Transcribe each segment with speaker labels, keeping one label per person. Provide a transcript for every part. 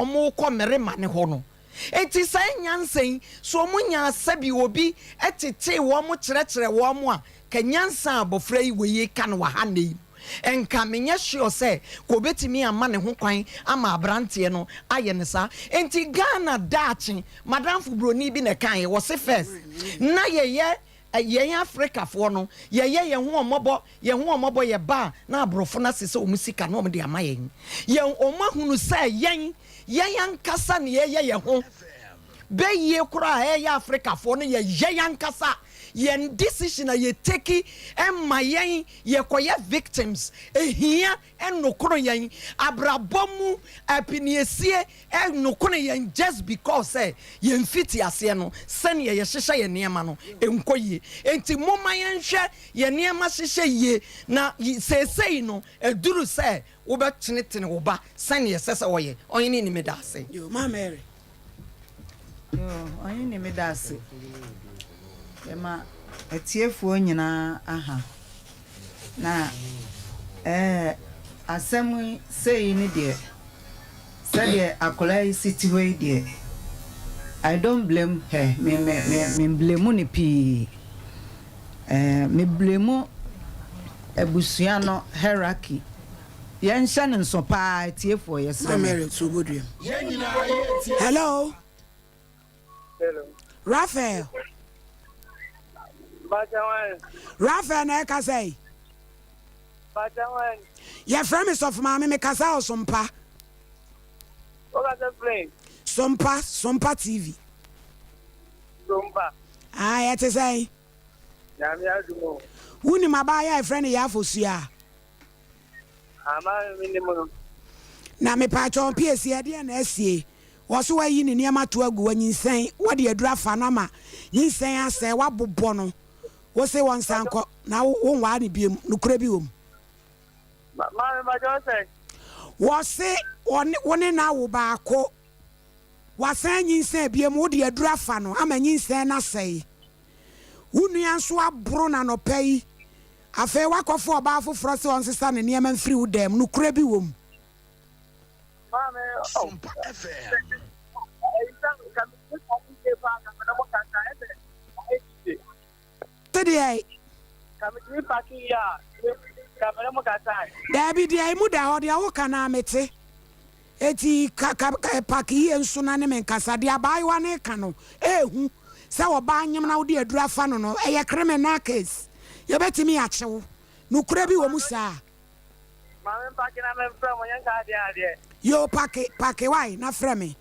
Speaker 1: Wɔrekɔ mmarima no hɔ no. Enti saa nyansa yi, sɛ wɔnyaa sɛbi obi tetee wɔn kyerɛkyerɛɛ wɔn a, ka nyansa a abɔfra yi wei reka no wɔ ha nnɛ yi no, nka menyɛ sure sɛ ka ɔbɛtumi ama ne ho kwan ama aberanteɛ no ayɛ no saa. Enti Ghana daakye, m'adamfo buroni bi na ɛkaeɛ, ɔse first na yɛyɛ Yɛn Afrikafoɔ no, yɛyɛ yɛn ho ɔmmɔbɔ, yɛn ho ɔmmɔbɔ, yɛba a na aborɔfo no asesa wɔn sika na wɔde ama yɛn. Yɛn, wɔn ahunu sɛ yɛn, yɛn ankasa na yɛyɛ yɛn ho. Bɛyie koraa a ɛyɛ Afrikafoɔ no, yɛyɛ yɛn ankasa. Yɛn decision a yɛ take ɛma yɛn yɛkɔyɛ victims. Ɛhia ɛnokoro yɛn abrabɔ mu apiniesie Ɛnokore yɛn just because sɛ yɛn mfitiaseɛ no sɛdeɛ yɛhyehyɛ yɛn nneɛma no nkɔ yie. Enti momma yɛnhwɛ yɛn nneɛma hyehyɛ yie na seesei no aduru sɛ wobɛtenetene wo ba sɛdeɛ ɛsɛ sɛ ɔyɛ. Ɔhene ni meda ase.
Speaker 2: Yo, Ma Mary.
Speaker 3: Yo, Ɔhene ni meda ase. Yɛma atiefoɔ nyinaa aha. Na ɛɛ asɛm yi sei ne deɛ, sɛdeɛ akwadaa yi si te hɔ yi deɛ, I don't blame her, me me me me mblame no pii. Ɛɛ me blame abusua no hierarchy. Yɛnhyɛ no nso paa atiefoɔ yɛsrɛ
Speaker 2: Ma
Speaker 3: mo.
Speaker 2: Mary to oboduam. Hello. Raphael. Raphael na ɛkasa yi. Yɛfrɛ me sɔfo maame mekasa wɔ Sompa. Sompa, Sompa TV.
Speaker 4: Sompa.
Speaker 2: Ah, yɛte sɛn?
Speaker 4: Nyame adum o.
Speaker 2: Wonim abaayewa a yɛfrɛ no Yaa Fosuaa?
Speaker 4: Ama mennim no.
Speaker 2: Na mepaakyɛw piesie ɛdeɛn na asie? Wɔse wayi ne nneɛma to agu, wanyinsɛn, wɔde aduru afa no ama nyinsɛn asɛe, wabobɔ no, wose wɔnsan nkɔ na wonwaa no biom, nokorɛ bi wom?
Speaker 4: Maame mpakyɛw sɛn?
Speaker 2: Wɔse wo ne no awo baako, wasan anyinsɛn biom, wode aduru afa no ama nyinsɛn no asɛe, wo nua nso aboro no anɔpa yi, Afei woakɔfa ɔbaa foforɔ sɛ ɔnsesa ne nneɛma mfiri wo dan mu. Nokorɛ bi wɔ mu?
Speaker 4: Maame, oh, ɛyi sɛ nka me ti kɔ me yie paa ka me ne mo kasa ɛsɛ ayɛ titi.
Speaker 2: Te deɛ.
Speaker 4: Ka me tumi paki yie a ka me ne mo kasa.
Speaker 2: Daabi deɛ emu da hɔ deɛ woka no a mete. Eti ka ka ka paki yie nso na ne me nkasa. Deɛ abaayewa no reka no ɛɛhu sɛ ɔbaa nyem na wode aduru afa no no ɛyɛ criminal case. Yɛbɛtumi akye wo. Nokorɛ bi wɔ mu saa?
Speaker 4: Maame mpake na memfrɛ mo nyɛ nka adeɛ adeɛ.
Speaker 2: Yoo pake pake wai na frɛ me.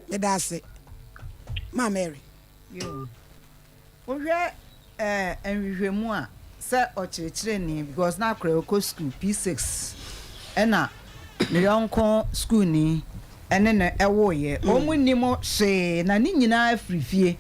Speaker 2: Meda ase. Ma Mary.
Speaker 3: Yoo. Wohwɛ eh nhwehwɛmu a sɛ ɔkyerɛkyerɛni because na akora ɔkɔ school P6 ɛna ne yɔnko sukuuni ɛne no ɛwoeɛ. Wɔn nnim hwee na ne nyinaa firi fie.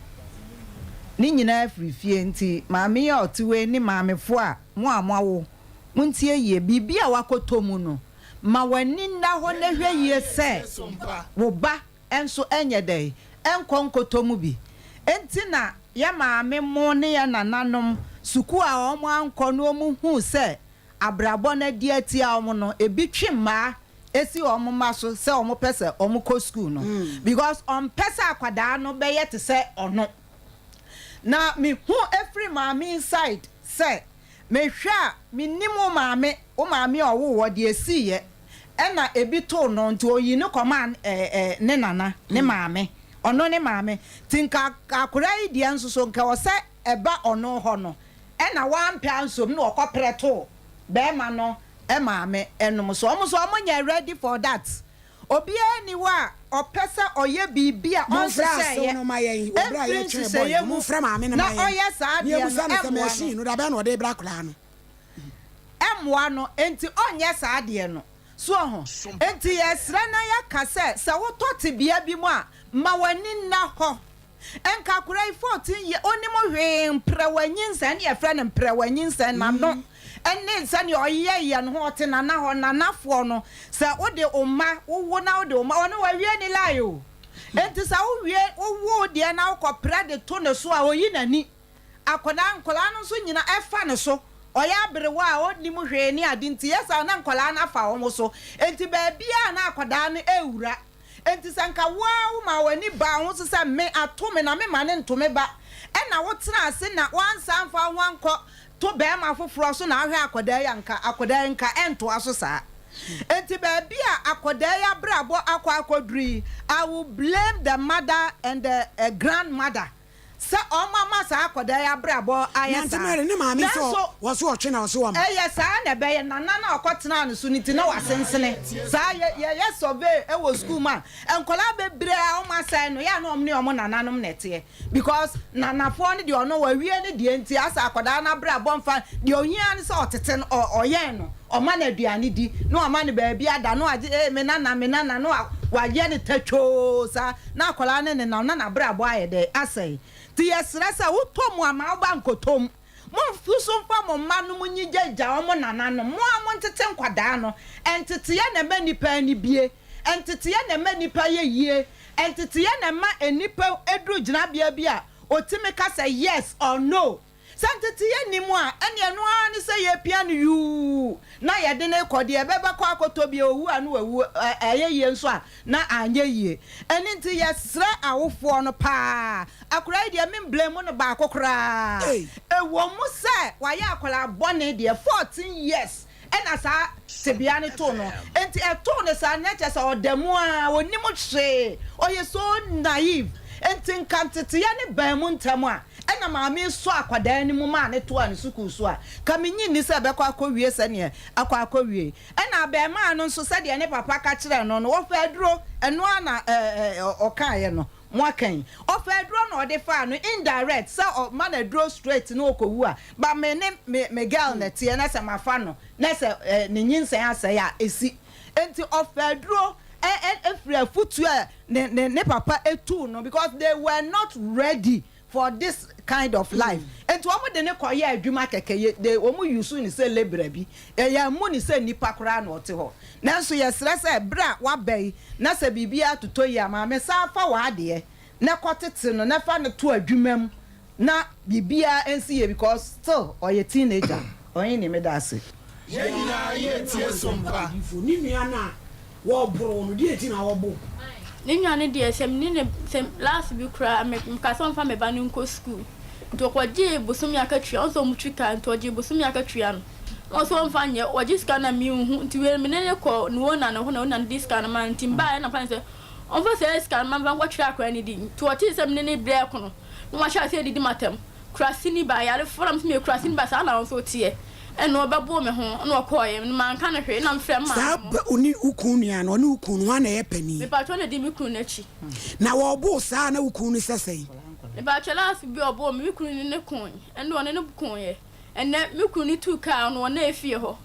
Speaker 3: Ne nyinaa firi fie nti maame yi a ɔte hɔ yi ne maamefoɔ a mo a moawo montie yie biribi a wakɔtɔ mu no ma w'ani nna hɔ na hwɛ yie sɛ wo ba nso nyɛ dɛn nkɔ nkɔtɔ mu bi. Enti na yɛn maame mo ne yɛn nananom sukuu a wɔn ankɔ no wɔn huu sɛ abrabɔ no adi atia wɔn no ebi twe mmaa si wɔn mma so sɛ wɔn pɛ sɛ wɔn kɔ sukuu no because ɔmpɛ sɛ akwadaa no bɛyɛ te sɛ ɔno. Na me hu firi maame yi side sɛ Mehwɛ a, mennim wo maame, wo maame a ɔwoo wɔ, deɛ ɛsiiɛ, ɛna ebi too no, nti ɔyii no kɔmaa ne nana, ne maame, ɔno ne maame, nti nka akwadaa yi deɛ nso so, nka ɛwɔ sɛ ɛba ɔno hɔ no, ɛna wampɛ ansom na ɔkɔprɛ too barima no maame nom so, wɔn nso wɔnyɛ ready for that. Obiara nni hɔ a ɔpɛ sɛ ɔyɛ biribi a
Speaker 2: Momfrɛ asew
Speaker 3: ɔnhyehyɛeɛ
Speaker 2: no ma yɛn wɔ bere a
Speaker 3: mfiri
Speaker 2: yɛretwɛn bɔe
Speaker 3: nhyehyɛeɛ
Speaker 2: no.
Speaker 3: mu
Speaker 2: Momfrɛ maame no
Speaker 3: na
Speaker 2: ma yɛn
Speaker 3: ɔyɛ saa
Speaker 2: na
Speaker 3: adeɛ no
Speaker 2: yɛmmisa no sɛ
Speaker 3: mmoa no.
Speaker 2: machine no, da bɛn na ɔde rebra akwadaa no.
Speaker 3: Mmoa no, enti ɔnyɛ saa adeɛ no. So woahu? Enti yɛsrɛ na yɛka sɛ, sɛ wotɔ tebea bi mu a, ma w'ani nna hɔ. Nka akwadaa yi 14 year ɔnim hwee mprɛwa nyinsɛn ne yɛfrɛ no mprɛwa nyinsɛn n'ano ne sɛnea ɔyeyɛyɛ ne ho ɔte nana hɔ nanafoɔ no sɛ wode wo mma wowo na wode wo mma ɔno wawie ne lie o enti sɛ wowie wowo deɛ na wokɔprɛ de to ne so a ɔyi n'ani akwadaa nkwadaa no nso nyina ɛfa ne so ɔyɛ aberewa a ɔnnim hwee ne ade nti yɛ saa na nkwadaa no afa wɔn so enti baabiara na akwadaa no ɛwura. Enti sɛ nka wo ara womaa w'ani baa wo ho so sɛ me, ato me na memma no nto me ba, ɛna wotenaa ase na woansan amfa wo ho ankɔ to barima foforɔ so na ahwɛ akwadaa yi a, nka akwadaa yi nka ɛntoa so saa. Enti baabi a akwadaa yi abrabɔ akɔ akɔduru yi, I will blame the mother and the grandmother sɛ wɔn ama saa akwadaa yi abrabɔ ayɛ
Speaker 2: Nante
Speaker 3: saa.
Speaker 2: Mary ne maame sɛ
Speaker 3: Nanso
Speaker 2: wɔse ɔtwe na ɔse wɔma.
Speaker 3: ɛyɛ saa na ɛbɛyɛ, nana no a ɔkɔtenaa ne so no nti na wasensene saa. Yɛ yɛyɛ survey wɔ sukuu mu a, nkwadaa bebree a wɔn asɛe no, yɛ a na wɔn ne wɔn nananom na ɛteɛ. Because nanafoɔ no deɛ ɔno wawie ne deɛ nti asɛ akwadaa no abrabɔ mfa deɛ ohia ne sɛ ɔtete no ɔyɛn no ɔma no aduane di na wama no baabi ada na wagye ee me nana me nana na wayɛ no tatwoo saa na akwadaa no nenam na n'abrabɔ ayɛ dɛ asɛe nti yɛsrɛ sɛ wotɔ mu a ma wo ba nkɔtɔ mu mo nso mfa mo mma no mo nyigyagya wɔn nananom mo a montete nkwadaa no nteteɛ na ɛma nnipa ani bie nteteɛ na ɛma nnipa yɛ yie Nteteeɛ na ɛma nnipa duru gyinabea bi a ɔtumi ka sɛ yes or no. Sɛ nteteeɛ nni mu a, ɛnneɛ ɛno ara ne sɛ yɛrepia no yuu na yɛde no rekɔ. Deɛ ɛbɛkɔ akɔtɔ biara, ɔwu a na wawu, ɛyɛ yie nso a na anyɛ yie. Ɛno nti yɛsrɛ awofoɔ no pa ara. Akwadaa yi deɛ me blame no baako koraa. Ɛwɔ mu sɛ wayɛ akwadaa bɔne deɛ, 14 years Ɛna saa tebea no too no. Enti ɛtoo no saa no, na kyerɛ sɛ ɔda mu ara, ɔnnim hwee, ɔyɛ so naive. Enti nka nteteeɛ no baa mu ntɛm a, ɛna maame yi sɔɔ akwadaa no mu maa no toaa ne sukuu so a, nka mennye nni sɛ ɛbɛkɔ akɔwie sɛdeɛ akɔ akɔwie. Ɛna abarimaa no nso, sɛdeɛ ne papa ka kyerɛɛ no no, ɔfaa aduro, ɛno ara na ɔkaeɛ no. Moaka yi. Ɔfa aduro na ɔde faa no indirect sɛ ɔma no aduro straight na ɔkɔwu a but me ne me me girl na ɛteɛ na sɛ mafa no na sɛ eh, ne nyinsɛn asɛe a ɛsi. Nti ɔfa aduro ɛ ɛ ɛfiri afutuo a ne ne ne papa tuu no because they were not ready for this kind of life. Nti wɔn de no kɔyɛɛ adwuma kɛkɛ yɛ they wɔn use no sɛ labourer bi. Yɛammu no sɛ nipa koraa na ɔte hɔ. Nanso yɛsrɛ sɛ berɛ a woaba yi na sɛ biribiara totɔ yie a, maame san fa w'adeɛ na kɔtete no na fa no to adwuma mu na biribiara nsi yie because still ɔyɛ teenager. Ɔhene meda ase.
Speaker 2: Yɛn nyinaa yɛ tie so mpa. Ne nua no a wɔboro no, deɛ nti na wɔbo wo?
Speaker 5: Ne nua no deɛ sɛ me ne no sɛ last bi koraa me mekaa sɛ ɔmfa me ba no nkɔ school nti ɔkɔgyee bosome akatua ɔhu sɛ ɔmo twi car nti ɔgyee bosome akatua no na ɔse ɔmfa nyɛ ɔgye sika no a menhu nti wei no me ne no kɔ ne owner no hɔ na owner no de sika no maa no nti mebaeɛ na mefa no sɛ ɔmfa saa sika no ma memfa nkɔtwerɛ akwadaa no din nti ɔtee sɛ me ne no brɛɛ ko no na wahyɛ aseɛ adidi m'atɛm Kuraseni ba, yarefoɔ na mese meyɛ kuraseni ba saa na wo nso woteɛ ɛna ɔbɛboo me ho ɛna ɔkɔɔeɛ no manka no hwee ɛna mefrɛ me
Speaker 2: Saa
Speaker 5: maame mo.
Speaker 2: ba wo ne wo kunu nua no, ɔne wo kunu no, hwan na ɛyɛ panin?
Speaker 5: Mepakyɛw na ɛdi me kunu no akyi.
Speaker 2: Na wɔboo saa a na wo kunu no sɛ sɛn?
Speaker 5: Mepakyɛw last bi a ɔboo me, me kunu ne no koe, ɛnde ɔne no koeɛ. Ɛnnɛ, me kunu no tuu kaa no ɔnna efie hɔ.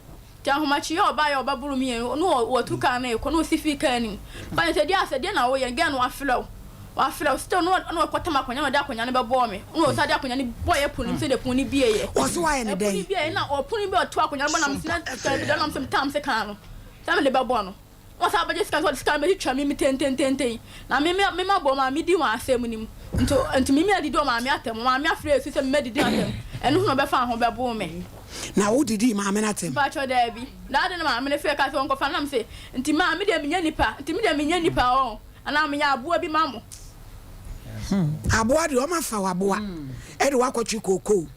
Speaker 5: Nti ahomakye yi a ɔbaeɛ a ɔbɛboro me yɛn no watu kaa no rekɔ na ɔsi fii kaa no mu. Meka kyerɛ no sɛ deɛ asɛ deɛ na woyɛ no girl no wafrɛ wo wafrɛ wo still na ɔkɔtam akonnwa na ɔde akonnwa no bɛbɔɔ me na ɔsan de akonnwa no bɔeɛ pono no mu sɛdeɛ pono no bieeɛ.
Speaker 2: Ɔse wayɛ no
Speaker 5: Ɛpono
Speaker 2: dɛn?
Speaker 5: bieeɛ na ɔpono bi a ɔto akonnwa no bɔ na mesena sika bi da na mesɛ metam sekan no sɛ mede bɛbɔ no. Wɔsan bɛgye sika no sɛ wɔde sika no bɛtwitwa me me tentententen na me me me mabɔ maame din wɔ asɛm no mu nti nti me me adidi wɔ maame atɛm maame afrɛ esu sɛ me madidi atɛm ɛno ho na ɔbɛfa ho bɛbo me.
Speaker 2: Na wo didii maame no atɛm?
Speaker 5: Mpakyɛw daabi na ade na maame no frɛ ka sɛ ɔnkɔfa no na me se nti maa me deɛ menyɛ nipa nti me deɛ menyɛ nipa ɔɔ anaa meyɛ aboa bi ma mo.
Speaker 2: Aboa deɛ ɔma fa waboa ɛde wakɔtwe kookoo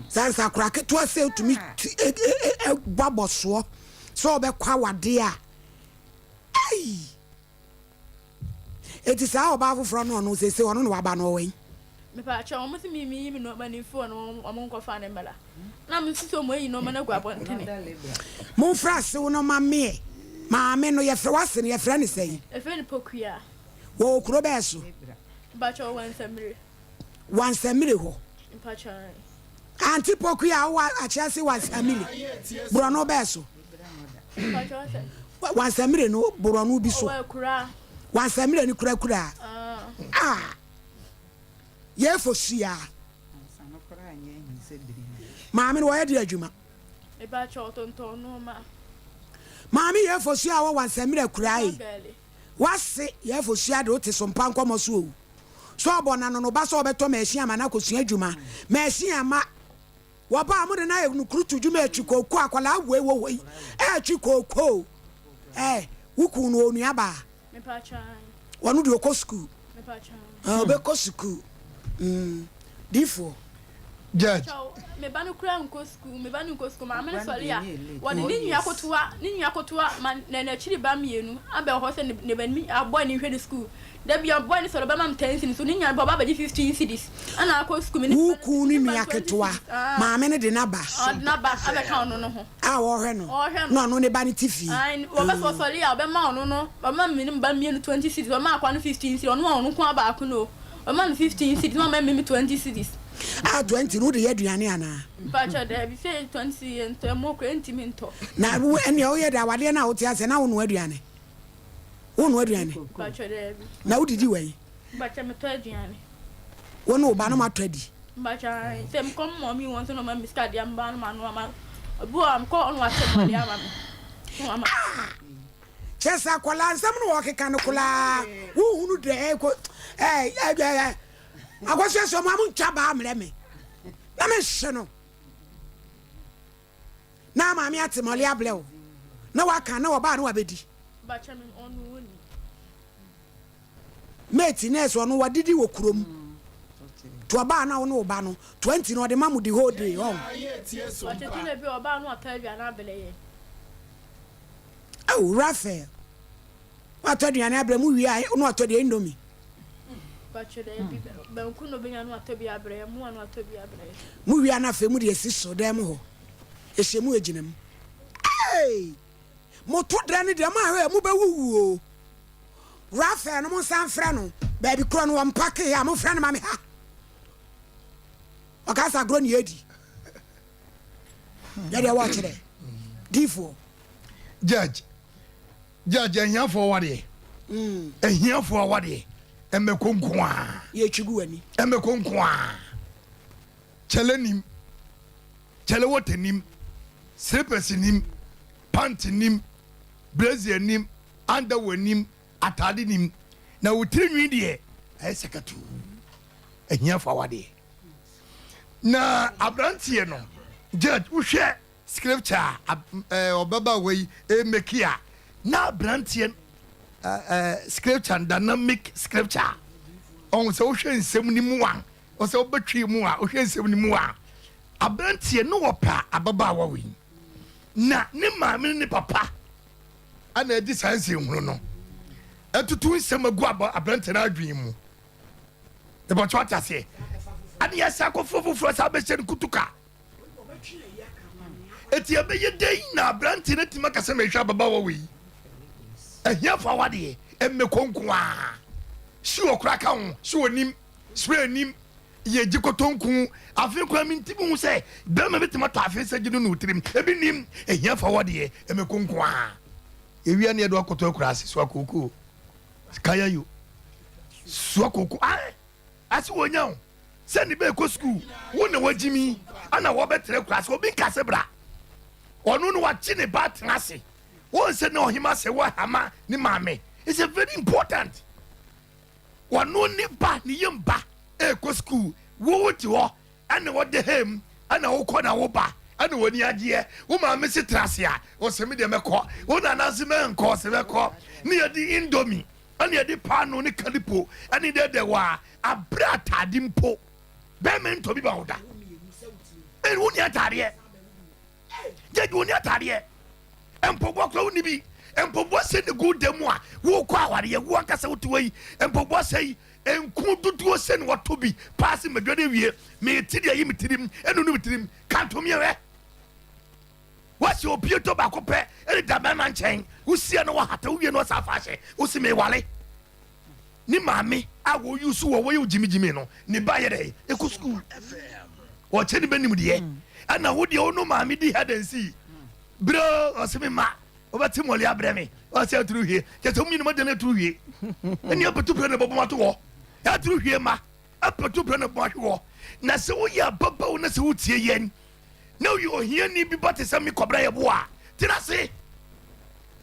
Speaker 2: saa nsakora ketewa sɛ otumi bɔ abɔsoɔ sɛ ɔbɛkɔ awadeɛ a ei eti saa ɔbaa foforɔ no ɔno sese ɔno na waba no ɔwɔ yi.
Speaker 5: Mepaakyɛw wɔn se mi mi yi mi nnoɔma no mfi hɔ na wɔn nkɔ fa no mmra na me nso sɛ wɔn ayi nnoɔma no agu abɔntene.
Speaker 2: Monfrɛ asew no ma meɛ. Maame no yɛfrɛ wase no yɛfrɛ no sɛn?
Speaker 5: Yɛfrɛ no Pokuaa.
Speaker 2: Wɔwɔ kuro bɛɛ so?
Speaker 5: Mpakyɛw Wansamire.
Speaker 2: Wansamire hɔ.
Speaker 5: Mpakyɛw ae.
Speaker 2: Auntie Poku a wowɔ Akyerɛse Wansamire borɔno bɛɛ so? Wansamire no borɔno bi so. Wansamire no kurakura a yɛfo sua. Maame no wɔyɛ de adwuma. Maame yɛfo sua a wɔ Wansamire akura yi. Wase yɛfo sua de wote so mpa nkɔmɔ so o. Sɛ ɔbɔ na no no ba sɛ ɔbɛtɔ machine ama no akɔsua adwuma. Machine ama. Wɔba a mode no ayɛ no kurutu dwuma ɛtwi kooko akwadaa wei wɔ hɔ yi ɛtwi kooko ɛɛ wo kun no onua baa. Ɔno deɛ ɔkɔ sukuu. Ɔbɛkɔ sukuu. Difoɔ.
Speaker 6: Judge.
Speaker 5: Me ba no kura nkɔ sukuu, me ba no nkɔ sukuu. Maame no sɔre a, wɔde ne nua kotoa, ne nua kotoa ma na n'akyiri ba mmienu abɛ hɔ sɛ ne ba no abɔ ne hwɛ ne sukuu. Da bi ɔbɔ ne sɔre ɔbɛma me ten cedis, so ne nua no ɔba abɛgye 15 cedis ɛna akɔ sukuu. Me ne
Speaker 2: Wo kun ne nua ketewa, maame no de n'aba.
Speaker 5: Ɔde n'aba abɛka ɔno no ho.
Speaker 2: A ɔrehwɛ no, na ɔno ne ba no te fie.
Speaker 5: Aane, wɔbɛ sɛ ɔsɔre a ɔbɛma ɔno no, ɔbɛma me ne me ba mmienu 20 cedis, ɔbɛma akoa no 15 cedis, ɔno a ɔno nko ara baako no o, ɔbɛma no 15 cedis na ɔma me me 20 cedis.
Speaker 2: A 20 no wode yɛ aduane anaa?
Speaker 5: Mpakyɛ daabi, sɛ 20 cedis yɛ ntɔ, ɛmo koraa ɛntumi ntɔ.
Speaker 2: Na wo ɛnneɛ woyɛ dɛ awadeɛ no a wote aseɛ na wonoa aduane? Wonoa aduane?
Speaker 5: Mpakyɛ daabi.
Speaker 2: Na wodidi wɛn?
Speaker 5: Mpakyɛ metɔ aduane.
Speaker 2: Wo ne wo ba no moatɔ adi?
Speaker 5: Mpakyɛ aane, sɛ mekɔ me mɔmi hɔ nso na ɔma me sika deɛ meba no manoa ma obi wɔ hɔ a mekɔ hɔ na wakyɛ mɔle ama me. Na wama.
Speaker 2: Ah! Kyerɛ sɛ akwadaa nsɛm no wɔkeka no koraa wohunu dɛ ɛkɔ ɛɛ ɛɛ akɔsua sɛ ɔmo a mo ntwa baa mmerɛ me na me nhye no na maame ate mɔle ablɛ o na waka na ɔbaa na wabɛdi.
Speaker 5: Mpakyɛ me ɔno ɔnni.
Speaker 2: Mate nurse ɔno wadidi wɔ kurom to ɔbaa na wo ne wo ba no 20 na ɔde ma mo the whole day ɔn.
Speaker 5: Ɔtete na bi ɔbaa no atɔ aduane abrɛ yɛn.
Speaker 2: Oh Raphael watɔ aduane abrɛ mo wie a na watɔ deɛ indomie.
Speaker 5: Mpakyɛ dɛ bi banku na obenya no atɔ bi abrɛ yɛn moa no atɔ bi abrɛ yɛn.
Speaker 2: Mo wie a na afei mo de asi so dan mu hɔ ɛhyɛ mu egyina mu. Hey! Moto dɛ no deɛ moahwɛ a mobɛwuwu o. Raphael no monsan mfrɛ no baabi korɔ no wɔmpakee a momfrɛ no ma me ha. Ɔka sɛ agorɔ ne yɛdi. Yɛdeɛ wɔkyerɛ diifoɔ.
Speaker 6: Judge, judge ahiafoɔ awadeɛ, ahiafoɔ awadeɛ, ɛmɛko nko a.
Speaker 2: Yɛtwi gu w'ani.
Speaker 6: Ɛmɛko nko a. Kyɛlɛ nim. Kyale water nim, slippers nim, pant nim, brazier nim, underwear nim, ataade nim, na wo tiri nwi deɛ ayɛ sɛ katuu. Ahiafo awadeɛ. Na aberanteɛ no, judge, wohwɛ scripture a ɔbabaawa yi ɛmɛki a, na aberanteɛ scripture dynamic scripture ɔho sɛ wohwɛ nsɛm no mu a ɔsɛ wobɛtwe mu a wohwɛ nsɛm no mu a Aberanteɛ no ɔpɛ ababaawa wei na ne maame ne ne papa ana adi saa nsɛnhunu no atutu nsɛm agu aberanteɛ no adwene mu. Ɛbɛtɔ ate aseɛ. Ane yɛsa akɔfoɔ foforɔ saa bɛhyɛ no kutuka. Eti ɛbɛyɛ dɛn na aberanteɛ no atumi aka sɛ mehwɛ ababaawa wei. Ahiafo awadeɛ mmɛkɔ nko a. Si ɔkora ka ho, si onim, spray nim. Yɛ gye kotonku afe koraa me ntimi hu sɛ bɛrima bɛtumi atɔ afe sɛ gye no no tirim ebi nim ehia fa wɔ deɛ ɛmɛko nko a ewia ne ɛdo akɔtɔ akura ase so akoko kaya yo so akoko ae ase wɔ nya o sɛ ne bɛɛkɔ sukuu wo na wagyimi ana wɔbɛtena akura ase obi nka se bra ɔno no wakye ne ba atena ase wɔn sɛ ne ɔhema sɛ wɔ hama ne maame it's a very important. Ɔno ne ba ne yam ba ɛrekɔ sukuu wo wo te hɔ ɛna wɔde hem ɛna wokɔ na wo ba ɛna wɔni agyeɛ wo maame se tra ase a ɔsɛ me deɛ mɛkɔ wo nana se mɛnkɔ ɔsɛ mɛkɔ ne yɛde indomie ɛna yɛde paano ne kalipo ɛne dɛdɛ wɔ a abrɛ ataade mpo bɛrima ntɔ bi ba wo da ɛne wo ni ataadeɛ Gyagye ɔni ataadeɛ mpɔboa koraa wonni bi mpɔboa sɛ ne gu da mu a wokɔ awareɛ wo ankasa wote hɔ yi mpɔboa sɛ yi nku dodoɔ sɛ ne wɔtɔ bi paa se madwa de wie mete deɛ yi me tirim ɛnunu me tirim kantomeɛ hwɛ wɔsi obie tɔ baako pɛ ɛne da bɛrima nkyɛn wosia no wɔhata wowie no ɔsa afa ahyɛ wosi mewale Ne maame a wɔ use wɔ wɔyɛ gyimigyimi no ne ba yɛ dɛ ɛkɔ sukuu ɔkyɛ ne bɛnim deɛ ɛna wo deɛ wo no maame di head and see berɛ ɔse me ma wobɛte mɔle abrɛ me ɔsɛ aturu hwie kyɛ sɛ wommienu magya no aturu hwie ɛne apɛtu prɛ ne bɔbɔm ato hɔ aturu hwie ma apɛtu prɛ ne bɔbɔm ahwe hɔ na sɛ woyɛ ababawo na sɛ wotie yɛn na woyɛ ohiani bi ba te sɛ me kɔbrɛ yɛ boa tena ase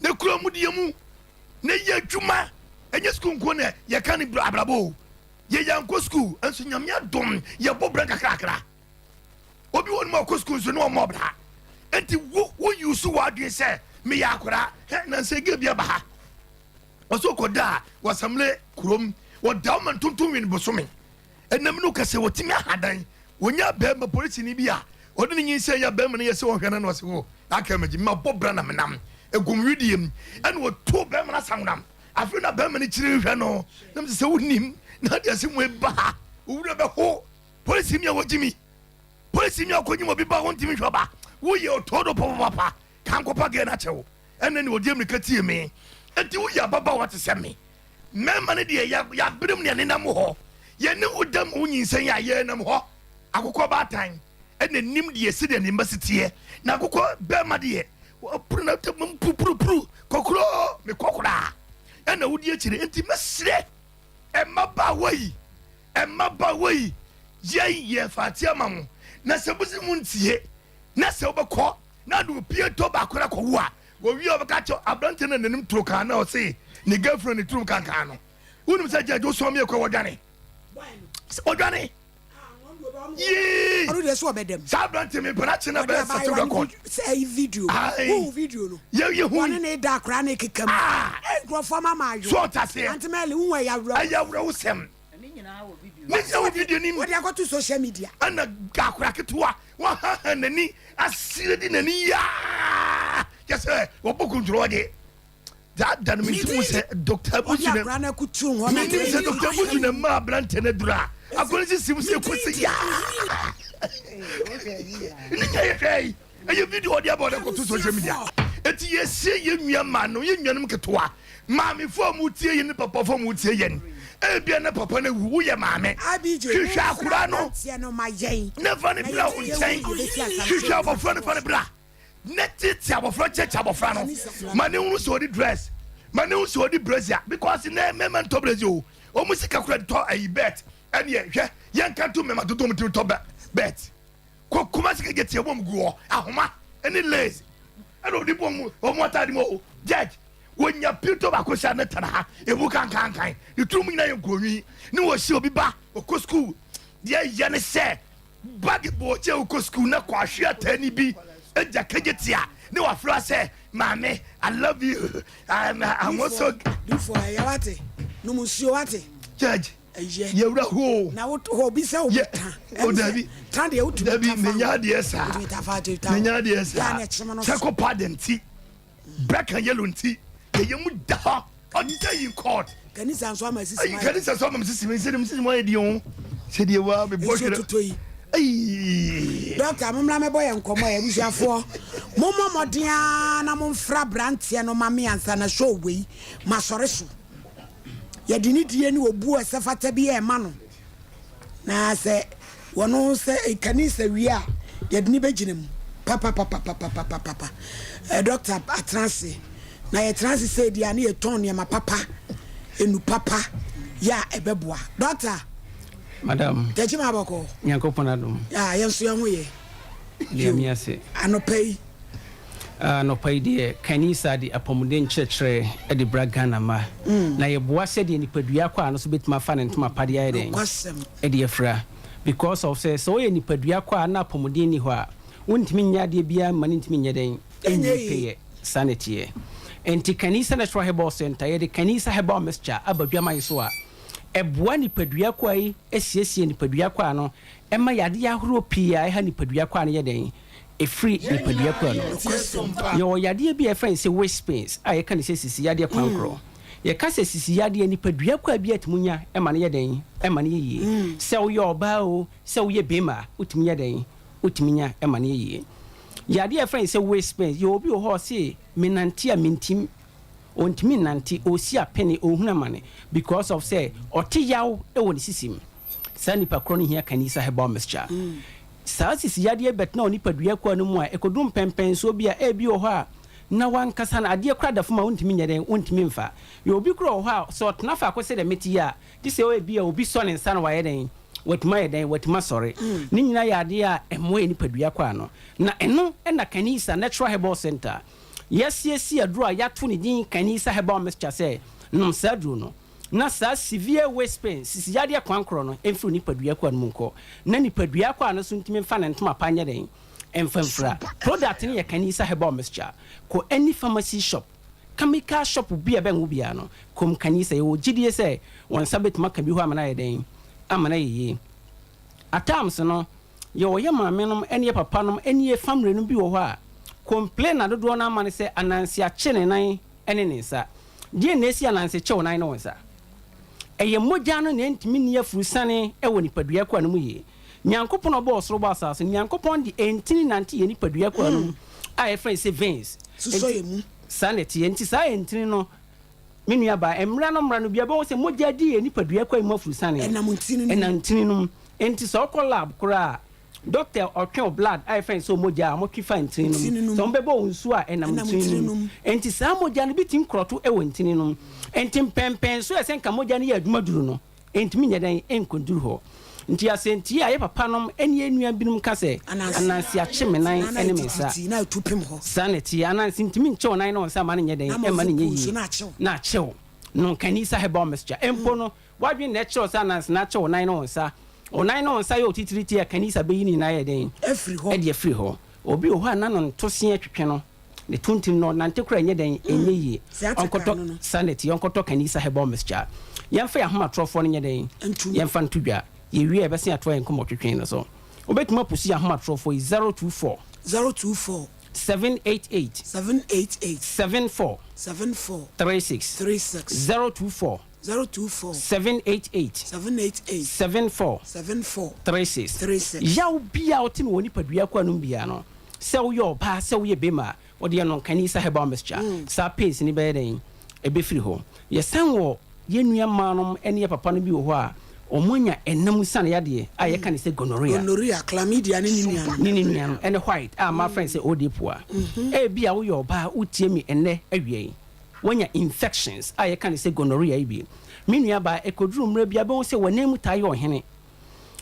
Speaker 6: na kura mu deɛ mu na yɛ adwuma ɛnyɛ sukuu nko na yɛka ne abrabɔ o yɛyɛ ankɔ sukuu nso nyame adom yɛbɔ bra nkakrakra obi wɔ no mu ɔkɔ sukuu nso ne ɔmmɔ bra nti wo wo yusu w'adwene sɛ meyɛ akora hɛ na nsɛ gɛ bi aba ha ɔsɛ ɔkɔda a wɔsɛmle. kurom wɔda wo ma ntontom win bosome ɛnam no kɛsɛ wɔtumi ahadan wɔnya bɛrima polisini bi a ɔde ne nyinsɛn yɛ bɛrima no yɛ sɛ ɔhwɛ no na ɔsɛ wo aka magyi ma bɔ bra na menam egum widie mu ɛna wɔto bɛrima no asanwonam afei na bɛrima no kyiri hwɛ no na mesɛ sɛ wonim na ade ase mu ɛba ha owura bɛho polisi mi a wɔgye mi polisi mi a ɔkɔnyim obi ba wontumi hwɛ ba woyɛ ɔtɔɔ do pɔpɔpapa kankɔpa gɛ no akyɛw ɛnɛ ne ɔde mmirika tie me enti woyɛ ababaawa te sɛ me mmarima no deɛ yɛaberem ne ɛnenam hɔ yɛne wo dam wo nyinsɛn a yɛnam hɔ akokɔ baatan ɛna nim deɛ sɛdeɛ ne mma si teɛ na akokɔ bɛrima deɛ wɔpuru na mpupurupuru kɔkorɔ mekɔ koraa ɛna wodi akyire enti mɛsrɛ mmabaawa yi mmabaawa yi yɛn yɛ faate ama mo na sɛ mo si mo ntie na sɛ wobɛkɔ na de opie tɔ baako na kɔwo a wɔwie a wɔbɛka kyɛ aberante no n'anim toro kan na ɔse ne girlfriend ne turum kankan no wonim sɛ gyagye wosɔn mi ɛkɔ wɔdwane wɔdwane yii
Speaker 2: ɔno deɛ so ɔbɛdam
Speaker 6: saa aberante mi mpana kye na
Speaker 2: ɔde
Speaker 6: bɛyɛ sɛte
Speaker 2: abaayewa no
Speaker 6: record
Speaker 2: video sɛ ɛyi video
Speaker 6: Aye.
Speaker 2: wohu video no
Speaker 6: yɛ yɛ hu
Speaker 2: wɔne ne da akora ne keka mu
Speaker 6: Ah.
Speaker 2: Eh, nkurɔfoɔ ma ma
Speaker 6: so
Speaker 2: adwo
Speaker 6: ɔta seɛ
Speaker 2: ante mɛle wohu ɛyɛ awerɛho
Speaker 6: ɛyɛ awerɛhosɛm
Speaker 3: Ne nyinaa wɔ video.
Speaker 6: ne nyinaa wɔ video nim
Speaker 2: wɔde akɔto social media
Speaker 6: ɛna akora ketewa wahaha n'ani asere di n'ani yaa kyɛ sɛ wɔbɔ kuntoro ɔde saa da no menti mu sɛ dr
Speaker 2: ɔde
Speaker 6: busu na
Speaker 2: akora no akutu hɔ na
Speaker 6: menim sɛ dr busu na mma aberantɛ no aduru a akɔ no sisi mu sɛ ɛkɔ sɛ yaa ne nya yɛhwɛ yi ɛyɛ video ɔde aba ɔde kɔto social media ɛti yɛsie yɛ nua ma no yɛ nuanom ketewa maamefo a mutie yɛn ne papafo a mutie yɛn ebia ne papa no awu woyɛ maame
Speaker 2: abj
Speaker 6: hwehwɛ akora no
Speaker 2: aberanteɛ no ma yɛn
Speaker 6: ne fa ne bra wo nkyɛn hwehwɛ abɔfra no fa ne bra ne tete abɔfra kyɛkyɛ abɔfra no ma ne hunu sɛ ɔde dress ma ne hunu sɛ ɔde brazier because ne mɛma ntɔ brazier o ɔmo sika kora de tɔ ayi bet ɛneɛ hwɛ yɛnka to mɛma dodo ɔmo tumi tɔ bɛ bet kɔ kuma sika gye tie bɔ mu gu hɔ ahoma ɛne lace ɛna ɔde bɔ mu ɔmo ataade mu o judge wonya pinto baako hyɛ ne tena ha emu kankankan ne turu mu nyinaa yɛ nkuronwi ne wɔhyɛ obi ba ɔkɔ sukuu deɛ yɛ ne sɛ bagi bɔɔkye wokɔ sukuu na kɔ ahwe atani bi agya kagye tia ne wafra sɛ maame i love you i'm, I'm also
Speaker 2: dufo ɛyɛ wate nom nsuo wate
Speaker 6: judge
Speaker 2: ɛyɛ
Speaker 6: yɛwura hoo
Speaker 2: na wo hɔ obi sɛ wo
Speaker 6: Yɛ-
Speaker 2: ta
Speaker 6: o dabi.
Speaker 2: ta deɛ wotumi
Speaker 6: dabi
Speaker 2: ta fa
Speaker 6: menya adeɛ saa
Speaker 2: wotumi ta fa wotumi ta
Speaker 6: menya adeɛ
Speaker 2: yɛ
Speaker 6: saa
Speaker 2: ne kyem no so
Speaker 6: sɛko pad nti black and yellow nti yɛyɛ mu da hɔ ɔda yi court
Speaker 2: kanisa nso ama sisi
Speaker 6: ayi
Speaker 2: ma
Speaker 6: kanisa sɛ ɔma sisi mi sɛdeɛ sisi mu ayɛ di ho sɛdeɛ wa mebɔ
Speaker 2: nsuo
Speaker 6: hwerɛ
Speaker 2: totɔ yi
Speaker 6: ayi
Speaker 2: dɔkta mommra mɛbɔ yɛ nkɔmmɔ yɛ abusuafoɔ mommɔ mmɔden a na momfra aberanteɛ no ma me ansa na show wei masɔre so yɛde ne die ne obu a ɛsɛ fata bi ɛma no na sɛ wɔno sɛ kanisa wie a yɛde ne bɛgyina mu papapapapapapapa ɛ dɔkta atena ase na yɛtena ase sɛ di a ne yɛtɔn nneɛma papa enu papa yɛ a ɛbɛboa dɔkta
Speaker 7: Madam,
Speaker 2: tɛkyi ma abɔkɔ
Speaker 7: Nyankopɔn adom.
Speaker 2: a yɛn nso yɛn ho yɛ
Speaker 7: Deɛ mi ase.
Speaker 2: anɔpa yi
Speaker 7: Anɔpa yi deɛ Kanisa de apɔmuden nkyerɛkyerɛ de bra Ghana ma. Na yɛboa sɛdeɛ nipadua kɔ a no so bɛtumi afa ne ntoma padeɛ ayɛ dɛn
Speaker 2: nokwasɛm
Speaker 7: ɛde afira. Because of sɛ sɛ woyɛ nipadua kɔ a na apɔmuden ni hɔ a wontumi nyɛ adeɛ biara ma ne ntumi nyɛ dɛn
Speaker 2: Ɛnyɛ
Speaker 7: ɛnyɛ
Speaker 2: yie.
Speaker 7: pɛyɛ saa ne teɛ. Nti Kanisa Natural Herbal Center yɛde Kanisa Herbal Mixture aba dwama yi so a ɛboa nipadua kɔ a yi asiesie nipadua kɔ a no ɛma yadeɛ ahoroɔ pii a ɛha nipadua kɔ a no yɛ dɛn ɛfiri nipadua kɔ a no yɛwɔ yadeɛ bi a yɛfrɛ no sɛ waist pains a yɛka no sɛ sisi yadeɛ kwan korɔ yɛka sɛ sisi yadeɛ nipadua kɔ a bi atumi nya ɛma no yɛ dɛn ɛma no yɛ yie sɛ woyɛ ɔbaa o sɛ woyɛ bɛrima a wotumi yɛ dɛn wotumi nya ɛma no yɛ yie yadeɛ a yɛfrɛ no sɛ waist pains yɛwɔ obi wɔ hɔ a ɔse menante a mentim ɔntumi nante ɔsi apene ɔhunu amane because of sɛ ɔte yaw ɛwɔ ne sisi mu saa nipa korɔ no hia Kanisa Herbal Mixture saa sisi yadeɛ bɛtena wɔ nipadua kɔ no mu a ɛkɔdu mpɛmpɛnsoɔ bi a ebi wɔ hɔ a na wankasa no adeɛ kora da fam a wontumi nyɛ dɛn wontumi mfa yɛ obi kora wɔ hɔ a sɛ ɔtena faako sɛ dɛ mete yi a gye sɛ ebi a obi sɔ ne nsa no wayɛ dɛn watumi ayɛ dɛn watumi asɔre ne nyinaa yɛ adeɛ a ɛmmoa yɛ nipadua kɔ ano na ɛno ɛna Kanisa Natural Herbal Center yɛsiesie aduro a yɛato ne din Kanisa Herbal Mixture sɛ nom saa aduro no na saa severe waist pain sisi yadeɛ kwan korɔ no ɛmfiri nipadua kɔ no mu nkɔ na nipadua kɔ ano so ntumi mfa ne ntoma pa nyɛ dɛn ɛmfa mfira product no yɛ Kanisa Herbal Mixture kɔ any pharmacy shop. Chemical shop bi a ɛbɛn wo biara no, kɔ mu kani sɛ yɛwɔ gyidie sɛ wɔn nsa bɛtumi aka bi hɔ ama no ayɛ dɛn? Ama no ayɛ yie. At times no, yɛwɔ yɛ maame nom ne yɛ papa nom ne yɛ family nom bi wɔ hɔ a, complain a dodoɔ no ara ma ne sɛ ananse akye ne nan ne ne nsa. Deɛn na ɛsi ananse kye wo nan ne wo nsa? Ɛyɛ mogya no na ɛntumi nni afurusane wɔ nipadua akwaa no mu yie. Nyankopɔn a ɔbɔɔ ɔsoro bɔɔ asase no, Nyankopɔn de ntini nante yɛn nipadua akwaa no mu a yɛfrɛ no sɛ veins.
Speaker 2: Sosɔ yɛn mu.
Speaker 7: Saa na ɛteɛ. Nti saa ntini no, me nuabaa, mmra no mmra no biara, wobɛhu sɛ mogya di yɛn nipadua akwaa yi mu afurusane.
Speaker 2: Ɛnam ntini no mu.
Speaker 7: Ɛnam ntini no mu. Nti sɛ wokɔ lab koraa a, Dɔkta a ɔtwe wo blood a yɛfrɛ no sɛ mogya a wɔtwe fa ntini no mu. Sɛ wɔbɛbɔ wo nsuo a, ɛnam ntini no mu. Enti saa mogya no bi tumi korɔto wɔ ntini no mu. Enti mpɛnpɛnso a ɛsɛ nka mogya no yɛ adwuma duru no, ɛntumi nyɛ dɛn nkɔduru hɔ. Nti asɛntie a yɛ papanom ne yɛn nua binom ka sɛ, Ananse akye me nan ne me nsa. Saa na ɛteɛ. Ananse ntumi nkye wo nan ne wo nsa mma no nyɛ dɛn mma no nyɛ yie. Na akye wo. No Kanisa herbal mixture mpo no, W'adwene na ɛkyerɛ wo sɛ ananse na akyɛ wo nan ne wo nsa. Wo nan ne wo nsa yɛ otitiritii a kanisa bɛyi ne nyinaa ayɛ dɛn? Ɛde afiri hɔ. Obi wɔ hɔ a n'ano ntoseɛ twetwe no, ne to ntini no, ɔnante koraa ɛnyɛ dɛn? Ɛnyɛ yie. Ɔnkɔtɔ sanity, ɔnkɔtɔ kanisa herbal mixture. Yɛmfa yɛn ahomatorɔfoɔ no nyɛ dɛn? Yɛmfa nto dwa. Yɛwie a yɛbɛsen atoa yɛn nkɔmmɔtwetwe no so. Wobɛtumi aposi yɛn ahomatorɔfoɔ yi, 024.
Speaker 2: 024.
Speaker 7: 788.
Speaker 2: 788.
Speaker 7: 74.
Speaker 2: 74.
Speaker 7: 36.
Speaker 2: 36.
Speaker 7: 024.
Speaker 2: 024.
Speaker 7: 788.
Speaker 2: 788.
Speaker 7: 74.
Speaker 2: 74.
Speaker 7: 36.
Speaker 2: 36.
Speaker 7: Yaw biara a wote no wɔ nipadua akwaa no mu biara no, sɛ woyɛ ɔbaa, sɛ woyɛ barima a, wode yɛ no Nkanisa herbal mixture. Saa pains no bɛyɛ dɛn? Ɛbɛfiri hɔ. Yɛsan wɔ yɛn nua mmaanom ne yɛn papa no bi wɔ hɔ a, wɔanya ɛna mu sane yadeɛ a yɛka no sɛ gonorrhea.
Speaker 2: Gonorrhea, chlamydia ne ne nuanom.
Speaker 7: Ne ne nuanom, ɛne white a mmaa frɛ no sɛ odepoa. Ebia woyɛ ɔbaa a wotie me ɛnnɛ awia yi. Woanya infections a yɛka no sɛ gonorrhea yi bi. Me nuabaa, ɛkɔduru mmerɛ bi a wobɛhu sɛ w'anan mu taa yɛ ɔhene.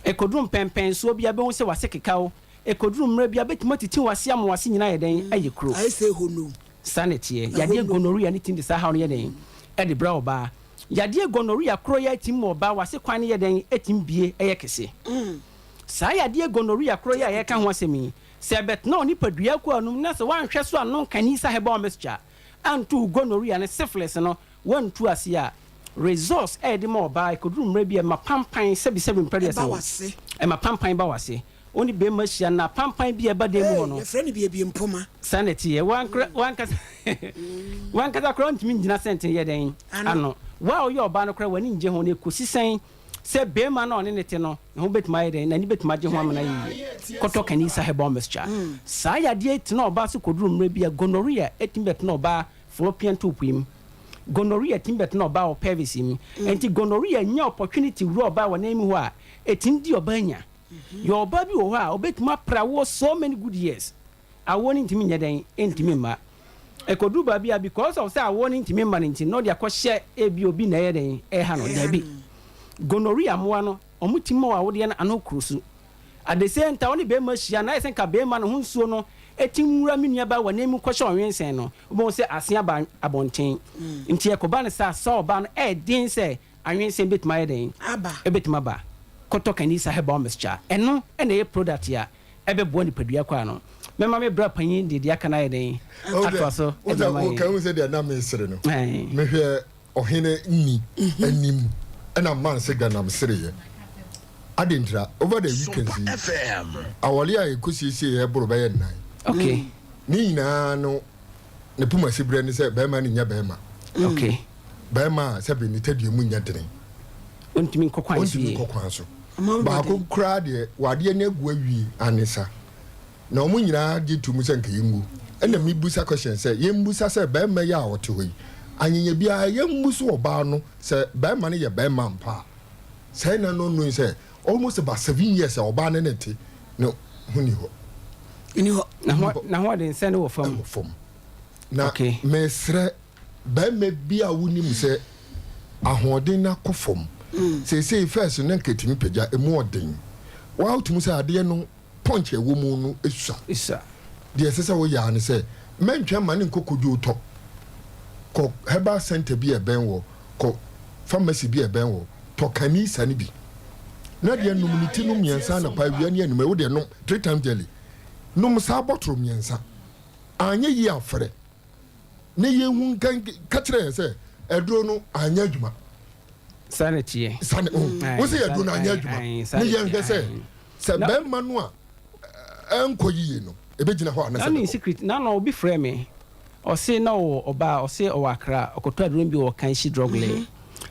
Speaker 7: Ɛkɔduru mpɛnpɛnsoɔ bi a wobɛhu sɛ w'ase keka wo. Ɛkɔduru mmerɛ bi a wobɛtumi atiti w'ase ama w'ase nyinaa ayɛ dɛn? Ayɛ kuro.
Speaker 2: Ayɛ sɛ ɛhɔ no.
Speaker 7: Saa na ɛteɛ. Yadeɛ gonorrhea no tumi de saa haw no yɛ dɛn? Ɛde brɛ ɔbaa. Yadeɛ gonorrhea korɔ yi ara tumi ma ɔbaa w'ase kwan no yɛ dɛn? Ɛtumi bue yɛ kɛse. Saa yadeɛ gonorrhea korɔ yi a yɛreka ho asɛm yi, sɛ ɛbɛtena wo nipadua akwaa no mu na sɛ woanhwɛ so annom Kanisa herbal mixture antu wo gonorrhea ne syphilis no woantu ase a, results a ɛde ma ɔbaa, ɛkɔduru mmerɛ bi a ɛma pampan, sɛbisɛbi mprɛduasa
Speaker 2: Ɛba
Speaker 7: o,
Speaker 2: w'ase.
Speaker 7: ɛma pampan ba w'ase. Wo ne barima hyia no na pampan bi a ɛba dan mu hɔ
Speaker 2: Ei,
Speaker 7: no,
Speaker 2: yɛfrɛ no biebie mpoma.
Speaker 7: Saa na ɛteɛ. Woankora, woankasa, woankasa koraa wontumi ngyina sɛnten yɛ dɛn?
Speaker 2: Ano.
Speaker 7: Ano. Wo a woyɛ ɔbaa no koraa w'ani nngye ho na ɛkɔsi sɛn sɛ barima no a ɔne no te no, ne ho bɛtumi ayɛ dɛn? N'ani bɛtumi agye ho ama no ayɛ yie. Kɔtɔ Kanisa herbal mixture. Saa yadeɛ yi tena ɔbaa so kɔduru mmerɛ bi a, gonorrhea tumi bɛtena ɔbaa fallopian tube yi mu. Gonorrhea tumi bɛtena ɔbaa wɔ pelvis yi mu. Enti gonorrhea nya opportunity wura ɔbaa wɔ nan mu hɔ a, ɛtumi di ɔbaa nya. Yɛ ɔbaa bi wɔ hɔ a, ɔbɛtumi apra awoɔ so many good years. Awoɔ no ntumi nyɛ dɛn? Ɛntumi mma. Ɛkɔduru baabi a because of sɛ awoɔ no ntumi mma no nti na ɔde akɔhyɛ ebi obi na ɛyɛ dɛn? Ɛreha no. Daabi. Gonorrhea mmoa no, wɔtumi ma w'awodeɛ no ano koro su. At the same time, wo ne barima hyia no, ayɛ sɛ nka barima no ho nsuo no tumi wura me nuabaa wɔ nan mu kɔhyɛ ɔnwensɛn no, wobɛhu sɛ ase aba abɔnten. Nti ɛkɔba no saa, saa ɔbaa no, ɛyɛ den sɛ anwensɛn bɛtumi ayɛ dɛn? Ɛbɛtumi aba. Kɔtɔ Kanisa herbal mixture. Ɛno na ɛyɛ product a ɛbɛboa nipadua kɔ ano. Mɛma me bra panyin de deɛ aka no ayɛ dɛn atoa so de ama yɛn.
Speaker 6: Woka hu sɛ deɛ na mesere no, mehwɛ ɔhene nni anim ɛna manse ganam sereɛ. Adɛn ntira? Over the weekends yi, awɔre a yɛkɔsiesie yɛ boro bɛyɛ nnan.
Speaker 7: Okay.
Speaker 6: Ne nyinaa no, ne poma siberɛ ne sɛ bɛrima no nyɛ bɛrima.
Speaker 7: Okay.
Speaker 6: Bɛrima a sɛbe ne tadua mu nyɛ dene.
Speaker 7: Ɔntumi nkɔ kwan so
Speaker 6: Ɔntumi
Speaker 7: yie.
Speaker 6: nkɔ kwan so. Baako koraa deɛ, wadeɛ no agu awie anesa. Na wɔn nyinaa gye to mu sɛ nka yɛngu. Ɛna mebusa question sɛ, yɛmmusa sɛ bɛrima yi a ɔte hɔ yi, anyanya biara yɛmmu so ɔbaa no sɛ bɛrima no yɛ bɛrima ampa a? Sɛɛ na no knowing sɛ almost about 7 years a ɔbaa no ne te no ho ni hɔ.
Speaker 2: Ni hɔ.
Speaker 7: N'ahoɔden sɛ no wɔ fam.
Speaker 6: Ɛwɔ fam. Na mesrɛ Barima bi a wonim sɛ ahoɔden no akɔ fam seesei, first no na nka ɛtumi pagya, ɛmu ɔden. Woa wotumi sɛ adeɛ no punch a ɛwɔ mu no sua. Deɛ ɛsɛ sɛ woyɛ ara ne sɛ mɛntwɛn ma ne nkɔ kodwo tɔ. Kɔ herbal center bi a ɛbɛn wɔ, kɔ pharmacy bi a ɛbɛn wɔ, tɔ kanisa no bi. Na deɛ nom ne ti nom mmiɛnsa anɔpa, awia ne anwummerɛ, wo deɛ nom three times daily. Nom saa bɔtoro mmiɛnsa. Anyɛ yie a frɛ.
Speaker 8: na yɛnhu nka ka kyerɛ yɛn sɛ aduro no anyɛ adwuma.
Speaker 7: Saa na ɛteɛ.
Speaker 8: Saa na oh, wo sɛ aduro no anyɛ adwuma ne yɛnhwɛ sɛ sɛ bɛrima no a ɛnkɔ yiye no ɛbɛgyina hɔ anasɛ
Speaker 7: bɛkɔ. Secret na na obi frɛ me ɔse na ɔwɔ ɔbaa ɔse ɔwɔ Accra ɔkɔtɔ aduro no bi wɔ Kanshi drug lane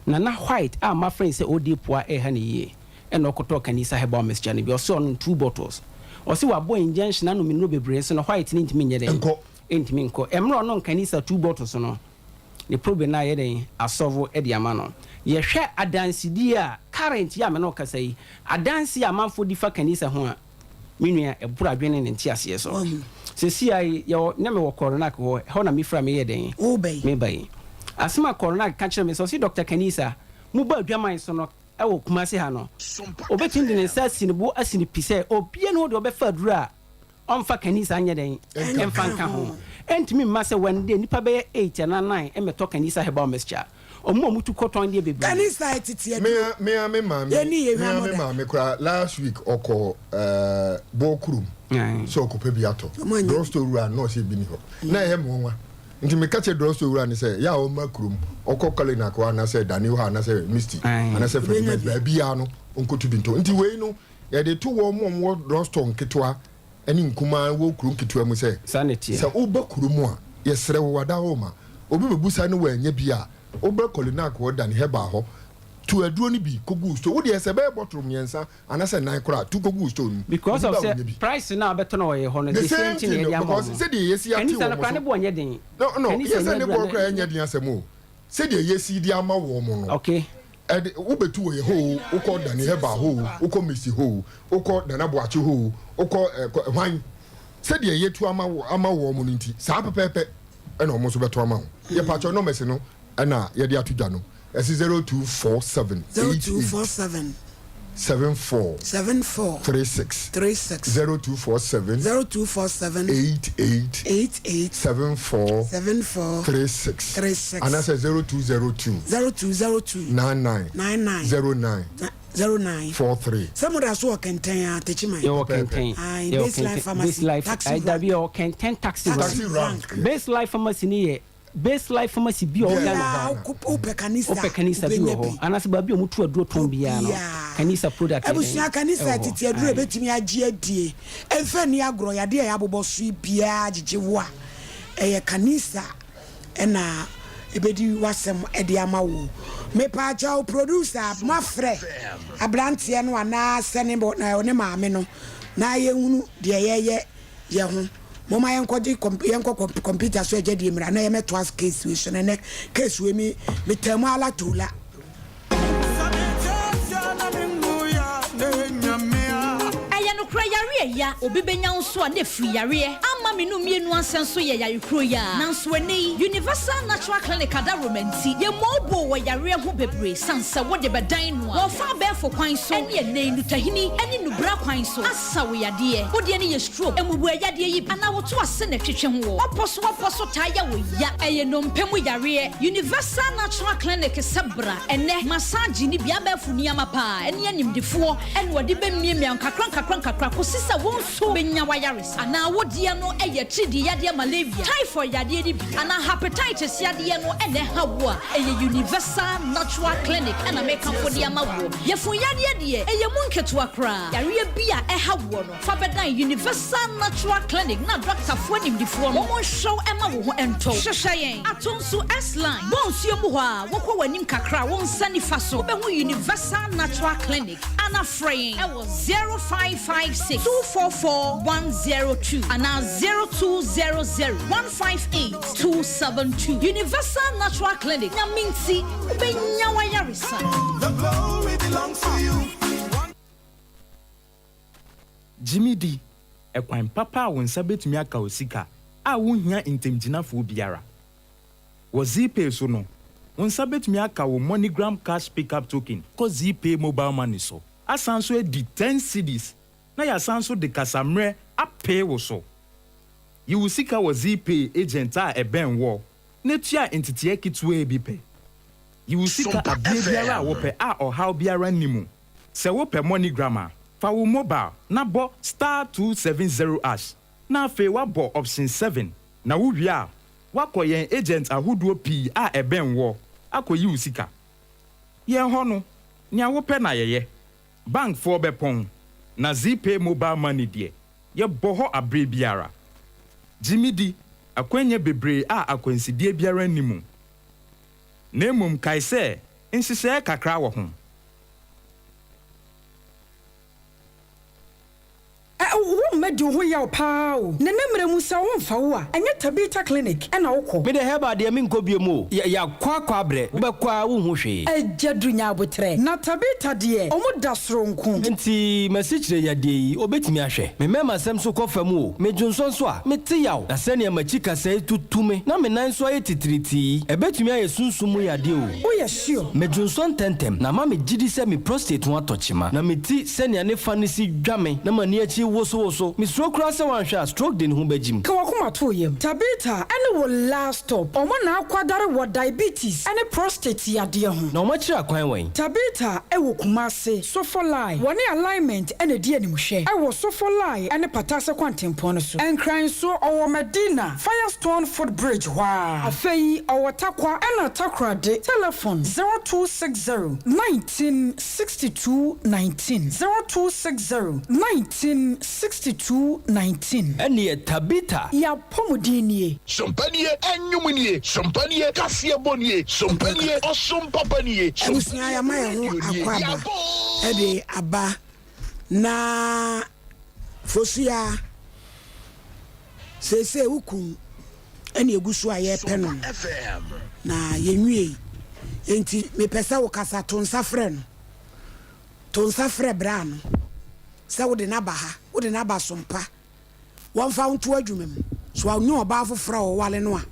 Speaker 7: na na white a mafrɛ no sɛ ɔdi poa ɛha no yie ɛna ɔkɔtɔɔ Kanisa herbal mixture no bi ɔse ɔnom two bottles ɔse wabɔ injection anom nnuro bebree nso no white no ntumi nyɛ dɛn
Speaker 8: nkɔ
Speaker 7: ntumi nkɔ ɛmmerɛ ɔnom Kanisa two bottles no ne problem no ayɛ dɛn asɔvo de ama no yɛhwɛ adansedie a current yi a me ne wo kasa yi adanseɛ a amanfoɔ di fa Kanisa ho a me nua ɛboro adwene ne ne nteaseɛ so seesei ara yi yɛwɔ na mewɔ Koronak hɔ ɛhɔ na mefiri a meyɛ dɛn meba yi asɛm a Koronak ka kyerɛ me sɛ ɔse Doctor Kanisa mobɔ adwaman so no ɛwɔ Kumasi ha no obɛtumi de ne nsa asi ne bo asi ne pi sɛ obia ne hɔ deɛ ɔbɛfa aduro a ɔmfa kanisa nyɛ dɛn mfa nka ho. Ɛntumi mma sɛ one day nnipa bɛyɛ eight anaa nine mmɛtɔ kanisa herbal mixture. Wɔn a wɔtu kɔtɔn deɛ bebree.
Speaker 2: Kanisa tete aduro.
Speaker 8: Me ara me maame,
Speaker 2: Yɛnni yɛ
Speaker 8: me ara
Speaker 2: hwammɔ
Speaker 8: me
Speaker 2: da.
Speaker 8: maame koraa last week ɔkɔ ɛɛ bɔɔ kurom sɛ ɔkɔpɛ bi atɔ.
Speaker 2: Ɔmo anya
Speaker 8: Drug
Speaker 2: bi.
Speaker 8: store wura no na ɔsɛ ebi ni hɔ. Na ɛyɛ me nwanwa. Nti meka kyerɛ drug store wura no sɛ yɛ a ɔmma kurom, ɔkɔ Kalinak hɔ anaasɛ Dani hɔ anaasɛ Misty anaasɛ
Speaker 2: Ɔbɛnya
Speaker 8: Ferdinand
Speaker 2: bi.
Speaker 8: baabiara no ɔnkɔtu bi ntɔ. Nti wei no Yɛde to wɔn a wɔwɔ drugstore nketewa ne nkumaa wɔ kuro nketewa mu sɛ,
Speaker 7: Saa na ɛteɛ.
Speaker 8: sɛ woba kuro mu a, yɛsrɛ wo w'adahoma, obi bɛbusa ne wannya bi a, wobrɛ Kolinak hɔ, Dani Herbal hɔ, tu aduro no bi kɔgu wo store. Wo deɛ sɛ ɛbɛyɛ bottle mmiɛnsa anaasɛ nnan koraa a, tu kɔgu wo store no mu.
Speaker 7: Because
Speaker 8: Obi
Speaker 7: of
Speaker 8: ba a
Speaker 7: sɛ
Speaker 8: ɔnya bi.
Speaker 7: price no a wobɛtɔ no wɔ yɛn hɔ no,
Speaker 8: The
Speaker 7: the same
Speaker 8: same
Speaker 7: thing na
Speaker 8: thing
Speaker 7: yɛde
Speaker 8: no,
Speaker 7: ama
Speaker 8: because
Speaker 7: wɔn.
Speaker 8: sɛdeɛ yɛasi ate
Speaker 7: Kanisa no
Speaker 8: wɔn
Speaker 7: koraa
Speaker 8: so.
Speaker 7: ne boɔ nyɛ den.
Speaker 8: No, no,
Speaker 7: Kanisa
Speaker 8: yɛ sɛ
Speaker 7: nyɛ
Speaker 8: ne
Speaker 7: aduro
Speaker 8: boɔ
Speaker 7: a
Speaker 8: koraa ɛnyɛ den asɛm o. Sɛdeɛ yɛasi de ama wɔn no.
Speaker 7: Okay.
Speaker 8: Ɛde, wobɛtu wɔ yɛ hɔ oo, wokɔ Dani Herbal hɔ oo, wokɔ Misty hɔ oo, wokɔ Nana Boakye hɔ oo, wokɔ ɛ, kɔ, hwan? Sɛdeɛ yɛtu ama wo, ama wɔn no nti, saa pɛpɛɛpɛ ɛna wɔn nso bɛto ama wo. Yɛpakyɛw numbers no ɛna yɛde ato dwa no, ɛse 0247 88
Speaker 2: 0247
Speaker 8: 74
Speaker 2: 74
Speaker 8: 36,
Speaker 2: 36
Speaker 8: 0247
Speaker 2: 0247
Speaker 8: 88
Speaker 2: 88
Speaker 8: 74
Speaker 2: 74
Speaker 8: 36,
Speaker 2: 36
Speaker 8: anaasɛ 0202
Speaker 2: 0202
Speaker 8: 99
Speaker 2: 99
Speaker 8: 09
Speaker 2: 09
Speaker 8: 43.
Speaker 2: Sɛ mo da so wɔ Kɛntɛn a, Techiman.
Speaker 7: Yɛwɔ
Speaker 8: Pɛpɛɛpɛ.
Speaker 7: Kɛntɛn.
Speaker 2: Aye,
Speaker 7: Yɛwɔ
Speaker 2: Baseline
Speaker 7: Kɛntɛn.
Speaker 2: Pharmacy,
Speaker 7: Baselife,
Speaker 2: Taxi
Speaker 7: ayi, dabi,
Speaker 2: Rank.
Speaker 7: yɛwɔ Kɛntɛn Taxi Rank.
Speaker 8: Taxi rank. yes.
Speaker 7: Baselife Pharmacy ni yɛ Base Life Pharmacy bi a ɔwɔ Ghana.
Speaker 2: Biara wopɛ kanisa
Speaker 7: Wopɛ kanisa bi
Speaker 2: wobɛnya
Speaker 7: wɔ hɔ
Speaker 2: bi.
Speaker 7: anaasɛ baabi a wɔtu aduro tɔn biara no,
Speaker 2: Biara.
Speaker 7: kanisa product yɛ dɛn?
Speaker 2: Abusua kanisa
Speaker 7: Ɛwɔ hɔ.
Speaker 2: tete aduro
Speaker 7: Ae.
Speaker 2: ɛbɛtumi agye adie. Ɛmfa nni agorɔ yadeɛ a yɛabobɔ so yi biara gyegye wo a, ɛyɛ kanisa ɛna ɛbɛdi w'asɛm de ama wo. Mepaakyɛw producer moafrɛ abranteɛ no anaasɛ ne ne maame no na yɛnhunu deɛ yɛyɛ yɛ ho. Momma yɛnkɔgye kɔmp yɛnkɔ kɔmp kɔmputa so agyadie mmra na yɛmmɛtoa case wei so na ɛnɛ case wei me metaa mu ala tola.
Speaker 9: Ɛyɛ nokorɛ yareɛ ya obi bɛnya wo nso a na ɛfiri yareɛ ama me no mmienu ansɛ nso yɛ yare kuro yi ara nanso ɛnnɛ yi Universal Natural Clinic adaworoma nti yɛmmɔɔ boo wɔ yareɛ ho bebree sane sɛ wode bɛdan no a wɔfa abɛɛfo kwan so ɛne ɛnnɛ yi nutahini ɛne nubra kwan so Sa wo yadeɛ. Wo deɛ no yɛ stroke, mmubuɛ yadeɛ yi bi, anaa woto ase na ɛtwetwe ho wɔ ɔpɔ so ɔpɔ so taa yɛ wo ya. Ɛyɛ nnompe mu yareɛ. Universal Natural Clinic sɛ bra ɛnnɛ massage ne bi abɛɛfo nneɛma paa ɛne animdefoɔ ɛna wɔde bɛmiamia wo nkakra nkakra nkakra kɔsi sɛ wo nso bɛnya w'ayaresa. Anaa wo deɛ no yɛ atiridii yadeɛ malaria, typhoid yadeɛ no bi, anaa hepatitis yadeɛ no na ɛha wo a, ɛyɛ Universal Natural Clinic na mekamfo de ama woɔ. Yafunu yadeɛ deɛ, ɛyɛ mu nketewa koraa. Yareɛ bi a ɛha woɔ no, fa bɛdan Universal Natural Clinic na dɔktafoɔ animdefoɔ no wɔnhwɛ wo mma wo ho ntɔ wo. Hwehwɛ yɛn ato nso S-Line, bɔ nsuo mu hɔ a, wokɔ w'anim kakra a, wo nsa nifa so, wobɛhu Universal Natural Clinic. Anaa frɛ yɛn wɔ 0556 244 102 anaa 0200 158 272. Universal Natural Clinic, Nyame nti, wobɛnya w'ayaresa.
Speaker 10: The glory belongs to you.
Speaker 11: Gye me di, ɛkwan papa a wo nsa betumi aka wo sika a wunhia ntamgyinafoɔ biara. Wɔ Zeepay so no, wo nsa betumi aka wo MoneyGram Cash Pickup Token kɔ Zeepay Mobile Money so, asan nso adi ten cedis na yɛasan nso de kasammerɛ apee wo so. Yi wo sika wɔ Zeepay agent a ɛbɛn woɔ na tua nteteɛ ketewaa bi pɛ. Yi wo sika
Speaker 6: Sompa
Speaker 11: aberɛ biara a
Speaker 6: FM.
Speaker 11: wopɛ a ɔhaw biara nni mu. Sɛ wopɛ MoneyGram a, fa wo mobile na bɔ star 270 ash na afei woabɔ option 7 na wowie a, woakɔ yɛn agent ahodoɔ pii a ɛbɛn woɔ akɔyi wo sika. Yɛn hɔ no, nea wopɛ na yɛyɛ. Bankfoɔ bɛpɔn, na Zeepay Mobile Money deɛ, yɛbɔ hɔ aberɛ biara. Gye me di, akwannya bebree a akwansideɛ biara nni mu. Na mmom kae sɛ nhyehyɛeɛ kakra wɔ ho.
Speaker 12: Ɛ wo mma di wo ho yaw paa o. Nene mmerɛ mu sɛ wo mfa wo a ɛnyɛ Tabitha clinic ɛna wo kɔ.
Speaker 13: Me deɛ herbal deɛ menkɔ biom o, yɛ yakɔ akɔ abrɛ, wobɛkɔ ara wonhu hwee.
Speaker 12: Agya du nya aboterɛ. Na Tabitha deɛ ɔmo da soronko.
Speaker 13: Nti m'asikyire yadeɛ yi obetumi ahwɛ? Me mɛma sɛm so kɔ fam o, me dwonsɔ nso a, mete yaw, na sɛnea m'akyi kasɛe tutu me na me nan nso ayɛ titiritii yi, ɛbɛtumi ayɛ sunsum mu yadeɛ o.
Speaker 12: Woyɛ sure?
Speaker 13: Me dwonsɔ ntɛntɛm, na ama me gyidi sɛ me prostate ho atɔ kyema, na me ti sɛnea ne fa no si dwa me na m'ani akyi wosowoso. Misuro koraa sɛ wanhwɛ a stroke de ne ho bɛgyim.
Speaker 12: Ka w'akoma to wo yam. Tabitha ne wo last stop. Wɔn na akwadare wɔ diabetes ne prostate yadeɛ ho.
Speaker 13: Na wɔn akyiri akwan wɛn?
Speaker 12: Tabitha wɔ Kumasi, Sofolai. Wɔne Alignment na ɛdi animhwɛ wɔ Sofolai ne Patase kwantempɔn no so. Nkran nso, ɔwɔ Madina, Firestone foot bridge hɔ ara. Afei ɔwɔ Tarkwa ɛna Takoradi. Telefon, 0260 19 62 19 0260 19 62 19.
Speaker 13: Ɛneɛ Tabitha.
Speaker 12: Y'apɔmuden nie.
Speaker 6: Sompa nie, ɛnwom nie, sompa nie, kaseɛbɔ nie, sompa nie, ɔsom papa nie, sompa
Speaker 2: Abusua
Speaker 6: nie,
Speaker 2: yɛama yɛn ho
Speaker 6: radio nie,
Speaker 2: akwaaba
Speaker 6: yɛabɔ.
Speaker 2: de aba na Fosuaa seesei wo kun ɛna egu so a yɛrepɛ no no na yɛnwiei enti mepɛ sɛ wokasa to nsa frɛ no to nsa frɛ bra no sɛ wode no aba ha wode no aba sompa wɔmfa wo nto adwuma mu so ɔnyɛ ɔbaa foforɔ a ɔwale no a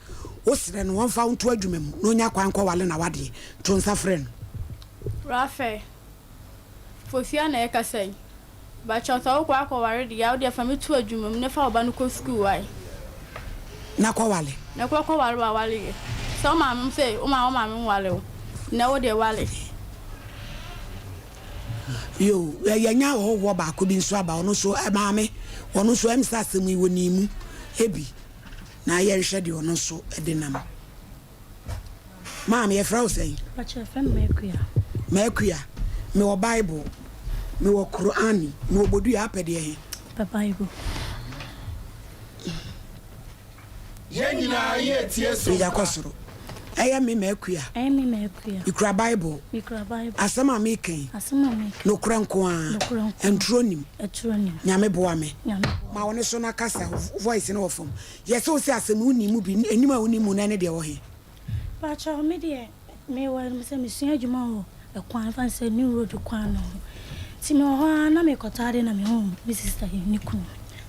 Speaker 2: wosrɛ no wɔmfa wo nto adwuma mu na ɔnya kwan kɔwale na wadeɛ to nsa frɛ no.
Speaker 5: Raphael, Fosua na ɛkasa yi. Bakyɛw sɛ wokɔ akɔware deɛ a wodeɛ fa me to adwuma mu na fa wo ba no kɔ sukuu wae.
Speaker 2: Na kɔwale.
Speaker 5: Na kɔ kɔware w'awareyɛ. Sɛ wo maame sɛ wo ma wo maame nware wo nɛ wodeɛ ware.
Speaker 2: Yoo yɛnya ɔhɔhoɔ baako bi nso aba ɔno nso maame ɔno nso ɛm sɛ asɛm yi wɔ ne mu ebi na yɛnhwɛ deɛ ɔno nso de nam. Maame, yɛfrɛ wo sɛn?
Speaker 14: Pakyɛ, yɛfrɛ me Makua.
Speaker 2: Makua, mewɔ Bible, mewɔ Qur'ani, mewɔ bodua, apɛ deɛ he?
Speaker 14: Mepɛ Bible.
Speaker 10: Yɛn nyinaa yɛretie so.
Speaker 2: Pagya kɔ soro. Ɛyɛ me Makua.
Speaker 14: Ɛyɛ me Makua.
Speaker 2: Mekura Bible.
Speaker 14: Mekura Bible.
Speaker 2: Asɛm a meka yi.
Speaker 14: Asɛm a meka yi.
Speaker 2: Nokorɛ nko ara.
Speaker 14: Nokorɛ nko ara.
Speaker 2: Ɛntorɔ nnim.
Speaker 14: Ɛtorɔ nnim.
Speaker 2: Nyame boa me.
Speaker 14: Nyame boa me.
Speaker 2: Ma wo ne so na kasa, voice no wɔ fam. Yɛ sɛ wo sɛ asɛm wo nni mu bi, anim a wo nni mu no ɛne deɛ wɔ he?
Speaker 14: Pakyɛw me deɛ me wɔ no sɛ me sua adwuma wɔ ɛkwan fa sɛ new road kwan no ho nti me wɔ hɔ ara na me kɔtɔ ade na me hu me sister yi ne kunu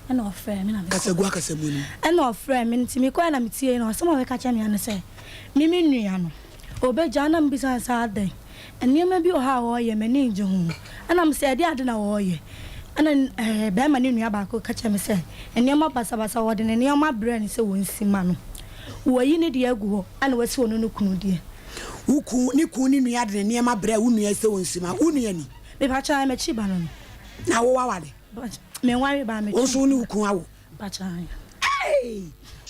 Speaker 14: ɛna ɔfrɛ me na me
Speaker 2: Kasa gu akasa mu no.
Speaker 14: Ɛna ɔfrɛ me nti me kɔɛ na me tie no asɛm a ɔbɛka kyerɛ me ano sɛ me me nua no ɔbɛgya na me bisa no sɛ adɛn Nneɛma bi wɔ hɔ a wɔyɛ, m'ani nnye ho. Ɛnna mese, Ɛdeɛn ade na wɔreyɛ? Ɛnna ɛɛ barima no nua baako ka kyerɛɛ me sɛ, Nneɛma basabasa, wɔde ne nneɛma brɛɛ no sɛ wɔnsi mma no. Wayi ne deɛ agu hɔ, ɛnna wasi ɔno ne kunu deɛ.
Speaker 2: Wo kun, ne kun ne nua de ne nneɛma brɛɛ wo nua yi sɛ ɔnsi mma wo nua ni?
Speaker 14: Mepakyɛ, ae, m'akyi ba no no.
Speaker 2: Na wo waware?
Speaker 14: Menwaree ba, metwe.
Speaker 2: Wo nso wo ne wo kun awo?
Speaker 14: Mepakyɛ, ae.
Speaker 2: Ei!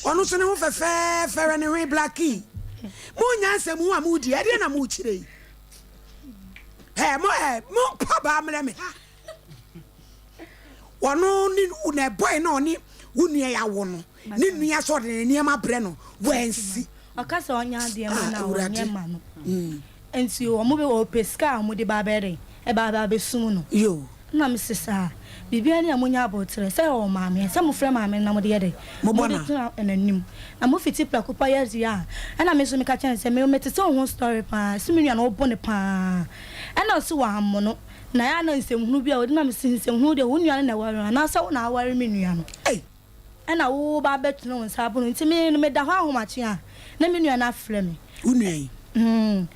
Speaker 2: Ɔno nso ne ho fɛfɛɛfɛ hwɛ ne hwene blackie. Mo nyansa mu a mo di ɛdeɛ na mo kyerɛ yi. Ɛ mo ɛ mo mpa baa mmerɛ me ha. Ɔno ne na boy na ɔne wo nua yi awo no ne nua sɛ ɔde ne nneɛma brɛ no wansi.
Speaker 14: Ɔka sɛ ɔnyɛ adeɛ ma no a ɔnyɛ ma no. Nti wɔn bɛ ɔpɛ sika a wɔde ba abɛyɛ dɛn ɛba abɛ abɛsum no.
Speaker 2: Yoo.
Speaker 14: Ɛna me se saa biribiara ni a monya aboterɛ sɛ ɔwɔ maame ɛsɛ mofrɛ maame no na mode yɛ dɛn
Speaker 2: Mobɔ no
Speaker 14: mode tena n'anim na mofiti prɛko pɛ yɛ deɛ a ɛna me nso meka kyerɛ no sɛ me mete sɛ wo ho story paa se me nua no wobo no paa ɛna ɔse wammo no na ɛyɛ a na nsɛmhunu bi a ɔdi na mese nsɛmhunu deɛ wo nua no na ɛware no anaasɛ wo na aware me nua no.
Speaker 2: Ei.
Speaker 14: Ɛna wo ba abɛtene wo nsa abono nti me no meda hɔ ahomakye a na me nua no afrɛ me.
Speaker 2: Wo nua yi?
Speaker 14: Mm.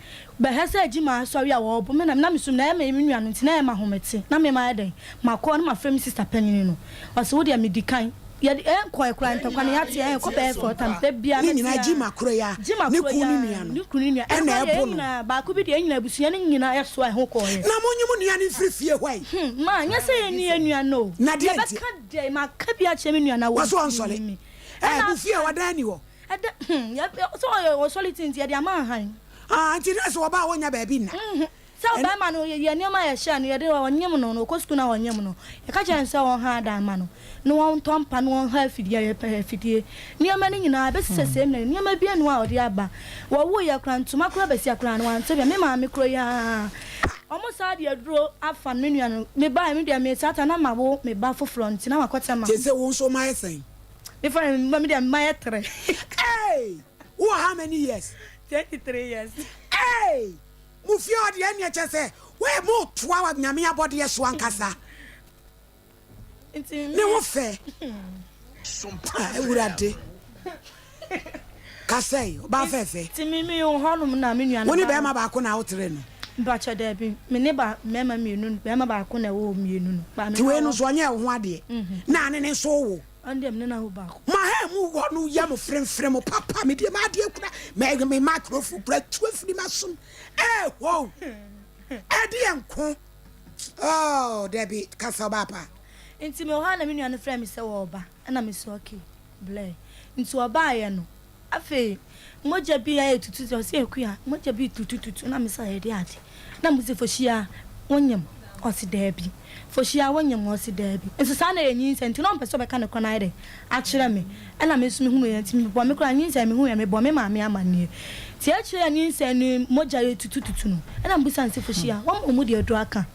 Speaker 14: Bɛhwɛ sɛ Gyima asɔre a wɔrebɔ me na na mesum na ɛyɛ me me nua no nti na ɛyɛ m'ahomete na me mayɛ dɛn makɔ na mafrɛ me sister panyini no ɔse wo deɛ medi kan yɛde ɛnkɔɛ koraa ntɔkwa no yɛate ɛnkɔ bɛyɛ 4 times da biara
Speaker 2: Ne
Speaker 14: mɛte
Speaker 2: nyinaa
Speaker 14: a
Speaker 2: Gyima koro yi a
Speaker 14: Gyima
Speaker 2: ne
Speaker 14: koro yi
Speaker 2: kun ne
Speaker 14: a
Speaker 2: nua no
Speaker 14: ne kunu ne nua
Speaker 2: ɛna
Speaker 14: ɛnkɔ deɛ
Speaker 2: ɛbo
Speaker 14: yɛn
Speaker 2: no.
Speaker 14: nyinaa baako bi deɛ yɛn nyinaa abusua no nyinaa yɛsoa ɛho kɔɔeɛ.
Speaker 2: Na monyi mo nua no mfiri fie hɔ ɛ.
Speaker 14: Hmm ma nyɛ sɛ yɛnni yɛn nua no o
Speaker 2: Na deɛ nti?
Speaker 14: Yɛbɛka dɛn? Maka bi akyerɛ me nua na
Speaker 2: Wɔse
Speaker 14: wantumi
Speaker 2: ɔnsɔre.
Speaker 14: me.
Speaker 2: Ɛɛ
Speaker 14: Ɛna
Speaker 2: mo fie hɔ dan ni hɔ.
Speaker 14: Ɛdɛ hmm yɛ sɛ ɔyɛ ɔsɔre ti nti yɛde ama ahan.
Speaker 2: Ah nti na sɛ ɔba a ɔnnya baabi nna.
Speaker 14: Mhm sɛ ɔbɛrima no yɛ nneɛma a yɛhyɛɛ no yɛde ɔnyem no no ɔkɔ sukuu na ɔnyem no yɛka kyerɛ no sɛ ɔnha adan ma no na ɔntɔ mpa na ɔnha afidie a yɛpɛ afidie nneɛma no nyinaa bɛsi sɛ sɛɛ mmerɛ no nneɛma bi anu a ɔde aba wɔwoeɛ koraa ntoma koraa basia koraa no wantɔ bi a me maame koro yi ara wɔn saa de aduro afa no me nua no mebaeɛ me deɛ me saa ta na mawo me ba foforɔ nti na makɔtɛ ma.
Speaker 2: Te sɛ wo nso mayɛ sɛn?
Speaker 14: Me fa me me deɛ mayɛ tere.
Speaker 2: Hey! Wowɔ how many years?
Speaker 14: 23 years.
Speaker 2: Hey! Mo fie hɔ deɛ ɛneɛ kyɛ sɛ wei mo toa Nyame abɔdeɛ so ankasa. Ne ho fɛ. Ah, Awurade. Kasɛe, ɔbaa fɛfɛ.
Speaker 14: Nti me me wɔ hɔnom na me nua no
Speaker 2: Wo ne bɛrima baako na wotere no?
Speaker 14: Mpakyɛ daabi, me ne ba mmarima mmienu, bɛrima baako na ɛwɔ mmienu no. Ba me
Speaker 2: Nti wei no nso ɔnyɛɛ wo ho adeɛ? Na ne ne nso wo?
Speaker 14: Ɔno deɛ me ne no awo baako.
Speaker 2: Mo aha mu hɔ no yɛ mo fremfrem papa, me deɛ m'adeɛ kura, me me microphone kura tu afiri m'asom. Ee hoo! Ɛdeɛ nko. Oh, dabi, kasa ɔbaa pa.
Speaker 14: Nti mewɔ hɔ a na me nua no frɛ me sɛ wɔreba, ɛna me se okay, blɛɛ. Nti ɔbaeɛ no, afei mogya bi ayɛ tutu sɛ ɔse Akua, mogya bi tutututu, na me se ɛyɛ deɛ ade. Na me se Fohyia, wonyem? Ɔse daabi. Fohyia, wonyem? Ɔse daabi. Nso saa na ɛyɛ nyinsɛn, nti na ɔmpɛ sɛ ɔbɛka nokorɛ no ayɛ dɛn akyerɛ me. Ɛna me nso mehunuiɛ, nti mebɔ me koraa nyinsɛn mehuiɛ, mebɔ me maame amanneɛ. Nti akyire a nyinsɛn no mogya yɛ tutututu no, ɛna mebisa no sɛ Fohyia, wɔma wɔn de aduro aka?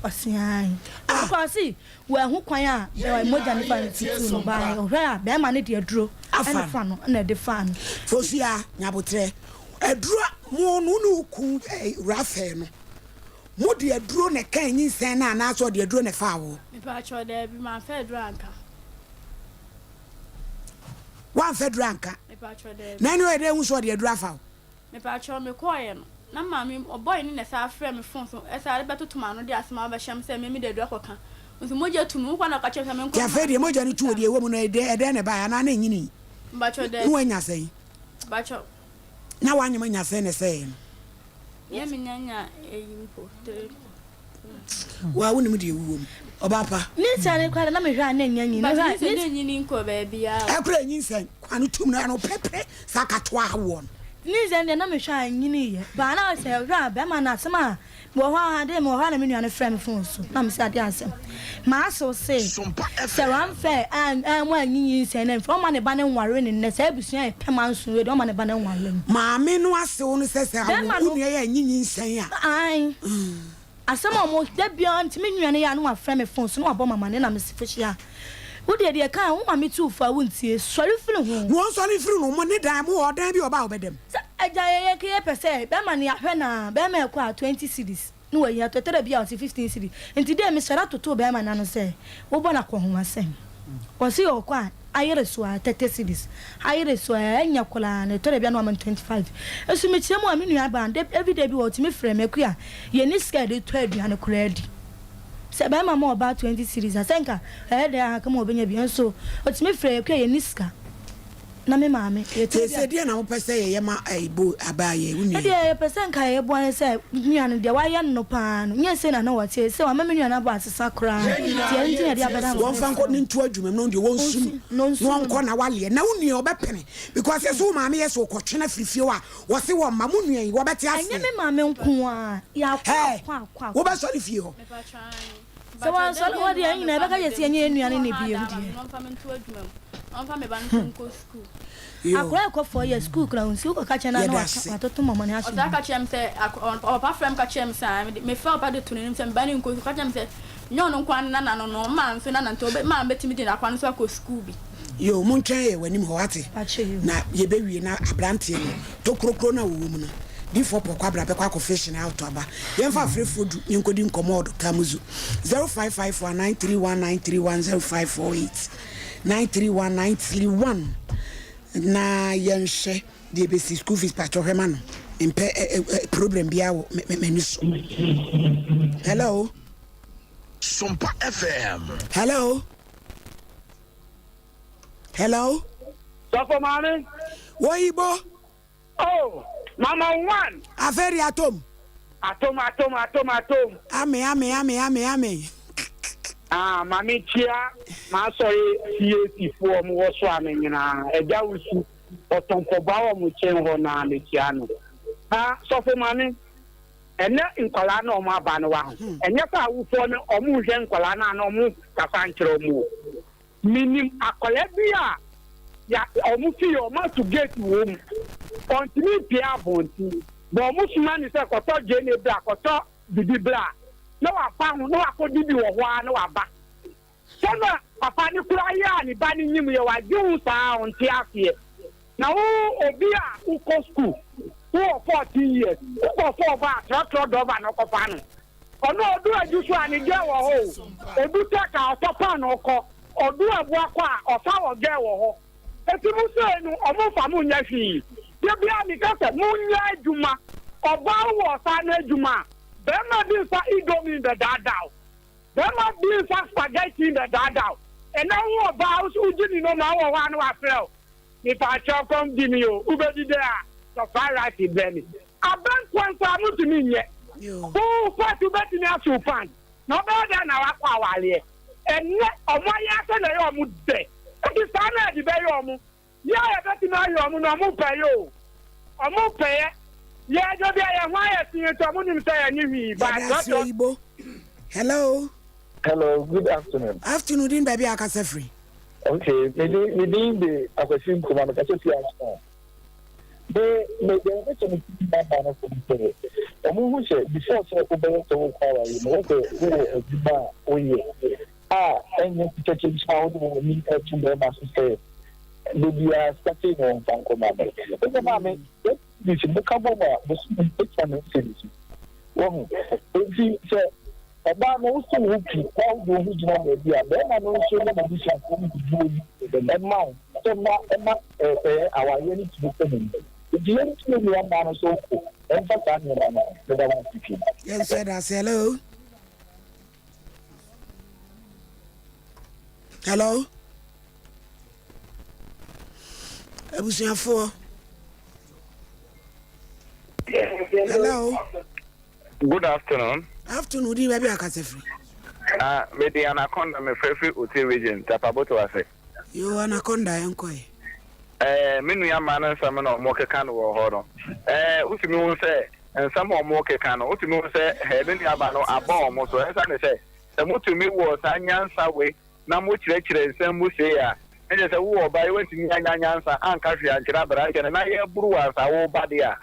Speaker 14: Ɔse aane. Ɔno koraa ɔse wanhu kwan a mogya no fa no tutuu no baeɛ. Ɔhwɛ a bɛrima no de aduro ɛna fa no ɛna ɛde faa no.
Speaker 2: Fohyia, Nyabotrɛ, aduro a mo no wo ne wo kun Raphael no, mo de aduro na ɛkaa nyinsɛn no anaasɛ ɔde aduro na ɛfaa wo?
Speaker 5: Mepaakyɛw, daabi, mamfa aduro anka.
Speaker 2: Woamfa aduro anka?
Speaker 5: Mepaakyɛw, daabi.
Speaker 2: Na ɛne ɔyɛ dɛ hu sɛ ɔde aduro afa wo?
Speaker 5: Mepaakyɛw, mekɔɔeɛ no, na maame, ɔbɔe no na ɛsan frɛɛ me fon so, ɛsan de bɛtoto m'ano de asɛm abɛhyɛ me sɛ me mede aduro akɔka. Nso mogya tu me, wokɔ na ɔka kyerɛ me sɛ menkɔ
Speaker 2: Nti afei deɛ mogya no tu wo deɛ ɛwɔ mu no, ɛdɛn na ɛbaeɛ anaa na ɛnyinii?
Speaker 5: Mepaakyɛw, daabi.
Speaker 2: Na woanya sɛn?
Speaker 5: Mepaakyɛw.
Speaker 2: Na woanyem anya sɛn na ɛsɛeɛ no?
Speaker 5: Nyɛ me nya nya eyi mpo, tere.
Speaker 2: Wa wonim deɛ ɛwuwɔ mu. Ɔbaa pa.
Speaker 14: Nyinsɛn no koraa na mehwɛ a na ɛnyɛ nyin.
Speaker 5: But nyinsɛn no nyini nkɔ baabiara o.
Speaker 2: Ɛkora nyinsɛn kwan no tum no ano pɛpɛ saa katoa awoɔ no.
Speaker 14: Nyinsɛn deɛ na mehwɛ a ɛnyini yɛ. But na sɛ hwɛ a bɛrima no asɛm a mewɔ hɔ a adeɛ mewɔ hɔ a na me nua no frɛ me phone so na mese adeɛ asɛm. M'asew se sɛ wamfɛ an mo anyi nyinsɛn no amfiri ɔmma ne ba no nware no nnɛ saa abusua a yɛpɛ manso wei deɛ ɔmma ne ba no nware no.
Speaker 2: Maame no asew no sɛ sɛ awo wo nua yi anyi nyinsɛn a.
Speaker 14: Ae. Asɛm a ɔmo da biara nti me nua no yɛ a na wafrɛ me phone so na wabɔ me amane na mese Fohyia wo deɛ deɛ ɛka a wo maame tu wo fo a wontie sɔre firi ho.
Speaker 2: Na ɔnsɔre mfiri no mo ne dan mo wɔ ɔdan bi a ɔba a ɔbɛda mu.
Speaker 14: Sɛ agya yɛ yɛ yɛ pɛ sɛ bɛrima no yɛahwɛ no a bɛrima ɛkɔ a 20 cedis na wayi atɔ ɛtɔ da bi a ɔse 15 cedis nti dɛ mesɔre atotoo bɛrima no ano sɛ wobɔ no akɔnhoma sɛn ɔse ɔkɔ a ayere so a 30 cedis ayere so a ɛnyɛ koraa no ɛtɔ da bi a na wama no 25 nso mekyerɛ mu a me nua baa no everyday bi wɔ ɔtumi frɛ me Akua yɛnni sika a yɛde tɔ aduane koraa di sɛ bɛrima ma ɔbaa 20 cedis a sɛ nka ɛyɛ dɛn a kama ɔbɛnya bi nso ɔtumi frɛ Akua yɛnni sika na me maame yɛtɔ bi a.
Speaker 2: Seesei deɛn na wopɛ sɛ yɛyɛ ma Bo abaa yɛ wo nua yi?
Speaker 14: Medeɛ yɛpɛ sɛ nka yɛboa no sɛ nua no deɛ wayɛ no no paa no nyɛ sei na na ɔteɛ seesei wama me nua no abɔ asesa koraa nti ɛno nti na yɛde abɛda no
Speaker 2: Wɔmfa nkɔ ne nto adwuma mu na ɔno deɛ wɔnsu no na ɔnkɔ na waleɛ na wo nua ɔbɛpene because yɛse wo maame yɛ sɛ ɔkɔtwe no afiri fie hɔ a wɔse wɔmma mo nua yi wɔbɛte aseɛ.
Speaker 14: Ɛnyɛ me maame nko ara yɛakɔ akɔ akɔ akɔ.
Speaker 2: Wobɛsɔre fie hɔ.
Speaker 14: Sɛ wansɔre hɔ deɛ, yɛn nyinaa yɛbɛka yɛ sɛ yɛnyɛ yɛn nua no ne bio deɛ. Akwadaa ɛkɔ fɔ yɛ sukuu kura nsi wokɔ ka kyerɛ no na watoto mɔmɔ ne aso.
Speaker 5: Ɔtaa ka kyerɛ me sɛ ɔpapa frɛ me ka kyerɛ me sɛ mefrɛ ɔpapa de to n'anim sɛ me ba no nkɔ sukuu ka kyerɛ me sɛ nyɛ ɔno nko ara ne nana no no ɔmaa nso nana nti ɔbɛ maa bɛtumi de akwadaa no nso akɔ sukuu bi.
Speaker 2: Yoo montwɛn yɛ w'anim hɔ wate na yɛbɛwie na abranteɛ no tokrokro no a wɔwɔ mu no difoɔ pɔ kwabra bɛkɔ akɔ fish no out aba yɛmfa afrɛfoɔ du ne nkɔdi nkɔmmɔ wɔ Dr. Amuzu 0554 931 931 0548 931 931 na yɛnhwɛ deɛ ɛbɛsi school fees patwɔ hwɛ ma no mpɛ problem biara wɔ m'ani so hello
Speaker 10: Sompa FM.
Speaker 2: Hello. Hello.
Speaker 4: Sɔfo maame.
Speaker 2: Woyibo.
Speaker 4: Oh, mama one.
Speaker 2: Aferi atom.
Speaker 4: Atom atom atom atom.
Speaker 2: Ame ame ame ame ame.
Speaker 4: Ah, ma me kyia m'asɔre CAC foɔ ɔmo wɔ so a me nyinaa. Agya Wusu, ɔtɔn mpɔboa wɔ mo kyɛn hɔ naa me kyia no. Ah, sɔfo maame, ɛnɛ nkwadaa na ɔmo aba no waho. Ɛnyɛ sɛ awofoɔ no ɔmo nhwɛ nkwadaa no a na ɔmo kasa nkyerɛ ɔmo o. Menim akwadaa bi a ya ɔmo fie ɔmo ato gate wɔ mu. Ɔntumi mpue abɔnten. But ɔmo soma no sɛ kɔtɔ gyeene bra, kɔtɔ bibi bra na wafa ho na wakɔdidi wɔ hɔ ara na waba. Sɛ na papa no koraa yɛ a ne ba no nyim yɛ wagye ho saa a ɔnte aseɛ. Na wo obi a wokɔ school wowɔ 14 years wokɔfa ɔba a trɔtrɔ dɔba na ɔkɔfa no. Ɔno ɔdu adu so a ne girl wɔ hɔ o. Ɔdu tech a ɔtɔ pan na ɔkɔ. Ɔdu Abuakɔ a ɔsa wɔ girl wɔ hɔ. Eti mo sei no ɔmo nfa mo nyɛ hwee. Da biara me ka sɛ mo nyɛ adwuma. Ɔbaa wo wɔ ɔsaa no adwuma a, bɛɛma bi nfa indomie bɛ daadaa wo. Bɛɛma bi nfa spaghetti bɛ daadaa wo. Ɛnɛ wo ɔbaa wo so wo gye ne nɔma wo wɔ hɔ a na wafrɛ wo. Mepaakyɛw kɔm di me o, wo bɛ di dɛn a tɔ fried rice brɛ me. Abɛn kwan koraa mo ntumi nyɛ. Wo first wo bɛtumi asow pan na ɔbɛyɛ dɛn na wakɔ awareɛ. Ɛnnɛ ɔmo ayɛ asɛ na ɛyɛ ɔmo dɛ nti saa na yɛde bɛyɛ ɔmo. Yɛ a yɛbɛtumi ayɛ ɔmo no ɔmo mpɛyɛ o. Ɔmo mpɛyɛ. Yɛ ɛdɔ bi a yɛn ho ayɛ fi nti ɔmo nim sɛ yɛnye hwii but
Speaker 2: Yɛda ase oyibo. Hello.
Speaker 15: Hello, good afternoon.
Speaker 2: Afternoon, din baabi a akasa firi.
Speaker 15: Okay, me din me din de Akwasi Nkrumah, me kasa fi Aston. Me me deɛ mepɛ sɛ metu me nuabaa no fo ne sɛ, wɔn hu sɛ before sɛ wobɛyɛ sɛ wokɔ awareɛ no, wɔ sɛ wowɔ adwuma a woyɛ a ɛnyɛ sika kyenkyen a wode w'ani ɛto bɛrima so sɛ da biara sika sei na wɔmfa nkɔma me. Wosɛ maame, yɛn cedis moka bom a bosome ɛtua me cedis. Wahu? Enti sɛ Ɔbaa no, wosi wo ho pi na wode wo ho gyina baabi a, barima no nso ne n'abusuafoɔ no de buo yi ma wo sɛ ma ɛma ɛɛ awareɛ no tumi kɔ n'anim. Nti yɛntu yɛn nua mmaa no nso fo mfa saa nneɛma no ho. Meda mo ase pii.
Speaker 2: Yɛn nso yɛda ase. Hello. Hello. Abusuafoɔ. Hello.
Speaker 16: Good afternoon.
Speaker 2: Afternoon, di baabi akasa firi.
Speaker 16: Ah, me di Anaconda, me frɛ firi Oti region, Tapaboto ase.
Speaker 2: Yo, Anaconda, yɛn kɔ yi.
Speaker 16: Eh, me nua mmaa no nsɛm na wɔn keka no wɔ hɔ no. Eh, wotumi hu sɛ nsɛm a wɔn keka no, wotumi hu sɛ eh, me nua ba no abɔ wɔn so. Ɛnsa ne sɛ, sɛ motumi wɔ saa nyansa wei na mokyerɛkyerɛ nsɛm mu sei a, na kyerɛ sɛ wowɔ ɔba yi woantumi annya nyansa anka hwee ankyerɛ aberanteɛ no na yɛaburu wo ansa woreba deɛ a,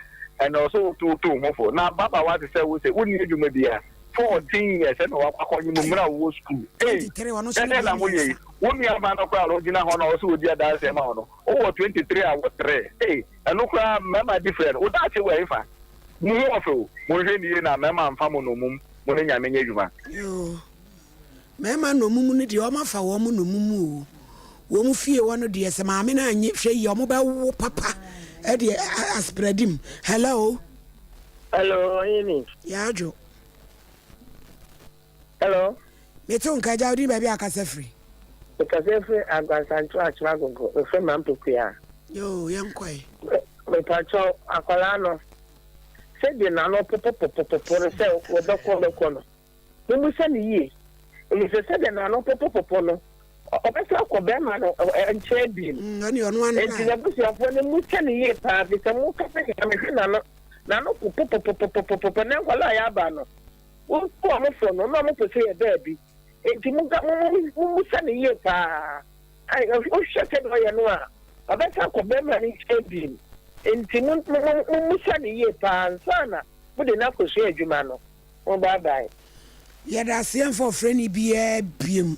Speaker 16: ɛnna ɔsɛ wotu wo ho fo. Na ababaawa te sɛ wo sɛ wonni adwuma biara, 14 years ɛna wakɔ akɔnye mu mmerɛ a wowɔ sukuu. Ei,
Speaker 2: 23 ɔno nso ne
Speaker 16: ɛdɛn
Speaker 2: deɛ
Speaker 16: na moyɛ yi?
Speaker 2: mmiɛnsa.
Speaker 16: Wo nuabaa no koraa a ɔgyina hɔ no a ɔsɛ ɔdi adanseɛ ma wo no, wowɔ 23 a wo tre. Ei, ɛno koraa mmarima di frɛ no. Wo daakye wɔ ɛhefa? Mo ho ɔfɛ o, monhwɛ no yie na mmarima amfa mo nnommum, mo ne Nyame nyɛ adwuma.
Speaker 2: Yoo. Mmarima nnommum no deɛ wɔn afa wɔn nnommum o. Wɔn fie hɔ no deɛ sɛ maame no anye hwɛ yie wɔn bɛwo papa ɛdeɛ aspradim. Hello.
Speaker 17: Hello, ɔhene.
Speaker 2: Yaadwo.
Speaker 17: Hello.
Speaker 2: Mete wo nka agya wodin baabi a akasa firi.
Speaker 17: Mekasa firi Agbansanto Akyem Agogo mefrɛ Mampekua.
Speaker 2: Yoo yɛnkɔe.
Speaker 17: Mepakyɛw akwadaa no sɛdeɛ n'ano popopopopopo no sɛ wɔbɛkɔ bɛkɔ no. Mommisa no yie, efisɛ sɛdeɛ n'ano popopopo no, ɔbɛsan akɔ barima no nkyɛn bio. Enti n'abusuafoɔ no mmisa no yie paa, ɛfiri sɛ mokasa nyinaa mehwɛ n'ano, n'ano popopopopopopo. Nnɛ nkwadaa a yɛaba no, wotu wɔn fo no, na wɔpɛ sɛ yɛ baabi. Enti mommisa no yie paa. Wohwɛ sɛdeɛ ɔyɛ no a, ɔbɛsan akɔ barima no nkyɛn bio. Enti mommisa no yie paa ansa na mode no akɔsua adwuma no. Mo bye bye.
Speaker 2: Yɛda ase yɛmfa ɔfrɛni biara biom.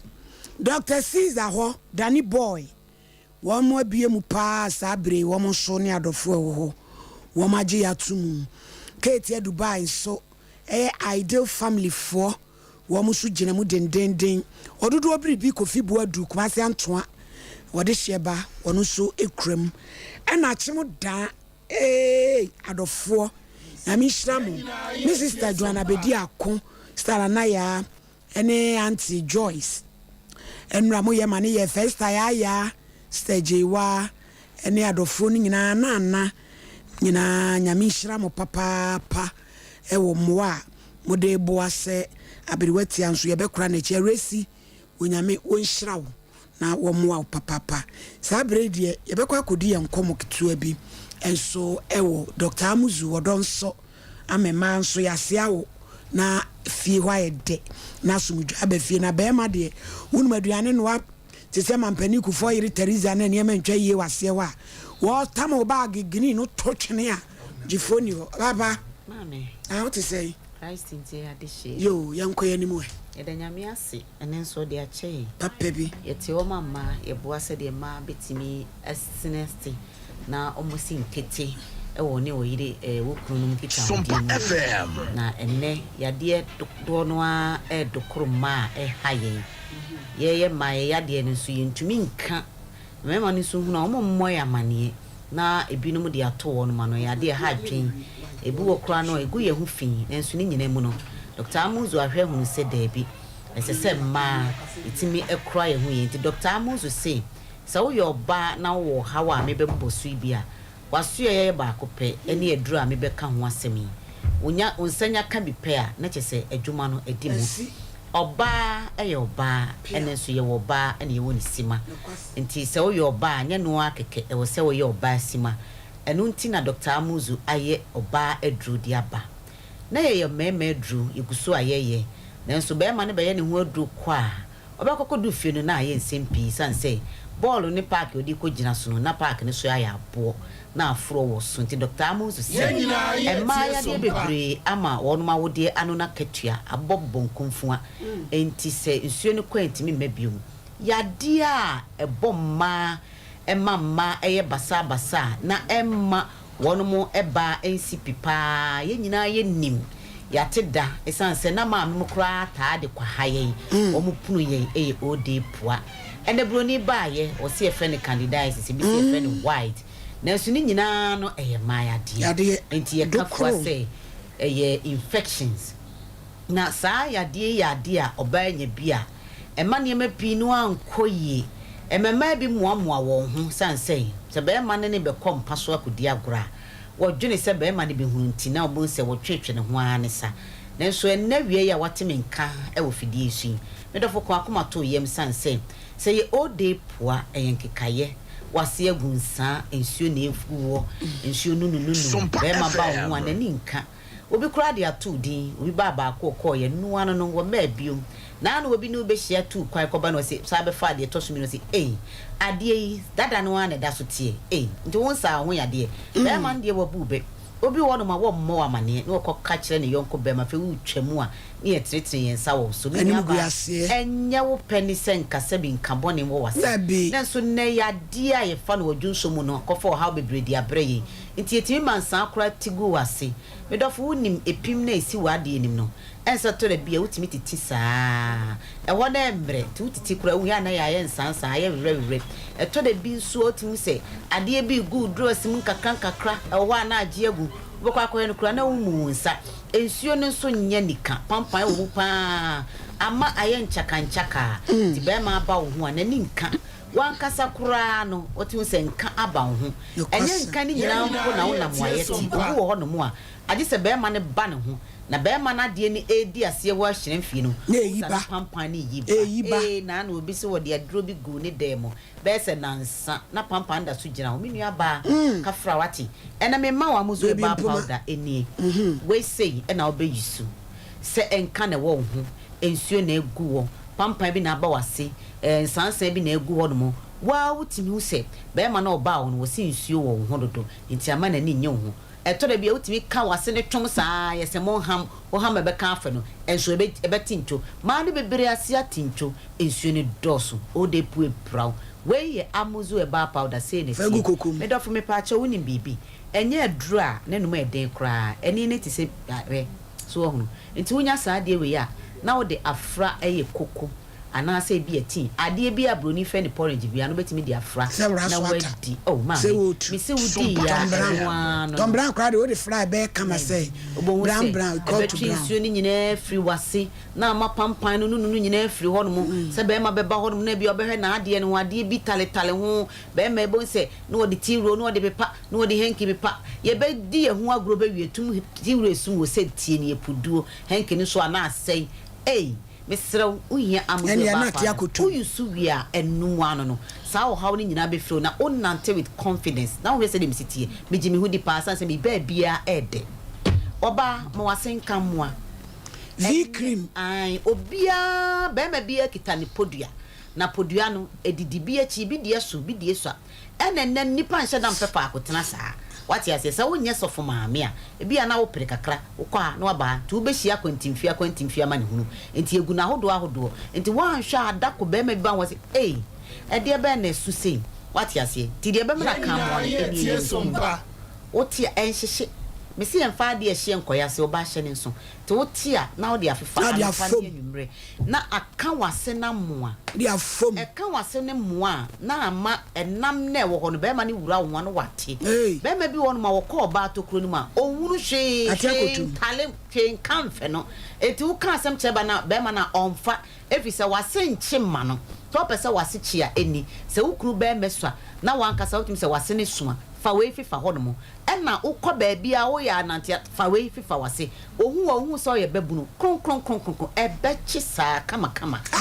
Speaker 2: Doctor Caesar hɔ, Danny Boy, wɔn abue mu paa saa bere yi, wɔn nso ne adɔfoɔ a ɛwɔ hɔ, wɔn agye yɛ ato mu. Kate Dubai nso, ɛyɛ Ideal Family foɔ, wɔn nso gyina mu dendennden. Ɔdodoɔ biribi Kofi Boadu, Kumasi Antoa, wɔde hyeɛ ba, wɔn nso kura mu. Ɛna Akyem Daa. Eeii adɔfoɔ Nyame nhyira mo. Me sister Joanna Bediako, sister Nana Yaa ɛne auntie Joyce ɛnora mo yɛ ma ne yɛ fɛ, sister Yaayaa, sister Agyeiwaa ɛne adɔfoɔ no nyinaa Nana nyinaa Nyame nhyira mo papaapa ɛwɔ mmoa a mode boa sɛ aberewa tia nso yɛbɛkora n'akyi. Awurasi. Onyame wɔnhyira wo na wɔmmoa wo papaapa. Saa berɛ yi deɛ yɛbɛkɔ akɔdi yɛn nkɔmmɔ ketewa bi nso wɔ Doctor Amuzu ɔdɔ nsɔ ama mmaa nso yɛase awo na fie hɔ ayɛ dɛ na asomdwoeɛ aba fie na barima deɛ wonim aduane noa te sɛ Mampanin Kufuor yere Theresa na nneɛma ntwa yie wɔ aseɛ hɔ a wɔtam wo baage green no to twene a gyefoɔ nni hɔ. Papa,
Speaker 18: Maame.
Speaker 2: Ah, wote sɛn?
Speaker 18: Christ nti yɛ adehyeɛ.
Speaker 2: Yoo, yɛnkɔ yɛn anim ɛ.
Speaker 18: Yɛda Nyame ase, ɛnɛ nso ɔde akyɛ yɛn.
Speaker 2: Papa bi.
Speaker 18: Yɛte hɔ ma mmaa, yɛboa sɛdeɛ mmaa bɛtumi asene ase na wɔasi nkete wɔ wɔne wɔn yere eh, wɔ kununom nkitahodie mu. Na ɛnnɛ yadeɛ dodoɔ no ara redokoro mmaa a ɛha yɛn. Yɛyɛ mmaa yɛn yadeɛ no nso yɛntumi nka. Mmarima no nso hunu a wɔmmɔ yɛn amaneɛ na ebinom de ato wɔn ano. Ɛyɛ adeɛ a ɛha adwene. Ebi wɔ koraa no a ɛgu yɛn ho fi nanso ne nyinaa mu no Dɔkta Amuzu ahwɛ ahunu sɛ daabi, ɛsɛ sɛ mmaa yɛtumi kora yɛn ho yie. Nti Dɔkta Amuzu se sɛ woyɛ ɔbaa na wowɔ ɔhaw a mebɛbobɔ so yi bi a, w'asoɛeɛ yɛ baako pɛ ne aduro a mebɛka ho asɛm yi. Wonya, wo nsa nya ka bi pɛ a, na kyerɛ sɛ adwuma no adi mu. Ɔbaa yɛ ɔbaa, ɛna nso yɛwɔ ɔbaa ɛna yɛwɔ ne sima. Nti sɛ woyɛ ɔbaa a, nyɛ noa ara kɛkɛ, ɛwɔ sɛ woyɛ ɔbaa sima. Ɛno nti na Dɔkta Amuzu ayɛ ɔbaa aduro de aba. Na yɛyɛ mmarima aduro, yɛgu so a yɛyɛ. Nanso barima no bɛyɛ ne ho aduro kɔ a, Ɔbɛkɔ akɔdu fie no na ayɛ nsɛm pii esiane sɛ bɔɔlo ne paake a ɔde rekɔgyina so no, na paake no so ayɛ aboɔ na aforɔ wɔ so nti Dɔkta Amoh nso se mmaa yadeɛ bebree ama wɔnom awodeɛ ano no akatua abobɔbobɔ nkomfua enti sɛ nsuo no kɔ a ɛntumi mma biom. Yadeɛ a ɛbɔ mmaa ɛma mmaa yɛ basabasa a na ɛmma Wɔnom baa nsi pi paa, yɛn nyinaa yɛ nim, yɛate da, ɛsiane sɛ na maame mo koraa taa de kwa ha yɛn, wɔn pono yɛn yɛ old pua. Ɛnɛ broni baayɛ, wɔse yɛfrɛ no candidiasis, ebi se yɛfrɛ no white, nanso ne nyinaa no ɛyɛ mmaa yadeɛ, nti yɛka fua sɛ ɛyɛ infections. Na saa yadeɛ yi yɛ adeɛ a ɔbaa nya bi a, ɛma nneɛma pii no ara nkɔ yie. Ɛma mmaa bi mmoamoa wɔn ho sane sɛ, sɛ barima no ne bɛkɔ mpa so akɔdi agorɔ a, wɔdwene sɛ barima no bɛhunu nti na wɔbɛhu sɛ wɔtwetwe ne ho ara ne sa. Nanso ɛnnɛ awia yi a woate me nka wɔ fidie yi so yi, me dɔfo ka w'akoma to wo yam sane sɛ, sɛ ɛyɛ old day poa, ɛyɛ nkekaeɛ, w'ase agu nsaa, nsuo na ɛgu hɔ, nsuo nunununu, barima ba wo ho a, n'ani nka. Obi koraa de ato wo din, obi baa baako ɔkɔɔeɛ, noa no no, wɔmmaa biom. Naa na obi ne wo bɛhyia tuu kwan kɔba na ɔse saa bɛfaa deɛ ɛtɔ so mmienu ɔse ei, adeɛ yi dada no ara na ɛda so teɛ ei, nti wo nsaa wo ho yadeɛ. Bɛɛma no deɛ wabu wo bɛ. Obi wɔ hɔnom a wɔmmɔ wo amaneɛ na ɔkɔ ka kyerɛ ne yɔnko bɛɛma afei wotwa mu a ne yɛtenetene yɛn nsa wɔ wo so. Me nua baa, ɛnyɛ wo pɛ ne sɛ nka sɛbi nka bɔne wɔ w'ase. Nanso nnɛ yadeɛ a yɛfa no wɔ dwonsɔ mu no akɔfa ɔhaw bebree de abrɛ yɛn. Nti yɛtumi ma nsaa koraa ti gu w'ase. Me dɔfo wonim epim no a esi w'adeɛ anim no? Ɛnsɛ tɔ da bi a wotumi titi saa. Ɛhɔ no ɛmmerɛ nti wotiti koraa wohu a na yɛayɛ nsaa nsaa, ayɛ werɛwerɛ. Ɛtɔ da bi nso a wotumi hu sɛ adeɛ bi regu wo drawers mu nkakra nkakra, ɛwɔ hɔ a na agye agu. Wobɛkɔ akɔhwɛ no koraa na wommu wo nsa. Nsuo no nso nyɛ nika, pampan wɔ mu pa ara, ama ayɛ nkyaka nkyaka. Nti barima aba wo ho a n'ani nka. W'ankasa koraa no, wote hu sɛ nka aba wo ho. Ɛnyɛ nka no nyinaa mpo na wonam w'ayɛ te. Obi wɔ hɔnom a, agye sɛ barima no ba ne ho, na barima no adeɛ no redi aseɛ hɔ ahyerɛn fie no, wohu sɛ ne pampan no reyi ba. Ee, na ano obi se wɔde aduro bi guu ne dan mu bɛyɛ sɛ nnansa, na pampan da so gyina hɔ. Me nuabaa, kafra, wate? Ɛnnɛ memma wo Amuzu Herbal Powder nie. Wei sei na wobɛyi su. Sɛ nka na ɛwɔ wo ho, nsuo na agu hɔ, pampan bi na aba w'ase, nsansan bi na agu hɔnom. Wo ara wotumi hu sɛ barima no a ɔbaa wo no, ɔse nsuo wɔ wo ho dodo nti ama n'ani nnye wo ho. Ɛtɔ da bi a wotumi ka w'ase no twom saa ara, yɛ sɛ monham, woham a ɛbɛka afɛ no, nso ɛbɛ, ɛbɛte ntwo. Mmaa no bebree ase ate ntwo, nsuo no dɔɔso, wode pue pira wo. Wei yɛ Amuzu herbal powder, sei na ɛteɛ. Me dɔfo mepaakyɛw wonim biribi? Ɛnyɛ aduro a n'anom yɛ den koraa, ɛne no te sɛ, hwɛ, so woahunu? Nti wonya saa adeɛ wei a, na wode afra ɛyɛ koko. Anaasɛ ebia tea, adeɛ bi a broni frɛ no porridge biara no wobɛtumi de afra
Speaker 2: Sɛ wora
Speaker 18: na
Speaker 2: so ata.
Speaker 18: woadi. Oh maame,
Speaker 2: Sɛ wotu.
Speaker 18: mese wodii
Speaker 2: Tom
Speaker 18: a
Speaker 2: brown.
Speaker 18: ɛno ara no
Speaker 2: Tom
Speaker 18: no.
Speaker 2: brown koraa deɛ wode fra a ɛbɛyɛ kama sɛ
Speaker 18: Wobɛhu
Speaker 2: brown
Speaker 18: sɛ
Speaker 2: brown, equal to
Speaker 18: ɛbɛtwe
Speaker 2: brown.
Speaker 18: nsuo no nyinaa afiri w'ase na ama pampan no nunu no nyinaa afiri hɔnom. Sɛ barima bɛba hɔnom na ebia ɔbɛhwɛ n'adeɛ no ho, adeɛ bi taletale ho, barima yi bɛhu sɛ na ɔde tea roll na ɔde pepa, na ɔde hanky pepa. Yɛbɛdi yɛn ho agorɔ bɛwie, tum tea roll esum wɔ sɛ tie no yɛ puduo, hanky no nso a na asɛe. Ei! Mesrɛ wo, wohia Amuzu
Speaker 2: Ɛnneɛ
Speaker 18: Herbal
Speaker 2: na ate
Speaker 18: Powder.
Speaker 2: akoto.
Speaker 18: Wo use wie a, ɛno ara no no, saa ɔhaw no nyinaa bɛfiri wo na wonante with confidence. Na wohwɛ sɛdeɛ mesi teɛ, megye me ho di paa sane sɛ me baabiara ɛɛdɛ. Ɔbaa, ma w'ase nka mmoa.
Speaker 2: V cream.
Speaker 18: Ae, obiara, barima biara kita ne podua. Na podua no, ɛdidi bi akyi, bi deɛ so, bi deɛ sua. Ɛna ɛnnɛ no, nnipa nhyɛ da mpɛ faako tena saa. Woate aseɛ? Sɛ wonyɛ sɔfo maame a, ebia na wopere kakra, wokɔ ha na woaba ha, nti wobɛhyia akwantimfie akwantimfie amanehunu. Nti ɛgu no ahodoɔ ahodoɔ. Nti woanhwɛ a, da ko barima bi ba ho ɔse, Ei, ɛdeɛ bɛn na ɛso sei? Woate aseɛ? Nti deɛ ɛbɛma no aka amoa no, ɛnneɛ yɛ nhu. Wote a, ɛnhyehye. Mese yɛmfa adeɛ a ɛhyeɛ nkɔyɛ ase, ɔbaa hyɛ ne nso. Nti wote a, na wode afefa
Speaker 2: Na wode
Speaker 18: anɔpa
Speaker 2: afom.
Speaker 18: ne anwummerɛ, na aka w'ase no amoa.
Speaker 2: De afom.
Speaker 18: Ɛka w'ase no mmoa a, na ama ɛnam no a ɛwɔ hɔ no, barima no wura wo ho a, na wate. Barima bi wɔ hɔnom a, ɔkɔ ɔbaa tokuro no mu a, ɔnhunu hwee,
Speaker 2: Ate
Speaker 18: hwee
Speaker 2: akoto mu.
Speaker 18: ntale, hwee nka mfɛ no. Enti woka asɛm kyerɛ ba no a, barima no a, ɔmfa, ɛfiri sɛ w'ase nkye mma no. Sɛ wopɛ sɛ w'ase kye a, ɛnni. Sɛ wo kunu barima sua, na w'ankasa wotumi sɛ w'ase no sua, fa wei fefa hɔnom. Ɛna wokɔ baabi a woyɛ anante a, fa wei fefa w'ase. Ohu wo a, ohu sɛ ɔyɛ babunu. Kronkronkronkron. Ɛbɛkye saa kamakama na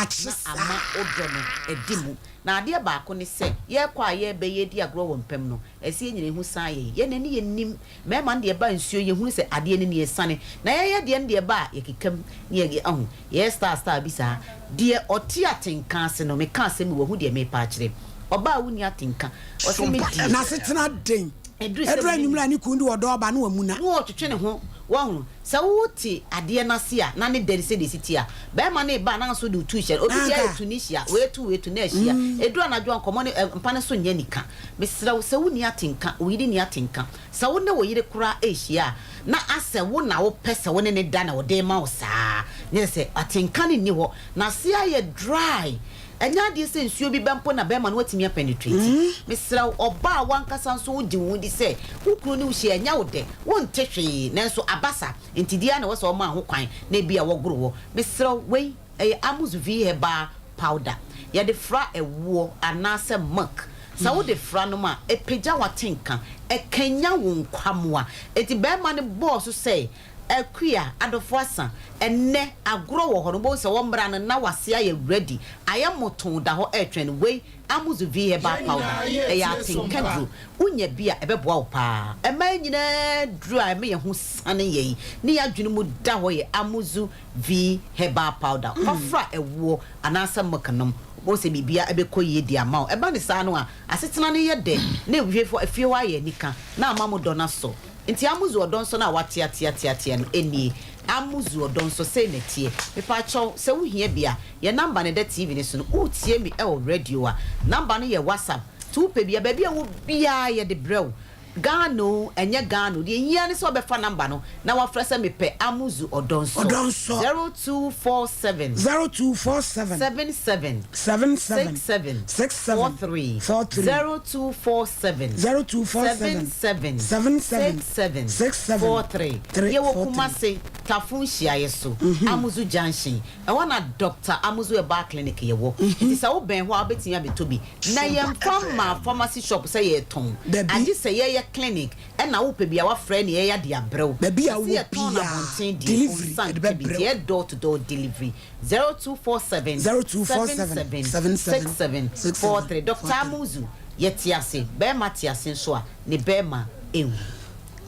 Speaker 18: ama wo dɔ no adi mu. Na adeɛ baako ne sɛ, yɛrekɔ a yɛreba yi, yɛredi agorɔ wɔ mpam no, ɛsɛ sɛ yɛn nyinaa hu san yɛn. Yɛn ani yɛnnim. Mmarima no deɛ ɛba nsuo, yɛhunu sɛ adeɛ no nie, asiane. Na yɛn yɛ deɛ no deɛ ɛba a, yɛkeka mu na yɛ, ahu, yɛyɛ style style bi saa. Deɛ ɔte atenka ase no, meka asɛm bi, wahu deɛ merepɛ akyerɛ. Ɔbaa a wonni atenka, ɔse me deɛ.
Speaker 2: N'asetena den.
Speaker 18: Ɛduru sɛ
Speaker 2: Ɛduru anwummere a ne kunu de ɔdɔ aba na wamuna.
Speaker 18: Na ɔretwetwe ne ho. Woahunu? Sɛ wote adeɛ no ase a, na ne dɛ no sɛdeɛ ɛsi teɛ a, barima no reba a, na nso wode wo tu rehyɛ no. Obi deɛ ayɛ Tunisia, wei tu, wei tu, na ahyia. Ɛduru anadwo a, nkɔmmɔ no, ɛ, mpa no so nyɛ anika. Mesrɛ wo, sɛ wonni atenka, wo yere nni atenka, sɛ wo ne wo yere koraa rehyia a, na asɛ wo na wopɛ sɛ wo ne no da na ɔde rema wo saa, na kyerɛ sɛ atenka no nni hɔ. N'ase ayɛ dry. Ɛnyɛ adeɛ sɛ nsuo bi bɛ mpo na bɛrima no watumi apɛnitreti. Mesrɛ wo, ɔbaa a w'ankasa nso wogye wo ho di sɛ wo kunu ne wo hyia a, ɛnyɛ wo dɛ, wonte hwee, nanso aba sa, nti deɛ ara na ɛwɔ sɛ ɔma ho kwan na ebia wɔgoro wɔ. Mesrɛ wo, wei, ɛyɛ Amus V Herbal Powder. Yɛde fra ɛwoɔ anaasɛ milk. Sɛ wode fra nom a, ɛpagya w'atenka, ɛkanyan wo nkwammoa. Enti bɛrima no bɔɔ so sɛ Akua, adɔfo asa, ɛnnɛ agorɔ wɔ hɔ no wobɛhu sɛ wɔmmra no na wase ayɛ ready, ayɛ motoo da hɔ ɛretwɛn no, wei Amuzu V herbal powder, ɛyɛ atenka duro, wonya bi a ɛbɛboa wo paa. Mmaa nyinaa duro a ɛma yɛn ho sane yɛn ne yɛn adwene mu da hɔ yɛ Amuzu V herbal powder, fa fra ɛwoɔ anaasɛ milk nom, wobɛhu sɛ biribiara ɛbɛkɔ yie de ama wo. Ɛba no saa no a, asetena no yɛ dɛ na efie hɔ ayɛ anika na ama mo dɔ no asɔ. Nti Amuzu ɔdɔnsɔ no a wateateateatea no nie, Amuzu ɔdɔnsɔ sei na ɛteɛ. Mepaakyɛw sɛ wo hia bi a, yɛn number no ɛda TV no so no, wo tie me ɛwɔ radio a, number no yɛ WhatsApp, nti wo pɛ bi a, baabi a wɔ biara yɛde brɛ wo. Ghana oo, ɛnyɛ Ghana oo, deɛ ɛhia ne sɛ wobɛfa number no na wafrɛ sɛ mepɛ Amuzu ɔdɔnsɔ,
Speaker 2: Ɔdɔnsɔ.
Speaker 18: 0247.
Speaker 2: 0247.
Speaker 18: 77.
Speaker 2: 77.
Speaker 18: 67.
Speaker 2: 67.
Speaker 18: 43.
Speaker 2: 43.
Speaker 18: 0247.
Speaker 2: 0247.
Speaker 18: 77.
Speaker 2: 77.
Speaker 18: 67.
Speaker 2: 67.
Speaker 18: 43.
Speaker 2: 3
Speaker 18: Yɛwɔ
Speaker 2: 43.
Speaker 18: Kumase, Tafo nhyiaeɛ so, Amuzu Junction. Ɛhɔ na Doctor Amuzu Herbal Clinic yɛwɔ. Nti sɛ wobɛn hɔ a wobɛtumi abɛtɔ bi. Na yɛmfa mmaa pharmacy shop sɛ yɛretɔn.
Speaker 2: Dabi.
Speaker 18: Agye sɛ yɛyɛ clinic ɛna wopɛ bi a woafrɛ ne yɛyɛ de abrɛ wo.
Speaker 2: Baabi a
Speaker 18: Na sɛ
Speaker 2: wowɔ
Speaker 18: yɛtɔn no
Speaker 2: biara,
Speaker 18: abɔnten deɛ,
Speaker 2: delivery,
Speaker 18: wonsa
Speaker 2: yɛde
Speaker 18: nka bi.
Speaker 2: bɛbrɛ
Speaker 18: Nti
Speaker 2: wo.
Speaker 18: ɛyɛ door to door delivery. 0247
Speaker 2: 0247
Speaker 18: 77
Speaker 2: 77
Speaker 18: 67
Speaker 2: 67
Speaker 18: 43. Doctor
Speaker 2: 43.
Speaker 18: Amuzu, yɛte ase. Bɛrima te ase nso a, ne bɛrima nwu.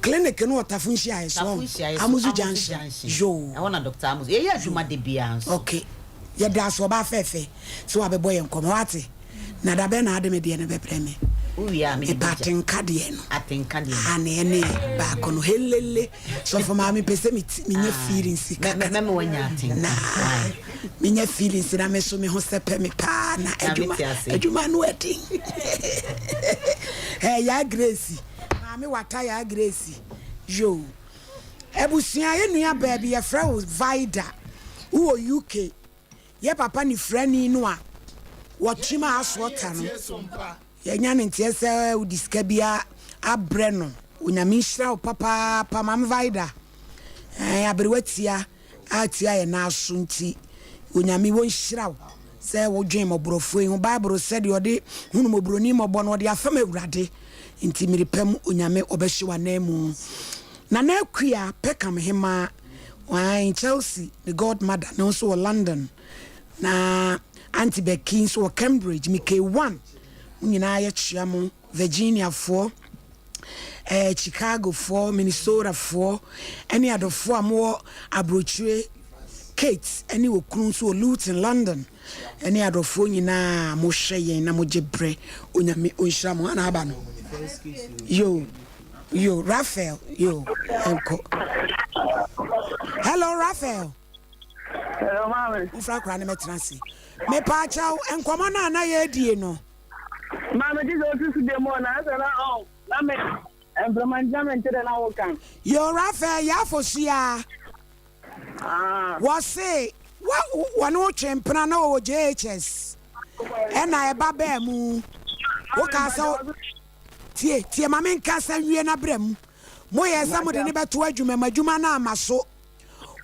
Speaker 2: Clinic no wɔ Tafo nhyiaeɛ so,
Speaker 18: Tafo
Speaker 2: ɔho?
Speaker 18: nhyiaeɛ so,
Speaker 2: Amuzu
Speaker 18: Amuzu
Speaker 2: Junction.
Speaker 18: Junction.
Speaker 2: Yoo.
Speaker 18: Ɛhɔ na Doctor Amuzu. Yɛyɛ adwuma da biara nso.
Speaker 2: Okay. Yɛda ase ɔbaa fɛɛfɛ sɛ wabɛbɔ yɛn nkɔmmɔ. Wate? Na da bɛn na ade me deɛ no bɛbrɛ me?
Speaker 18: Wowie a mede
Speaker 2: Mepɛ
Speaker 18: bɛgya.
Speaker 2: atenka deɛ no.
Speaker 18: Atenka deɛ no.
Speaker 2: Ane ɛne baako no. Helele. Sɔfo maame pɛ sɛ menya feelings kakra.
Speaker 18: Mɛma wanya atenka.
Speaker 2: Na menya feelings na me so me ho sɛpɛ me paa na adwuma adwuma no ɛden. Ɛɛ yaa Grace. Maame wata yaa Grace. Yoo. Abusua yɛ nua baa bi yɛfrɛ wo Vida. Wowɔ UK. Yɛ papa nifrani no a wɔkyem a asoɔ ta no, yɛnya no nteɛ sɛ wode sika bi abrɛ no. Onyame nhyira wo papaapa Maame Vida. Ɛɛ aberewa tia a tia yɛ nan so nti Onyame wɔnhyira wo sɛ wodwen mmɔborɔfoɔ yi ho. Bible sɛ deɛ ɔde hunu mmɔborɔni mmɔbɔ no ɔde afam Awurade nti mmerepɛ mu Onyame ɔbɛhyɛ w'ananmu. Nana Akua Peckham Hemaa. Ae, Chelsea ne godmother no nso wɔ London, na Auntie Becky nso wɔ Cambridge, me K1, mo nyinaa yɛkyea mo, Virginiafoɔ, eh, Chicagofoɔ, Minnesotafoɔ, ɛne adɔfoɔ a mowɔ aburokyire, Kate ɛne okunu nso wɔ Luton, London, ɛne adɔfoɔ nyinaa a mohwɛ yɛn na mogye berɛ, Onyame ɔnhyira mo. Ana aba no? Yo. Yo, Raphael, yo, ɛnkɔ. Hello, Raphael.
Speaker 19: Hello, maame.
Speaker 2: Wofra koraa ne mɛtena ase. Mepaakyɛw, nkɔmmɔ no a na yɛredie no.
Speaker 19: Maame, gye sɛ osi so deɛ mu na asɛ na ɔn, na me mframa ngyina me nte dɛ na woka.
Speaker 2: Yo, Raphael, yɛ afosua.
Speaker 19: Ah.
Speaker 2: Wɔse, wa, wɔne wo twe mpena na wɔwɔ JHS. Ɛna ɛba baa mu. Wokaa sɛ. Tie, tie, ma menkasa nwie na bra mu. Moyɛɛ sɛ mode no bɛto adwuma mu, adwuma no amma so.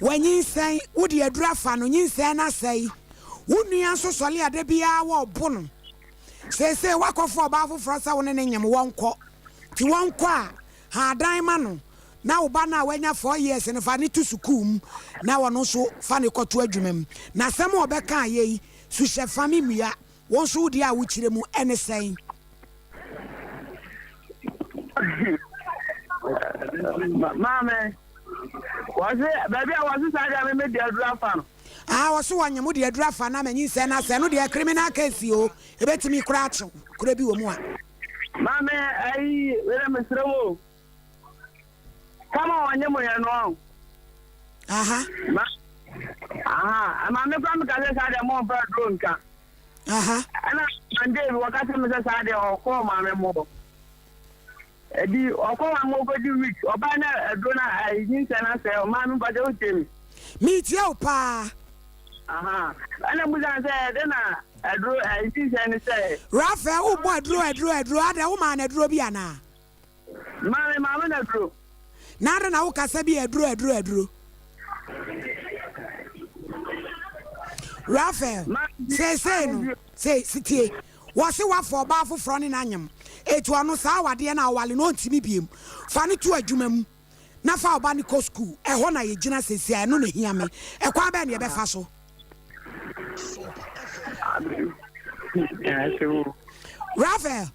Speaker 2: Wanyinsɛn, wode aduru afa no, nyinsɛn no asɛe. Wo nua nso sɔre a da biara wɔrebo no. Seesei woakɔfa ɔbaa foforɔ sɛ wo ne no nyem, wɔnkɔ. Nti wɔnkɔ a, ha dan ma no, na wo ba no a wanya 4 years no fa no to sukuu mu, na ɔno nso fa no kɔto adwuma mu. Na asɛm a ɔbɛkaeɛ yi, suhyɛ fa me mmua. Wo nso wo deɛ a wokyerɛ mu ne sɛn?
Speaker 19: Maame, wɔse baabi a wɔse saa deɛ me mede aduru afa no.
Speaker 2: Ah, wɔse wɔnye mo de aduru afa no ama nyinsɛn no asɛ no deɛ criminal case o, ebetumi koraa akyew kora bi wɔ mu a.
Speaker 19: Maame, ayi, wei mesrɛ wo. Kama wɔnye mo yɛ no ɔn.
Speaker 2: Aha.
Speaker 19: Ma, aha, maame koraa meka sɛ saa deɛ momfa aduro nka.
Speaker 2: Aha.
Speaker 19: Ɛna Monday bi wɔka kyerɛ me sɛ saa deɛ ɔkɔɔ maame mo hɔ. Ɛdi ɔkɔɔ maame mo kɔdi week ɔbaa na aduro na ayi nyinsɛn na sɛ ɔmaa me mpakyɛ wotie me.
Speaker 2: Metie wo paa.
Speaker 19: Aha. Ɛna mbusa sɛ ɛde na aduro ayi nyinsɛn ne sɛ.
Speaker 2: Raphael wobɔ aduro aduro aduro adɛ womaa no aduro bi anaa?
Speaker 19: Maame maame na aduro.
Speaker 2: Na adɛn na wokasa bi aduro aduro aduro? Raphael, seesei no, sei, tie, wɔse woafa ɔbaa foforɔ ne no anyem, eti ɔno saa awadeɛ no a ɔwale no ɔntumi biem, fa no to adwuma mu na fa ɔba no kɔ sukuu, ɛhɔ na yɛgyina seesei a, ɛno na ɛhia me, ɛkwan bɛn na yɛbɛfa so? Raphael,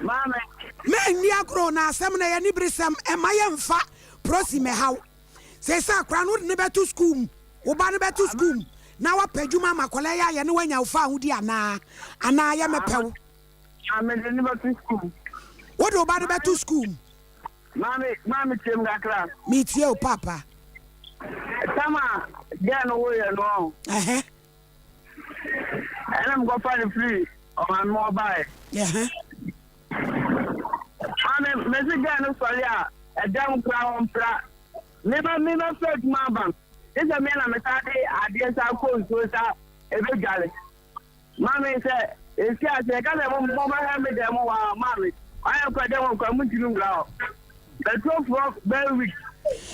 Speaker 19: Maame.
Speaker 2: Mɛnni agorɔ na asɛm no ɛyɛ aniberesɛm, mma yɛmfa prosi mmɛhaw. Seesei akwadaa no wode no bɛto sukuu mu, wo ba no bɛto sukuu mu na wapɛ adwuma ama akwadaa yi ayɛ na wanya wo faahodi anaa? Anaa yɛmmɛpɛ wo?
Speaker 19: Maame de no bɛto sukuu mu.
Speaker 2: Wode wo ba no bɛto sukuu mu?
Speaker 19: Maame, maame tie me kakra.
Speaker 2: Metie wo paapa.
Speaker 19: Tama gɛɛ no woyɛ no ɔn.
Speaker 2: Ɛhɛ.
Speaker 19: Ɛna mekɔfa no firi ɔmaame hɔ baeɛ. Maame, mese gɛɛ no sɔre a, ɛdɛm koraa ɔmpra. Mema mema firi adwuma aba no, gye sɛ me na mesan de adeɛ san kɔ nsuo sa ɛbɛdwale. Maame, sɛ ɛsi ase ɛka sɛ mobɛhwɛ me dɛm hɔ a, maame, ayɛ kɔ dɛm hɔ koraa montumi nwura hɔ. Bɛtofoɔ bɛyɛ week.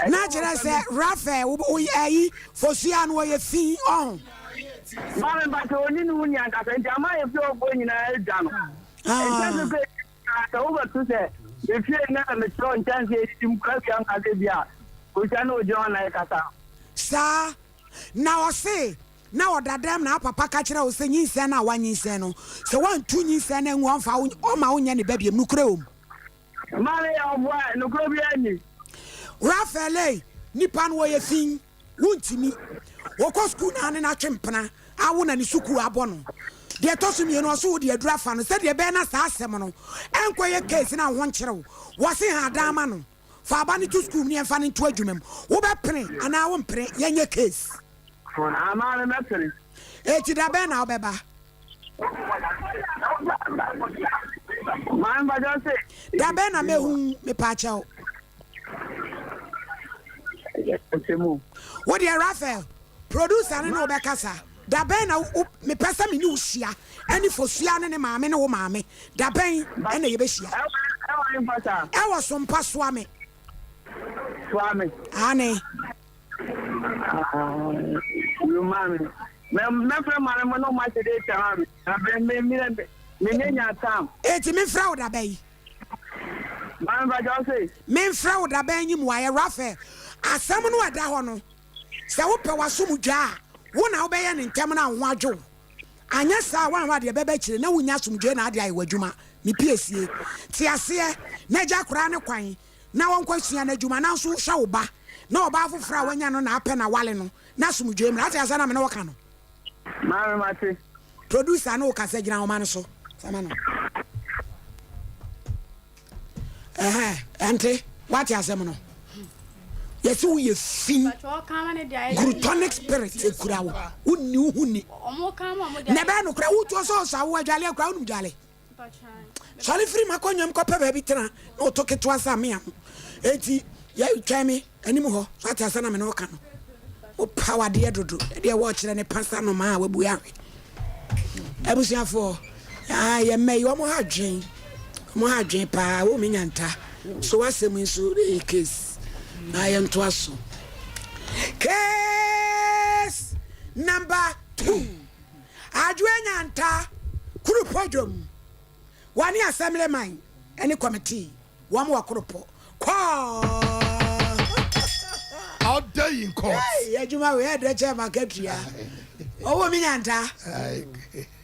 Speaker 2: Na kyerɛ sɛ Raphael wo wo ayi Fosua no ɔyɛ fi ɔho.
Speaker 19: Maame mpakyɛ ɔni ne ho ni ankasa nti ama yɛ fie hɔfoɔ nyinaa adwa no. Nkyɛnse kɔ nyinaa sɛ wobɛto sɛ me fie na metrɛ nkyɛnse adidi mu kora wia nkasa bi a Fosua ne ogyina hɔ na ɛkasa.
Speaker 2: Saa na ɔse na ɔda dɛm na apapa ka kyerɛ wo sɛ nyinsɛn no a wanyinsɛn no sɛ wantu nyinsɛn no angu ɔmfa wo ɔma wonyɛ ne ba biom nokorɛ wɔ mu.
Speaker 19: Maame yɛ ɔboa a nokorɛ biara nnim.
Speaker 2: Raphael ei, nipa no ɔyɛ fi, wontimi. Ɔkɔ sukuu na ne no atwe mpena awo na ne sukuu abɔ no. Deɛ ɛtɔ so mienu ɔse wode aduru afa no sɛdeɛ ɛbɛyɛ na saa asɛm no ɛnkɔyɛ case na wo ho nkyere wo. Wɔse ha dan ma no, fa aba no to sukuu mu na yɛmfa no nto adwuma mu. Wobɛpene anaa wompene yɛnyɛ case.
Speaker 19: Ah maame mɛpene.
Speaker 2: Eti da bɛn na wobɛba?
Speaker 19: Maame mpakyɛw se.
Speaker 2: Da bɛn na mɛhu wo mepaakyɛw. Wo deɛ Raphael, producer no ne wo bɛkasa. Da bɛn na wo mepɛ sɛ me ne wo hyia ɛne Fosua ne ne maame ne wo maame. Da bɛn ɛna yɛbɛhyia? Ɛwɔ Sompa Soame.
Speaker 19: Soame.
Speaker 2: Aane.
Speaker 19: Yo maame. Mɛfrɛ maame mo na ɔmo ahyɛ date ama me. Na me me me me ne nya time.
Speaker 2: Eti menfrɛ wo da bɛn?
Speaker 19: Maame mpakyɛ wo se?
Speaker 2: Menfrɛ wo da bɛn nyi mmuaeɛ Raphael. Asɛm no a ɛda hɔ no. Sɛ wopɛ w'asomdwoe a, wo na wobɛyɛ no ntɛm na wo ho adwo wo. Anyɛ saa a, woanhwɛ a deɛ ɛbɛba akyire na wonnya asomdwoe na ade ayɛ w'adwuma. Me piesie. Te aseɛ na gya akwadaa no kwan na ɔnkɔ sua n'adwuma na nso hwɛ wo ba na ɔbaa foforɔ a wanya no na apɛ na wale no na asomdwoe mmra. Ate aseɛ na me ne wo ka no?
Speaker 19: Maame mate.
Speaker 2: Producer ne wo kasa gyina ahoma no so. Sama no. Ɛhɛn, ɛnte, wate asɛm no? Yɛse woyɛ fi. Grutonic spirit ekura wo. Wonni wo ho ni. Na ɛbɛyɛ nokorɛ, wotuo sɛ ɔsɔ awo adwale akura wonim dwale. Sɔre firi m'akonnwa mu kɔpɛ baabi tena na woto ketewa sɛ amea ho. Enti yɛtwɛn me anim hɔ. So ate asɛm na me ne wo ka no? Wopaw adeɛ dodo. Ɛdeɛ wɔkyerɛ ne pa sa nomaa a wabue ahwe. Abusuafoɔ, ah, yɛn mma yi, wɔn ha adwen. Wɔn ha adwen paa. Wo me nyanta. So w'asɛm yi nso ɛyɛ case. Na yɛntoa so. Case number 2. Adwoa Nyanta, Kuropɔ dwom, Wɔne Assemblyman ne Committee wɔn wɔ Kuropɔ. Kɔɔ!
Speaker 6: Out there in court.
Speaker 2: Hey, adwuma wei ɛdɛ kyɛ makatua. Ɔwɔ mi Nyanta.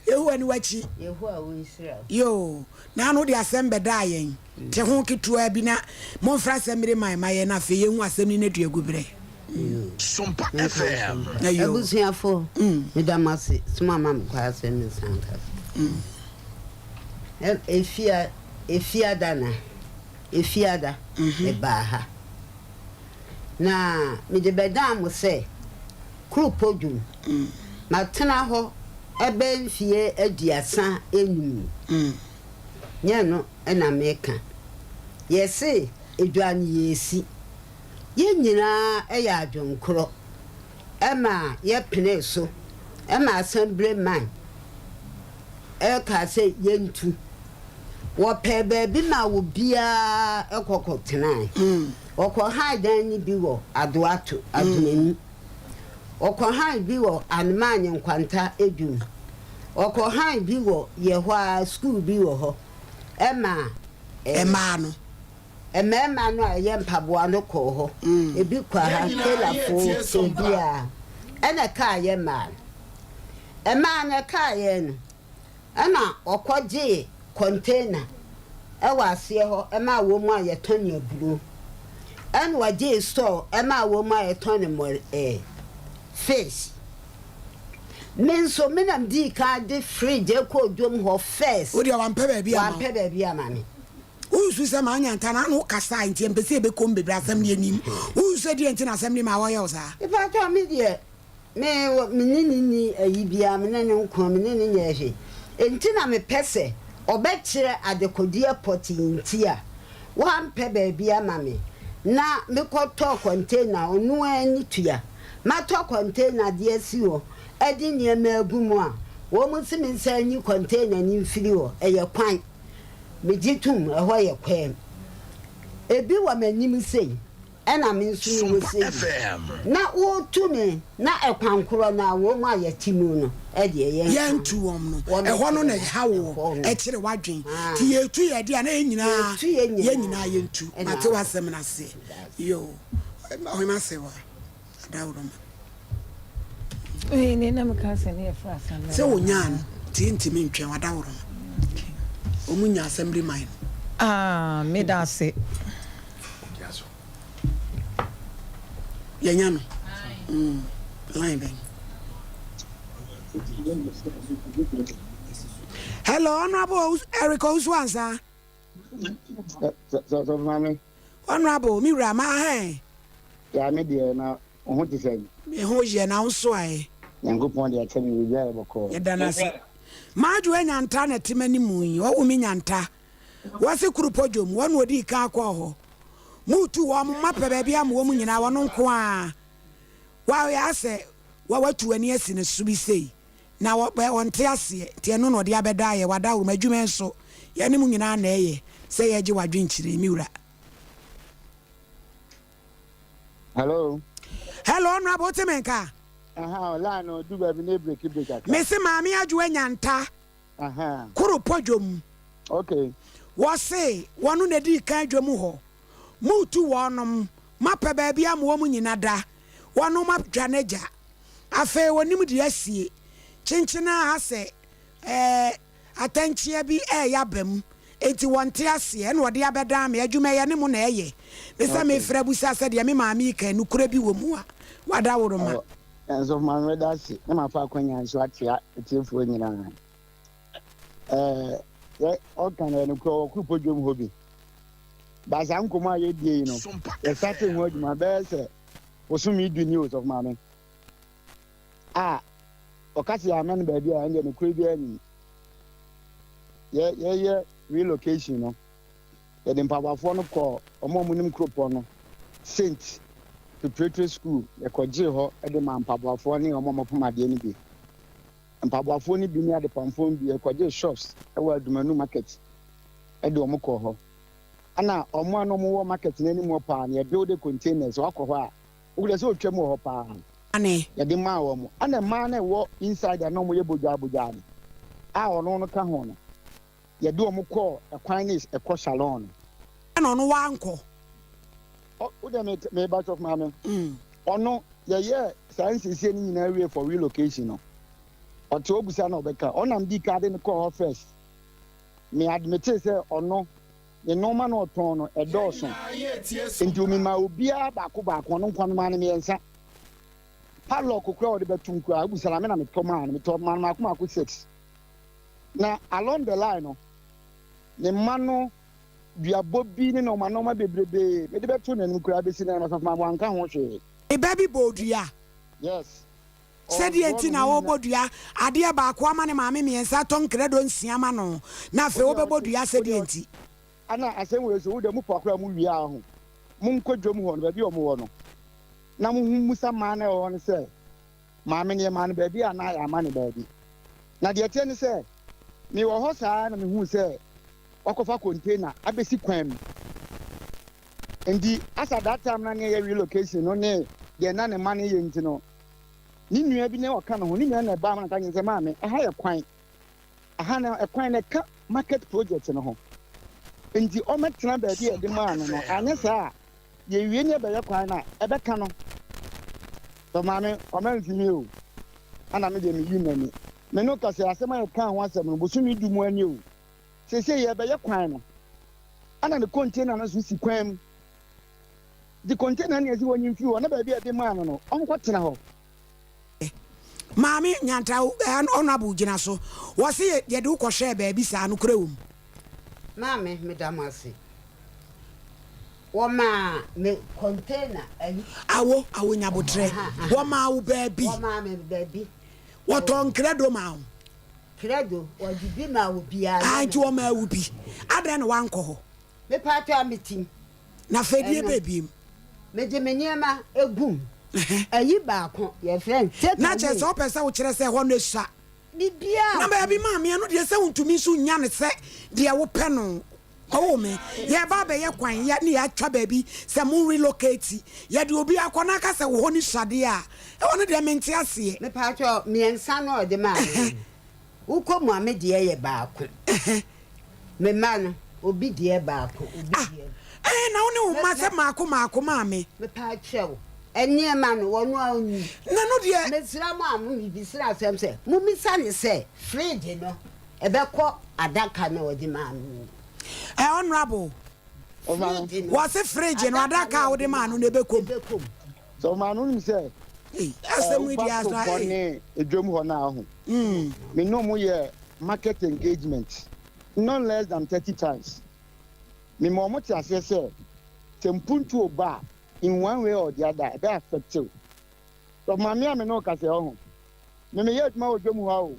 Speaker 2: Yehowa ni w'akyi.
Speaker 20: Yehowa wo nhyira wo.
Speaker 2: Yoo, na ano de asɛm bɛdaa yɛn. Te ho ketewa bi na momfra assemblyman ma yɛn na afei yɛhu asɛm ni na dua gu berɛ.
Speaker 10: Sompa FM.
Speaker 20: Abusuafo, meda mo ase sɛ moama me kwan sɛ mensan nkasa. Efia, Efiada na, Efiada, mebaa ha. Na mede bɛdaa mo sɛ Kuropɔ dwom. Matena hɔ ɛbɛyɛ mfeɛ 35 ni. Nyɛ ɛno na meka. Yɛse edwa no yɛresi. Yɛn nyinaa yɛ adwenkorɔ ma yɛpenee so ma Assemblyman kaa sɛ yɛntu. Wɔpɛɛ baabi maa obiara kɔ kɔtenae. Wɔkɔhan dan no bi wɔ Adoato, Adomani. Wɔkɔhan bi wɔ Anemanye Nkwanta Edwum. Wɔkɔhan bi wɔ yɛ hɔ ara, sukuu bi wɔ hɔ ma
Speaker 2: mmaa no.
Speaker 20: Mmarima no a ɛyɛ mpaboa no kɔɔ hɔ, ebi kɔ ha, Kelafoɔ, obiara. Ɛna ɛkaa yɛ mmaa no. Mmaa no ɛkaa yɛn no, ɛna wɔkɔgyee container ɛwɔ aseɛ hɔ ɛmaa wɔn a yɛtɔn aburo. Ɛna wɔgyee store ɛmaa wɔn a yɛtɔn mmɔre ɛɛ fish. Me nso, me na medii kan de fridge kɔɔ dwam hɔ first.
Speaker 2: Wo deɛ wampɛ baabi ama wo.
Speaker 20: Wampɛ baabi ama me.
Speaker 2: Wonsu sɛ manya nta na ano kasae nti yɛmpɛ sɛ yɛbɛkɔ mu bebree asɛm no yɛnim. Wonsu sɛ deɛn nti na asɛm no ma wɔyɛ wo saa?
Speaker 20: Mepakyɛw me deɛ me me ne no nni ayi biara me ne no nko me ne no nyɛɛ hwee enti na mepɛ sɛ ɔbɛkyerɛ adekodeɛ pɔtee nti a wampɛ baabi ama me na mekɔtɔɔ container ɔno ara ani tua matɔ container de asi hɔ de nneɛma agu mu a wɔn se mensan nyi container no mfiri hɔ ɛyɛ kwan Megye tom, ɛhɔ yɛ kwaam. Ebi wɔ m'anim sei, ɛna me nso mewɔ sei. Na wotu me, na ɛkwan korɔ no a wɔn a yɛte mu no deɛ yɛnka ho.
Speaker 2: Yɛntu wɔn no, ɛhɔ no na ɛha woɔ, ɛkyere w'adwene. Nti yɛtu yɛn deɛ a, na yɛn nyinaa, yɛn nyinaa yɛntu. Mate w'asɛm no aseɛ. Yoo, Ɔhema Asewa. Adaworoma. Sɛ wɔnyaa no nti yɛntumi ntwɛn Adaworoma. Wɔn nya assembly man no.
Speaker 1: Ah, meda ase.
Speaker 2: Yɛnya no. Mm, line bɛn. Hello, Honorable Eric Owusu Ansa.
Speaker 21: Sɔfo maame.
Speaker 2: Honourable, me wura, ma hɛn.
Speaker 21: Yaa me deɛ, na wo ho te sɛn?
Speaker 2: Me ho yɛ, na wo nso ae?
Speaker 21: Nyankopɔn de akyɛ me, biribiara yɛ bɔkɔɔ.
Speaker 2: Yɛda no ase. M'adwo anya nta na ɛte m'anim yi, ɔwo me nya nta. Wɔse Kurupɔ dwom, wɔn na wɔdii kan kɔɔ hɔ. Moretu wɔn, moapɛ baabi ama wɔn nyinaa, wɔno nko ara. Wɔayɛ asɛ watu w'ani asi ne so bi sei. Na wɔ, bɛ, wɔnte aseɛ, nti ɛno na ɔde abɛdaa yɛ, w'adaworo, adwuma yi nso, yɛne mo nyinaa na ɛyɛ, sɛ yɛregye w'adwenkyerɛ yi, me wura.
Speaker 21: Hello.
Speaker 2: Hello, Honourable, wote me nka?
Speaker 21: Aha, line no du baabi na ebreki break kakra.
Speaker 2: Mese Maame Adwoa Nyanta,
Speaker 21: Aha.
Speaker 2: Koropɔ dwom.
Speaker 21: Okay.
Speaker 2: Wɔse wɔno na edii kan dwom hɔ. Moretu wɔnom, moapɛ baabi ama wɔn nyina da. Wɔnom adwa n'agya. Afei ɔnim deɛ asie. Kyenkyen ara sɛ ɛɛ atɛnkyea bi reyɛ aba mu. Enti wɔnte aseɛ. Ɛna ɔde abɛdan me. Adwuma yi ɛne mo na ɛyɛ. Ne sɛ mefrɛ abusa sɛ deɛ me maame yi ka yi nokorɛ bi wɔ mu a, wadaworoma.
Speaker 21: Ɔ, Nsɔfo Maame meda ase na mafa akwanya nso akyea atiefoɔ nyinaa. Ɛɛ, yɛ ɔka no ɛyɛ nokorɛ wɔ Kuropɔ dwom hɔ bi. Ba saa nkɔmmɔ a yɛdie yi no, yɛsate ho adwuma bɛyɛ sɛ bosome du ni o, Sɔfo Maame. A ɔka sɛ yɛamɛ no baabi a ɛndeɛ nokorɛ biara nni mu. Yɛ yɛyɛ relocation no, yɛde mpaboafoɔ no kɔɔ wɔn a wɔnim kuropɔn no, Saint Preparatory School, yɛkɔgyee hɔ de maa mpaboafoɔ ne wɔn a wɔpam adeɛ no bi. Mpaboafoɔ no bi ne adepamfoɔ no bi, yɛkɔgyee shops wɔ Adumanu market de wɔn kɔɔ hɔ. Ɛna wɔn a na wɔwɔ market no anim hɔ paa no, yɛbuilde containers, wakɔ hɔ a, wohu sɛ ɔtwam wɔ hɔ paa. Yɛde maa wɔn. Ɛna mmaa no a ɛwɔ inside a na wɔyɛ bogyaa bogyaa no, a ɔno no ka ho no, yɛde wɔn kɔɔ ɛkwan no ɛkɔ Shalom no.
Speaker 2: Ɛna ɔno wankɔ.
Speaker 21: Ɔ, wo deɛ me, meba sɔfo maame. Ɔno, yɛyɛɛ saa nsiesie no nyinaa wie for relocation no, ɔte hɔ bisa na ɔbɛka. Ɔnam dii kan de no kɔɔ hɔ first. Me admitee sɛ ɔno, ne nnoɔma na ɔtɔn no, ɛdɔɔso. Nti memaa obiara baako baako, ɔno nko ara memaa no mmiɛnsa. Padlock koraa a ɔde bɛtom koraa, wobisa no a, me na metɔ maa no. Metɔ maa no mmaako mmaako six. Na along the line no, ne mma no duabɔ bi ne nnoɔma nnoɔma bebrebe mede bɛto n'anim koraa bɛsi nnɛ no, Ɔsɔfo Maame wanka ho hwee.
Speaker 2: Ne ba bi bɔɔ dua.
Speaker 21: Yes.
Speaker 2: Sɛdeɛ nti na ɔrebɔ dua, adeɛ baako ama ne maame mmiɛnsa atɔ nkrɛdɔ nsia ama no, na afei wobɛbɔ dua sɛdeɛ nti.
Speaker 21: Ana asɛm wei so, wo deɛ mo pa koraa mo wie a ho, mo nkɔ dwam hɔ no, baabi a wɔn wɔ no, na mo ho mmusa mmaa no a ɛwɔ hɔ no sɛ, Maame no yɛmaa no baabi anaa yɛamma no baabi? Na deɛ ɛteɛ ne sɛ, mewɔ hɔ saa ara na mehuu sɛ wakɔfa container abɛsi kwan mu. Nti as at that time na ne yɛ relocation no ne deɛ na ne mma no yɛ nti no, ne nua bi na ɔka ne ho, ne nua na ɛbaa ma na ɔka kyerɛ sɛ maame, ɛha yɛ kwan, ɛha no ɛkwan no ɛka market project no ho. Nti ɔmmɛtena baabi a yɛde maa no no, anyɛ saa a yɛwie ne yɛbɛyɛ kwan no a, ɛbɛka no. Sɛ maame, ɔma mfi mi o, ana me deɛ meyi m'ani. Me no ka sɛ asɛm a yɛkaa ho asɛm no, bosome du mu ani o. Seesei yɛrebɛyɛ kwan no, ana ne container no nso si kwan mu. Nti container no yɛsi wɔnyi mfiri hɔ na baabi a yɛde maa no no, ɔnkɔtena hɔ.
Speaker 2: Maame Nyantra Honourable gyina so. Wɔse yɛde wo kɔhwɛɛ baabi saa, nokorɛ wɔ mu?
Speaker 20: Maame meda mo ase. Wɔmaa me container ayi.
Speaker 2: Awo, awo nyabotrɛ. Wɔmaa wo baabi.
Speaker 20: Wɔmaa me baabi.
Speaker 2: Wɔtɔɔ nkrɛdo maa wo.
Speaker 20: Krɛdo, wɔde bi maa obiara.
Speaker 2: Ah, nti wɔmaa wo bi. Adɛn na woankɔ hɔ?
Speaker 20: Mepaatɔ a metim.
Speaker 2: Na afei deɛ bɛɛ biem.
Speaker 20: Mede me nneɛma gu mu. Ayi baako, yɛfrɛ no take away.
Speaker 2: Na kyerɛ sɛ wopɛ sɛ wokyerɛ sɛ ɛhɔ no sua.
Speaker 20: Biribiara.
Speaker 2: Na baabi maame ɛno deɛ sɛ wontumi nso nnya no sɛ deɛ wopɛ no. Oh me, yɛreba abɛyɛ kwan yɛ ne yɛatwa baabi sɛ mo relocate, yɛde obi akɔ na aka sɛ wo hɔ no sua deɛ a, ɛhɔ no deɛ mente aseɛ.
Speaker 20: Mepaatwɔ, mmiɛnsa no a ɔde maa me no, Wokɔ mu a me deɛ yɛ baako. Me mma no, obi deɛ baako, obi
Speaker 2: Ah,
Speaker 20: deɛ.
Speaker 2: ɛɛ na wo ne wo mma sɛ maako maako maame.
Speaker 20: Mepaakyɛw, nneɛma no, wɔn a ɔnni.
Speaker 2: Na no deɛ.
Speaker 20: Mesrɛ mo a mebisa asɛm sɛ, mommisa no sɛ, fridge no, ɛbɛkɔ adaka no a ɔde maa me no mu?
Speaker 2: Ɛ honourable,
Speaker 20: Fridge no.
Speaker 2: wɔse fridge no, adaka a wode maa no no, ɛbɛkɔ mu.
Speaker 21: Sɛ ɔmaa no nim sɛ woba kuropɔn ne dwam hɔ no a, ɔho. Me ne ɔmo yɛ market engagement not less than 30 times. Me ma ɔmo te aseɛ sɛ, sɛ mpuntuo ba a, in one way or the other, ɛbɛ affect wo. Sɛ maame a me ne wo kasa yi, ɔho. Me meyɛ adwuma wɔ dwam hɔ a o,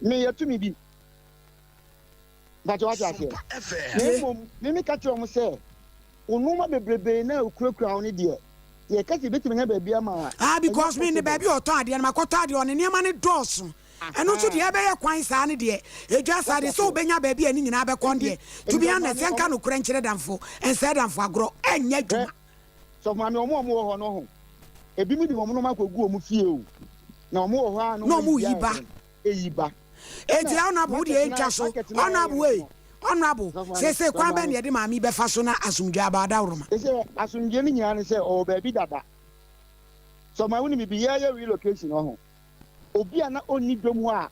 Speaker 21: me yɛ tumi bi. Mpakyɛ wate aseɛ? Na mmom me meka kyerɛ ɔmo sɛ, Wo nnoɔma bebrebe no a wokurakura wo no deɛ, yɛka sɛ yɛbɛtumi anya baabi ama wo a,
Speaker 2: Ah,
Speaker 21: ɛnyɛ
Speaker 2: because me ne
Speaker 21: possible.
Speaker 2: baabi a ɔtɔn adeɛ no, makɔtɔ adeɛ hɔ no, nneɛma no dɔɔso. Ɛno nso deɛ ɛbɛyɛ kwan saa no deɛ, ɛdwa saa
Speaker 21: Wate
Speaker 2: deɛ, sɛ
Speaker 21: aseɛ?
Speaker 2: wobɛnya baabi a ne nyinaa bɛkɔ no
Speaker 21: Nti,
Speaker 2: deɛ, to be
Speaker 21: nti
Speaker 2: honest,
Speaker 21: ɔmaame,
Speaker 2: yɛnka
Speaker 21: ɔmo,
Speaker 2: nokorɛ nkyerɛ damfo, ɛnsɛe damfo agorɔ, ɛnyɛ
Speaker 21: hwɛ,
Speaker 2: adwuma.
Speaker 21: sɔfo maame, ɔmo a ɔmo wɔ hɔ no ho, ebinom de wɔn nnoɔma akɔgu wɔn fie o, na ɔmo wɔ hɔ ara na
Speaker 2: Na
Speaker 21: ɔmo
Speaker 2: ɔmo
Speaker 21: ayi
Speaker 2: reyi
Speaker 21: ayɛ
Speaker 2: ba.
Speaker 21: dɛn? Eyi ba.
Speaker 2: Enti
Speaker 21: Ɛna
Speaker 2: honourable wo deɛ
Speaker 21: market no
Speaker 2: ɛntwa
Speaker 21: ayɛ,
Speaker 2: so,
Speaker 21: market no ayɛ
Speaker 2: honourable
Speaker 21: yɛn
Speaker 2: ei,
Speaker 21: no.
Speaker 2: honourable,
Speaker 21: Sɔfo maame,
Speaker 2: seesei
Speaker 21: sɔfo
Speaker 2: kwan bɛn
Speaker 21: maame.
Speaker 2: na yɛde maame yi bɛfa so na asomdwoeɛ aba adaworoma?
Speaker 21: Seesei asomdwoeɛ no nyinaa ne sɛ ɔwɔ baabi dada. Sɛ ɔma wonim bi yɛyɛ relocation wɔ ho. Obi a na ɔnni dwom hɔ a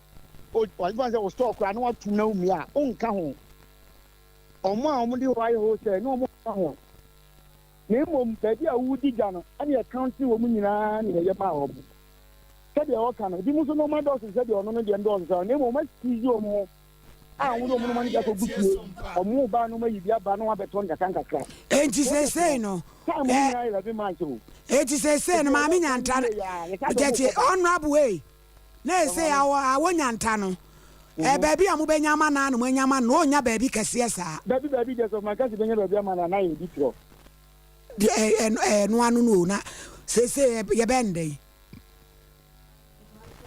Speaker 21: ɔfa sɛ wo store koraa na watum na womia a wonka ho. Wɔn a wɔde hɔ ayɛ wholesale ne wɔn nka ho. Na mmom baabi a wodi dwa no ɛne ɛkaunte wɔn nyinaa na yɛyɛ maa wɔn. Sɛdeɛ wɔka no, ebinom nso nneɛma dɔɔso sɛdeɛ ɔno no deɛ ndɔɔso saa na mmom wɔn asisi wɔn ho a wɔde wɔn nneɛma no bi akɔgu fie, wɔn ba no ayi bi aba na wɔabɛtɔ no nkakra nkakra.
Speaker 2: Enti seesei no,
Speaker 21: Time no nyinaa yɛ 11 months o.
Speaker 2: Enti seesei no maame Nyanta no, tete honourable ei, na seesei awɔ awɔ Nyanta no, ɛ baabi a mobɛnya ama no a na moanya ama no, na ɔnnya baabi kɛseɛ saa.
Speaker 21: Dabi dabi deɛ sɛ ɔma kɛse bɛnya baabi ama no a na yɛdi torɔ.
Speaker 2: Deɛ ɛ ɛ ɛno ano no o, na seesei yɛbɛyɛ no dɛn?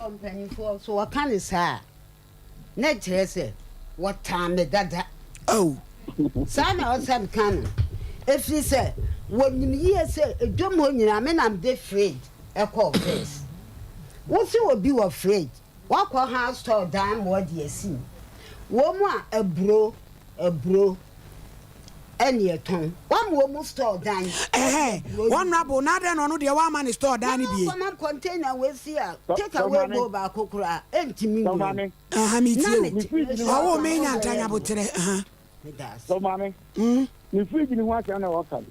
Speaker 20: Mpakyɛw mpanyimfoɔ, so wɔka no saa a, na ɛkyerɛ sɛ wɔtan me dada.
Speaker 2: Oh.
Speaker 20: Saa na ɔsɛ meka no, ɛfiri sɛ wɔnim yie sɛ dwam hɔ nyinaa me na mede fridge kɔɔ first. Wo se obi wɔ fridge, woakɔ ha store dan ma wɔde asi mu. Wɔn a aburo, aburo. Ɛne ɛtɔn. Wama wɔn store dan.
Speaker 2: Ɛhɛɛ honourable na adɛn na ɔno deɛ wamma ne store dan no bie.
Speaker 20: Na wɔkɔma container wei si a take away bowl baako koraa ɛntumi nwura mu.
Speaker 2: Aha me tie o. Ɔwoo me nya ntanyaboterɛ aha.
Speaker 21: Sɛ maame, ne fridge ne ho asɛm na wɔka no.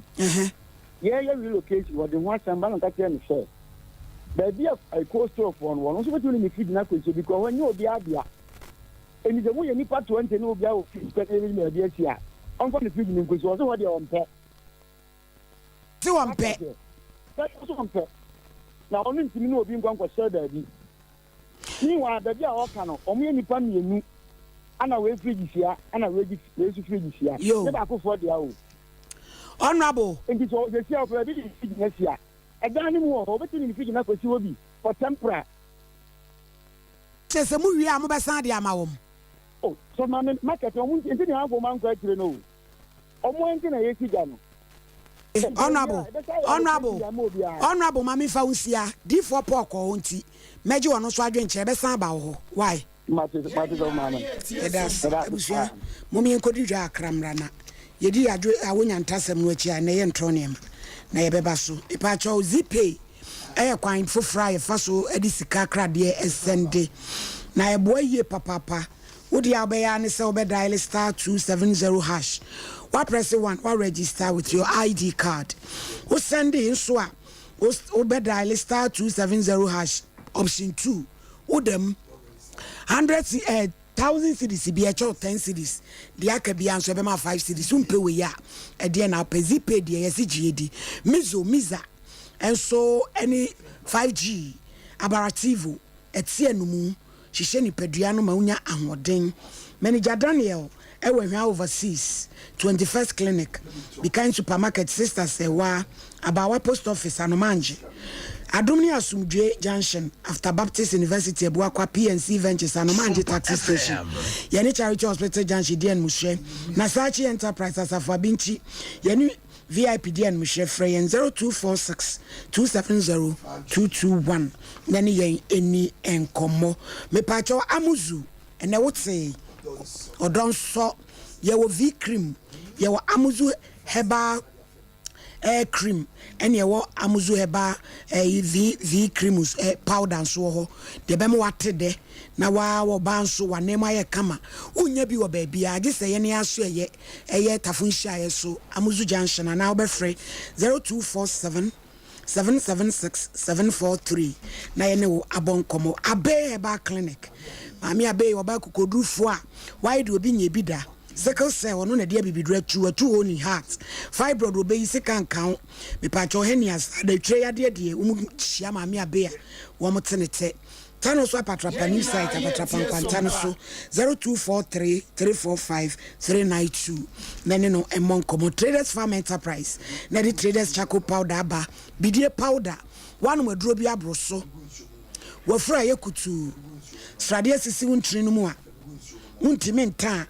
Speaker 21: Yɛyɛ relocation wɔde ho asɛm ba na ɔka kyerɛ me sɛ baabi a cold store foɔ no wɔ no nso bɛtumi ne ne fridge no akɔsi because hɔ nyɛ obiara dea. Enti sɛ moyɛ nnipa 20 na obiara wɔ fridge pɛ na yɛbɛyi baabi asi a, ɔmfa ne fridge no nkosi hɔ. Ɔse hɔ deɛ ɔmpɛ.
Speaker 2: Se ɔmpɛ.
Speaker 21: Dabi, ɔse ɔmpɛ. Na ɔno ntumi ne obi nkɔ nkɔhyɛ baabi. Meanwhile, baabi a ɔka no, wɔyɛ nnipa mmienu, ɛna wei fridge hyia, ɛna wei nso fridge hyia.
Speaker 2: Yo.
Speaker 21: Ne baakofoɔ dea o.
Speaker 2: Honourable.
Speaker 21: Enti sɛ ɔsɛsi a ɔpɛ baabi de ne fridge no asi a, ɛdan no mu wɔ hɔ, ɔbɛtumi de ne fridge no akɔsi hɔ bi for temporary.
Speaker 2: Kyerɛ sɛ mo wie a mo bɛsan de ama wɔn.
Speaker 21: Oh sɔfo maame market no ɔmo nti na anfo ɔmo ankɔ akyire no o ɔmo nti na yɛsi gya no.
Speaker 2: Honourable honourable honourable ma me nfa wo nsia diifoɔ Paul kɔɔ hɔ nti mɛgye ɔno nso adwenkyerɛ ɛbɛsan aba wo hɔ why.
Speaker 21: Mate mate sɔfo maame.
Speaker 2: Yɛda ase abusua mom yɛnkɔdi dwa akra mmra na yɛdi adwo awonya ntasɛm no akyi a ɛnɛ yɛntrɔ nneɛma na yɛbɛba so mepaakyɛw Zeepay Ɛyɛ kwan foforɔ a yɛfa so de sika kradeɛ sɛnde, na ɛboa yie papaapa. Wo deɛ a wobɛyɛ ara ne sɛ wobɛ diale star 270 hash, woaprɛse one, woa register with your ID card. Wo sɛnde nso a, wobɛ diale star 270 hash option 2, woda mu. 100 eh, Thousand cedis bi ɛkyɛ wo ten cedis, deɛ aka biara nso ɛbɛma wo five cedis, wompɛ wei a ɛdeɛn na wopɛ, Zeepay deɛ yɛse gye di, Mizo, Miza nso ɛne 5G, Abarativo, ɛte anomu, hyehyɛ nipadua no ma wonya ahoɔden, Manager Daniel ɛwɔ Ahwea Overseas, 21st Clinic, Bikan Supermarket, Sister Sewaa, Abaawa Post Office, Anomangye, Adom ne Asomdwoe Junction, after Baptist University, Abuakwa, PNC Ventures, Anomangye Taxi Station, yɛne Charity Hospital Junction di animhwɛ, Nasaachi Enterprise, Asafo Abinkyi, yɛne VIP di animhwɛ, frɛ yɛn 0246 270 221 na ne yɛn ɛni nkɔmmɔ. Mepaakyɛw Amuzu, ɛnɛ wotee ɔdɔ nsɔ, yɛwɔ V cream, yɛwɔ Amuzu herbal Air cream ɛne ɛwɔ Amuzu herbal ɛyi V V cream ɛ powder nso wɔ hɔ deɛ ɛbɛma wate dɛ na waa wɔ baa nso w'anan mu ayɛ kama wonnya bi wɔ baabiara gye sɛ yɛne aso ɛyɛ ɛyɛ tafo nhyiaeɛ so Amuzu junction anaa wobɛfrɛ 0247 776 743 na yɛne wo abɔ nkɔmmɔ. Abey Herbal Clinic, Maame Abey ɔbaa kokodurufoɔ a wayɛ deɛ obi nyɛ bi da. Sickle cell, ɔno na ɛde abibiduro atu, atu hole in heart, fibroid ɔbɛyi, sika nka ho, mepaakyɛw hernias, adatwire yadeɛ deɛ, wɔn hyia Maame Abey a, wɔn te ne tɛ. Ta no so Apatrapa new site Apatrapa nkwanta no so 0243 345 392 na ne no mmɔ nkɔmmɔ. Traders Farm Enterprise na ɛde Traders Charcoal Powder aba, bidie powder, woanom aduro bi aboro so, wafuru ayɛ kutuu, sradeɛ asisi wo ntini no mu a wontumi nta a,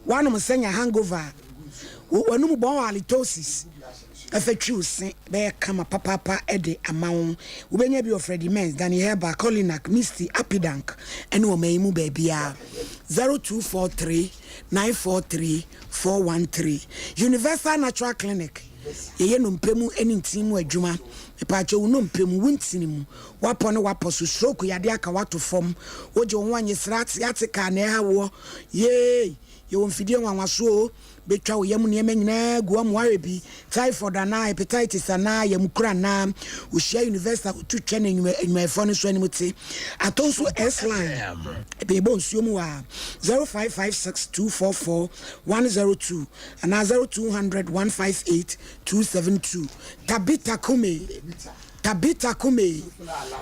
Speaker 2: woanom nsa nya hangover a, w'anum bɔn halitosis, Ɛfɛ twi wo se bɛyɛ kama papaapa de ama wo. Wobɛnya bi wɔ Freddie Men's, Danny Herbal, Colinak, Misty, Apidank ne ɔman yi mu baabiara. 0243 943 413. Universal Natural Clinic, yɛyɛ nnompe mu ne ntini mu adwuma. Mepaakyɛw wo nnompe mu, wo ntini mu, w'apɔ ne w'apɔ so, stroke yadeɛ aka wo ato fam, wogye wo ho a nyesra sciatica na ɛha woɔ, yeei, yɛwɔ mfidie nwanwasoɔ o, bɛtwa wo yam nneɛma nyinaa agu ama woahwɛ bi, typhoid anaa hepatitis anaa yamukuro anaa, wohyia university a wotu twɛ ne nnwumayɛfoɔ no nso anim te, atɔ nso S-line, ɛbɛbɔ nsuo mu a, 0556 244 102 anaa 0200 158 272 Tabitha Kumi Tabitha Kumi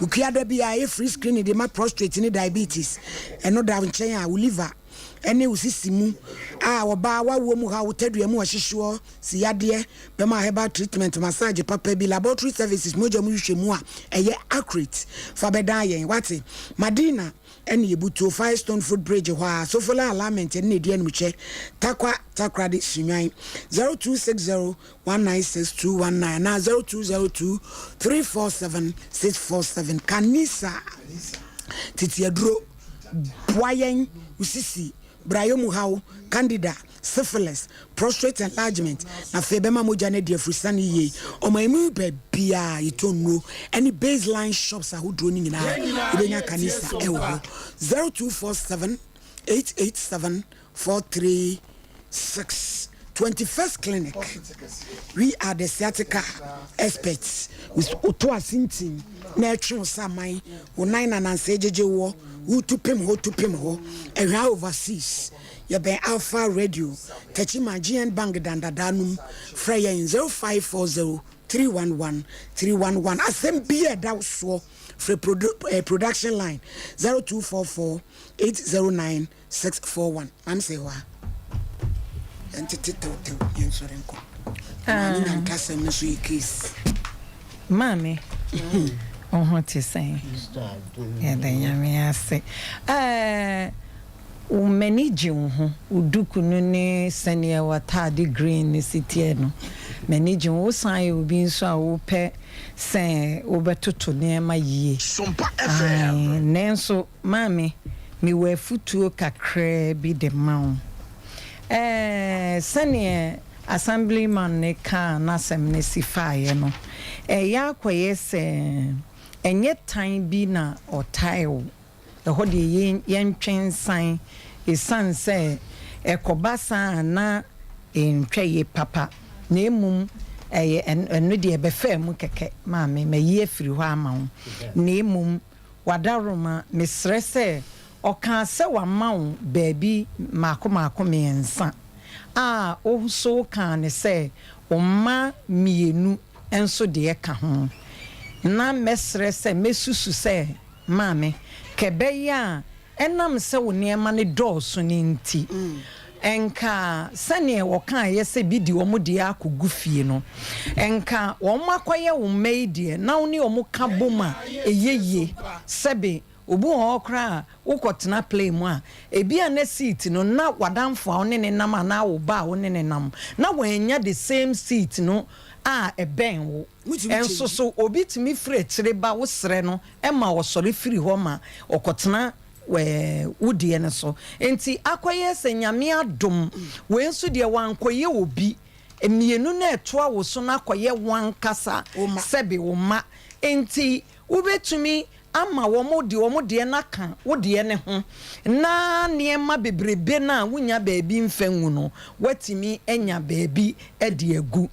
Speaker 2: Okuada bi a ɛyɛ free screening de ma prostrate ne diabetes. Ɛno da nkyɛn a, wo liver ne wo sisi mu a ɔbaa w'awoɔ mu haw, wo tadua mu ɔhyehyeɔ, si yadeɛ, bɛma herbal treatment, massage papa bi, laboratory services, mogya mu nhwehwɛmu a ɛyɛ accurate. Fa bɛdan yɛn, wate? Madina ne Ebutuo, Firestone Footbridge hɔ ara, Sofola Alignment ɛne na ɛdi animkyɛ, Tarkwa, Takoradi, Sunyani, 0260 196219 anaa 0202 347 647. Kanisa tete aduro boa yɛn wo sisi, brayɔ mu haw, candida, syphilis, prostate enlargement, na afei ɛbɛma mogya no adi afurusane yie. Ɔman mu baabiara yɛtɔ nnuro ne baseline shops ahodoɔ no nyinaa wobɛnya Kanisa ɛwɔ hɔ. 0247 887 436 21st Clinic We are the sciatica experts Woto ase ntin na ɛtwe wo saman Wo nan na nansa gyegye woɔ Wotu pem hɔ tu pem hɔ Ɛhwa overseas Yɛbɛn Alpha Radio Techiman GN Bank dandadaa nom Frɛ yɛn 0540 311 311 Asɛm biara a ɛda wo soɔ frɛ produ production line 0244 809 641 Maame sɛ hɔ a yɛntete tewtew yɛnsɔre nkɔ. Maame nya ntasɛm no so yɛ case.
Speaker 1: Maame, wo ho te sɛn? Yɛda Nyame ase. Ɛɛ, m'ani gye wo ho, wo duku no ne sɛdeɛ w'ataade green no si teɛ no, m'ani gye ho. Wosan yɛ obi nso a wopɛ sɛ wobɛtoto nneɛma yie. Ae, nanso Maame, mewɔ afutuo kakraa bi de ma wo. Ɛɛ, sɛdeɛ Assemblyman no kaa n'asɛm no si faeɛ no, ɛreyɛ akɔyɛ sɛ ɛnyɛ tan bi na ɔtae wo. Ɛhɔ deɛ yɛn, yɛntwe nsan, ɛsiane sɛ ɛkɔba saa a na ɛntwa yie papa, na mmom ɛyɛ, ɛno deɛ ɛbɛfaa mu kɛkɛ. Maame, mayi afiri hɔ ama wo, na mmom W'adaworoma, mesrɛ sɛ, ɔkaa sɛ wama wo baabi mmaako mmaako mmiɛnsa, a wo nso wokaa no sɛ wo mma mmienu nso deɛ ka ho. Na mɛsrɛ sɛ mɛsusu sɛ, maame, kɛbɛyɛ a Ɛnam sɛ wo nneɛma no dɔɔso no nti, nka sɛdeɛ wɔkaeɛ sɛ bi de wɔn deɛ akɔgu fie no, nka wɔakɔyɛ wo mma yi deɛ na wo ne wɔn ka bom a, ɛyɛ yie. Sɛbe, obi wɔ hɔ koraa a, wokɔtena plane mu a, ebia na seat no, na w'adamfo a wo ne no nam anaa wo ba a wo ne no nam, na wannya the same seat no a ɛbɛn wo. Nso so obi tumi firi akyire ba wo srɛ no ma ɔsɔre firi hɔ ma ɔkɔtena wo deɛ no so. Nti akɔyɛ sɛ Nyame adom, wei nso deɛ wankɔyɛ obi, mmienu no a ɛtoa wo so no akɔyɛ w'ankasa sɛbe wo mma. Nti wobɛtumi ama wɔn de wɔn deɛ no aka wo deɛ no ho na nneɛma bebrebe no a wonnya baabi mfa ngu no, woatumi anya baabi de agu.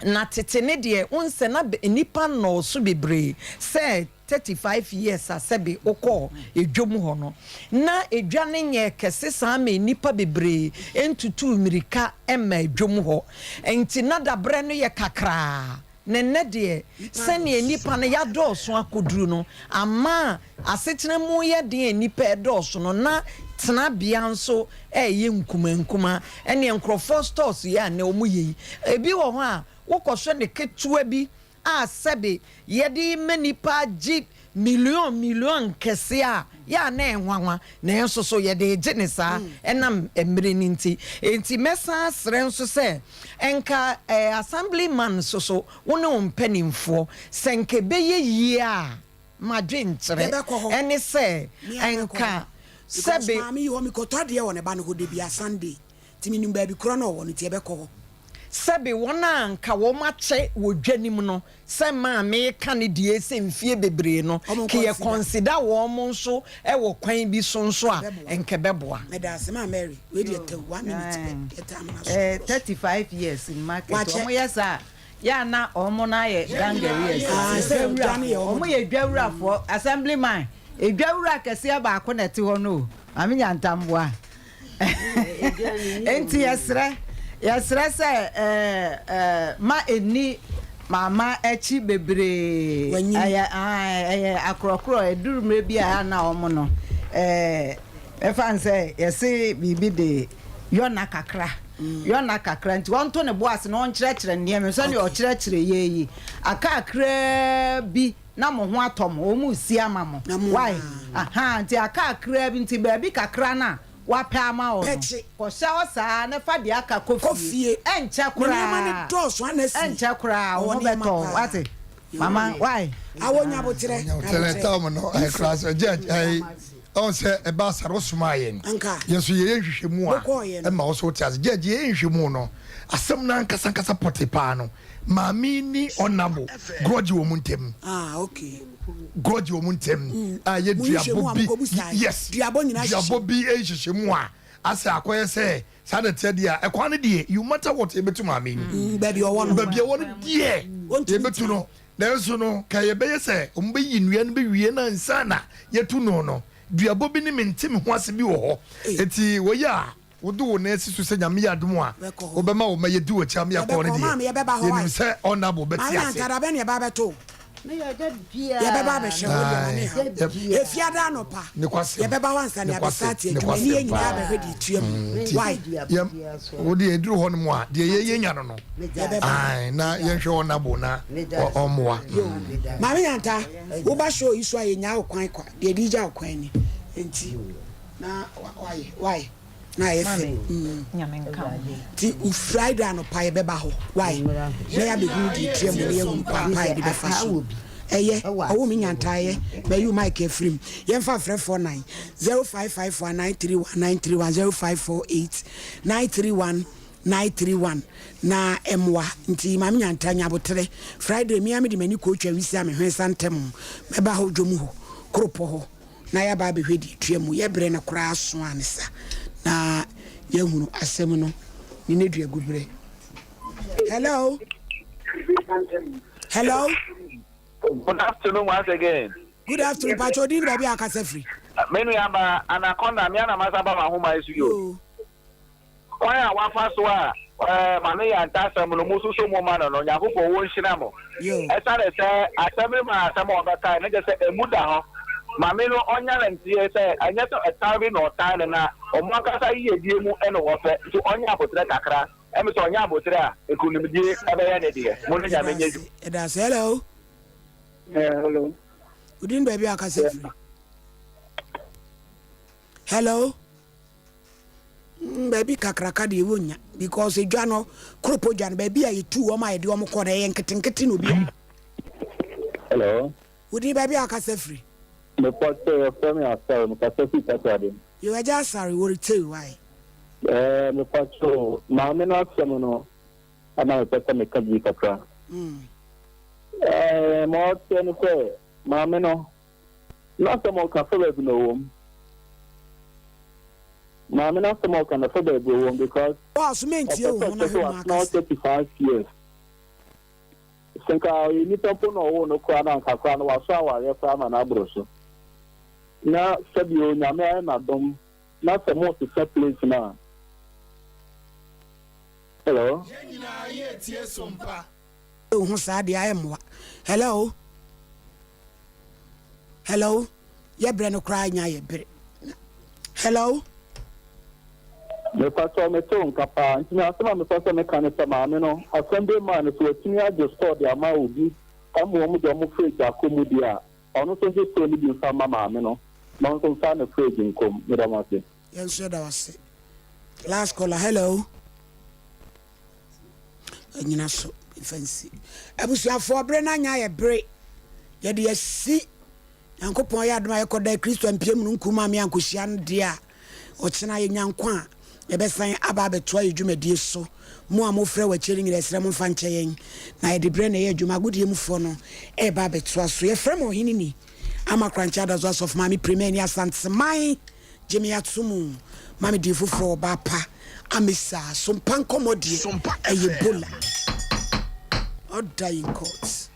Speaker 1: Na tete ne deɛ wohu sɛ na nnipa nnɔɔso bebree sɛ 35 years a sɛbe wokɔɔ edwam hɔ no na edwa no nyɛɛ kɛse saa ma nnipa bebree ntutuu mmirika mma edwam hɔ nti na dabrɛ no yɛ kakraa na nnɛ deɛ sɛdeɛ nnipa no yɛadɔɔso akɔduru no ama asetena mu yɛ den a nnipa redɔɔso no na tenabea nso reyɛ nkumankumaa. Ɛnneɛ nkurɔfoɔ stores yi a nnɛ wɔyɛ yi, ebi wɔ hɔ a wokɔhwɛ no ketewa bi a sɛbe yɛde rema nnipa agye million million nkɛseɛ a, yɛ a na ɛyɛ nwanwa, nanso so yɛde regye no saa ɛnam mmere no nti. Enti mɛsan asrɛ nso sɛ nka Assemblyman nso so, wo ne wo mpanimfoɔ, sɛ nka ɛbɛyɛ yie a, M'adwenkyerɛ ne sɛ nka
Speaker 2: sɛ
Speaker 1: be.
Speaker 2: Maame yi hɔ, mekɔtɔ adeɛ wɔ ne ba no hɔ da biara Sunday, nti menim baabi korɔ na ɔwɔ no nti yɛbɛkɔ hɔ.
Speaker 1: Sɛbe wɔn a anka wɔakyɛ wɔ dwa no mu no, sɛ maame reka ne deɛ sɛ mfie bebree no, ke yɛ consider wɔn nso wɔ kwan bi so nso a, nka ɛbɛboa.
Speaker 2: Meda ase maa Mary, wei deɛ tɛw, one minute pɛ, yɛ time no aso.
Speaker 3: Eh, 35 years in market,
Speaker 2: Wakyɛ.
Speaker 3: wɔn yɛ saa a, yɛ a na wɔn no ayɛ gangareers.
Speaker 2: Ah, sɛ dwa no yɛ wɔn
Speaker 3: Wɔn yɛ dwawurafoɔ, assemblyman, edwawura kɛseɛ baako na ɛte hɔ no o, Maame Nyantamboa. Enti yɛsrɛ, yɛsrɛ sɛ ɛɛ ma ɛnni mama akyi bebree. Ɛyɛ ae, ɛyɛ akorɔkorɔ, ɛduru mmerɛ bi a na wɔn no ɛɛ mɛfa no sɛ yɛse biribi de yɔna kakra, yɔna kakra nti wɔnto ne bo ase na ɔnkyerɛkyerɛ nneɛma sɛdeɛ ɔkyerɛkyerɛ yɛ yi, aka kakraa bi. na mo ho atɔ mo, wɔn resi ama mo, wai, ahaa, nti aka kakraa bi, nti baabi kakra no a wapɛ ama wo no, kɔhyɛ hɔ saa na fa deɛ aka kɔ fie, ɛnkyɛ koraa, ɛnkyɛ koraa wo ho bɛtɔ wo, wate, mama, wai.
Speaker 6: Tɛlɛ tam no ɛkura sɛ judge ɛyi ɔn sɛ ɛba asare ɔsoma yɛn yɛn so yɛyɛ nhwehwɛmu a ɛma ɔso wote ase judge yɛyɛ nhwehwɛmu no asɛm no ankasa ankasa pɔte paa no Maame yi ne Ɔnabo grɔgye wɔn ntɛm.
Speaker 2: Ah, okay.
Speaker 6: Grɔgye wɔn ntɛm.
Speaker 2: Mm.
Speaker 6: A yɛ duabɔ bi. Yes.
Speaker 2: Duabɔ nyinaa hyehyɛ.
Speaker 6: Duabɔ bi nhyehyɛ mu a asɛ akɔyɛ sɛ saa na ɛteɛ deɛ a ɛkwan no deɛ you matter what yɛbɛtu maame yi.
Speaker 2: Mm, baabi ɔwɔ no.
Speaker 6: Baabi ɔwɔ no deɛ yɛbɛtu no. Nanso no ka yɛbɛyɛ sɛ wɔn bɛyi nnua no bɛwie no ansa na yɛtu no no duabɔ bi ne mente me ho ase bi wɔ hɔ. Eti wɔyɛ a Wode wo nan asi so sɛ Nyame yɛ adom a wobɛma wo mma yɛadi w'akyi ama yɛakɔ no deɛ, yɛnim sɛ Honourable bɛte ase. Nokwasɛm, nokwasɛm, nokwasɛm paa. Nti yɛm, wo deɛ ɛduru hɔ nom a, deɛ yɛyɛ nya no no, ae, na yɛnhwɛ Honourable na ɔmmoa.
Speaker 2: Maame Nyanta, woba show yi so a yɛnyaa wo kwan kwa, deɛ yɛde gya wo kwan ni, nti na wayɛ, why? na ayɛ fɛ nti Friday anɔpa yɛbɛba hɔ why na yɛabɛhunu deɛ ɛtua mu na yɛahunu kwan pa a yɛde bɛfa so ɛyɛ ɔwo me nyantaa ɛyɛ mayi wo mic afiri mu yɛmfa afrɛfoɔ 9 0554 931 931 0548 931 931 na ɛmmoa nti maame nyantaa nya aboterɛ Friday me ara mede m'ani kɔɔtwa wisi a mehwɛ sa ntɛm mɛba hɔ dwom hɔ koropɔ hɔ na yɛaba abɛhwɛ deɛ ɛtua mu. Yɛ berɛ no koraa so a ne sa na yɛahunu asɛm no ne n'aduagu berɛ. Hello? Hello?
Speaker 16: Good afternoon once again.
Speaker 2: Good afternoon, Pacho. Odin baabi a akasa firi.
Speaker 16: Me nua ba Anaconda, me ana masa ba w'ahoma yi so yo. Kwan a wafa so a Maame Yanta asɛm no mo susu mo ma no no, Nyankopɔn wo nhyira mo. Ɛsane sɛ asɛm no ma asɛm a ɔbɛkae no kyɛ sɛ emu da hɔ. Maame no ɔnya no nteɛ sɛ ɛnyɛ sɛ ɛtan bi na ɔtan no na ɔmo ankasa yiyedie mu na ɔpɛ nti ɔnyɛ aboterɛ kakra. Ɛmi sɛ ɔnyɛ aboterɛ a nkunimdie ɛbɛyɛ ne deɛ. Mo ne Nyame nyɛ dwuma.
Speaker 2: Yɛda ase. Hello.
Speaker 22: Hello.
Speaker 2: Wodin baabi a akasa firi. Hello. Mm, baabi kakraka deɛ wɔnnya because edwa no koropɔ dwa no baabi a yɛtu wɔn a yɛde wɔn kɔ no ɛyɛ nketenkete na obi.
Speaker 15: Hello.
Speaker 2: Wodi baabi a akasa firi.
Speaker 15: Mepɔ sɛ yɛfrɛ me Asare mekasa firi Takoradi.
Speaker 2: Yɛ agya Asare wɔretie wae.
Speaker 15: Ɛɛ mepɔ so maame no asɛm no ɛna mepɛ sɛ meka bi kakra.
Speaker 2: Mm.
Speaker 15: Ɛɛ ma ɔteɛ no sɛ maame no N'asɛm a ɔka fa baabi na ɔwɔ mu. Maame n'asɛm a ɔka no fa baabi ɔwɔ mu because
Speaker 2: Boss mentie
Speaker 15: ɔpɛ
Speaker 2: wo
Speaker 15: sɛ
Speaker 2: ho na
Speaker 15: ɔkyerɛ sɛ
Speaker 2: hwɛ mu
Speaker 15: watena hɔ
Speaker 2: akasa.
Speaker 15: 35 years. Sɛ nka ɔyɛ nipa mpo na ɔwoo no koraa na anka koraa no wasɔ awareɛ koraa ma no aboro so. Na sɛbi Onyame ayɛ no adom na sɛ mo sesa place no a. Hello.
Speaker 6: Yɛn nyinaa yɛretie Sompa.
Speaker 2: Wo ho saa deɛ ayɛ mmoa. Hello. Hello. Yɛ brɛ no koraa nya yɛ bere. Hello.
Speaker 15: Mepatɔ mete wo nka paa nti me asɛm a mepɛ sɛ meka ne sɛ maame no asɛm bi maa no sɛ watumi agye store de ama obi ama wɔn de wɔn fridge akɔ mu deɛ a ɔno nso ngye store no bi mfa mma maame no na ɔno nso mfa ne fridge nkɔ mu meda mo ase.
Speaker 2: Yɛn nso yɛda wo ase. Last caller hello. Anyina so mfa nsi. Abusuafoɔ bere no anya yɛ bere. Yɛde asi Nyankopɔn yɛ adom a yɛkɔda Kristo ampia mununkum a me ankɔhyia no deɛ a ɔkyena yɛnya nkwa a. Yɛbɛsan aba abɛtoa yɛn dwumadie so. Mo a mofrɛ wɔ akyire no nyinaa, yɛsrɛ momfa nkyɛ yɛn. Na yɛde berɛ na ɛyɛ adwuma. Agodie mufoɔ no reba abɛtoa so. Yɛfrɛ mo Ɔhene Ni, Ama Korankye Adazo Asɔfo Maame Premani Asanteman. Gye me ato mu ma me din foforɔ ɔbaa pa Amisa. Sompa nkɔmmɔ deɛ ɛyɛ Bola. Order in court.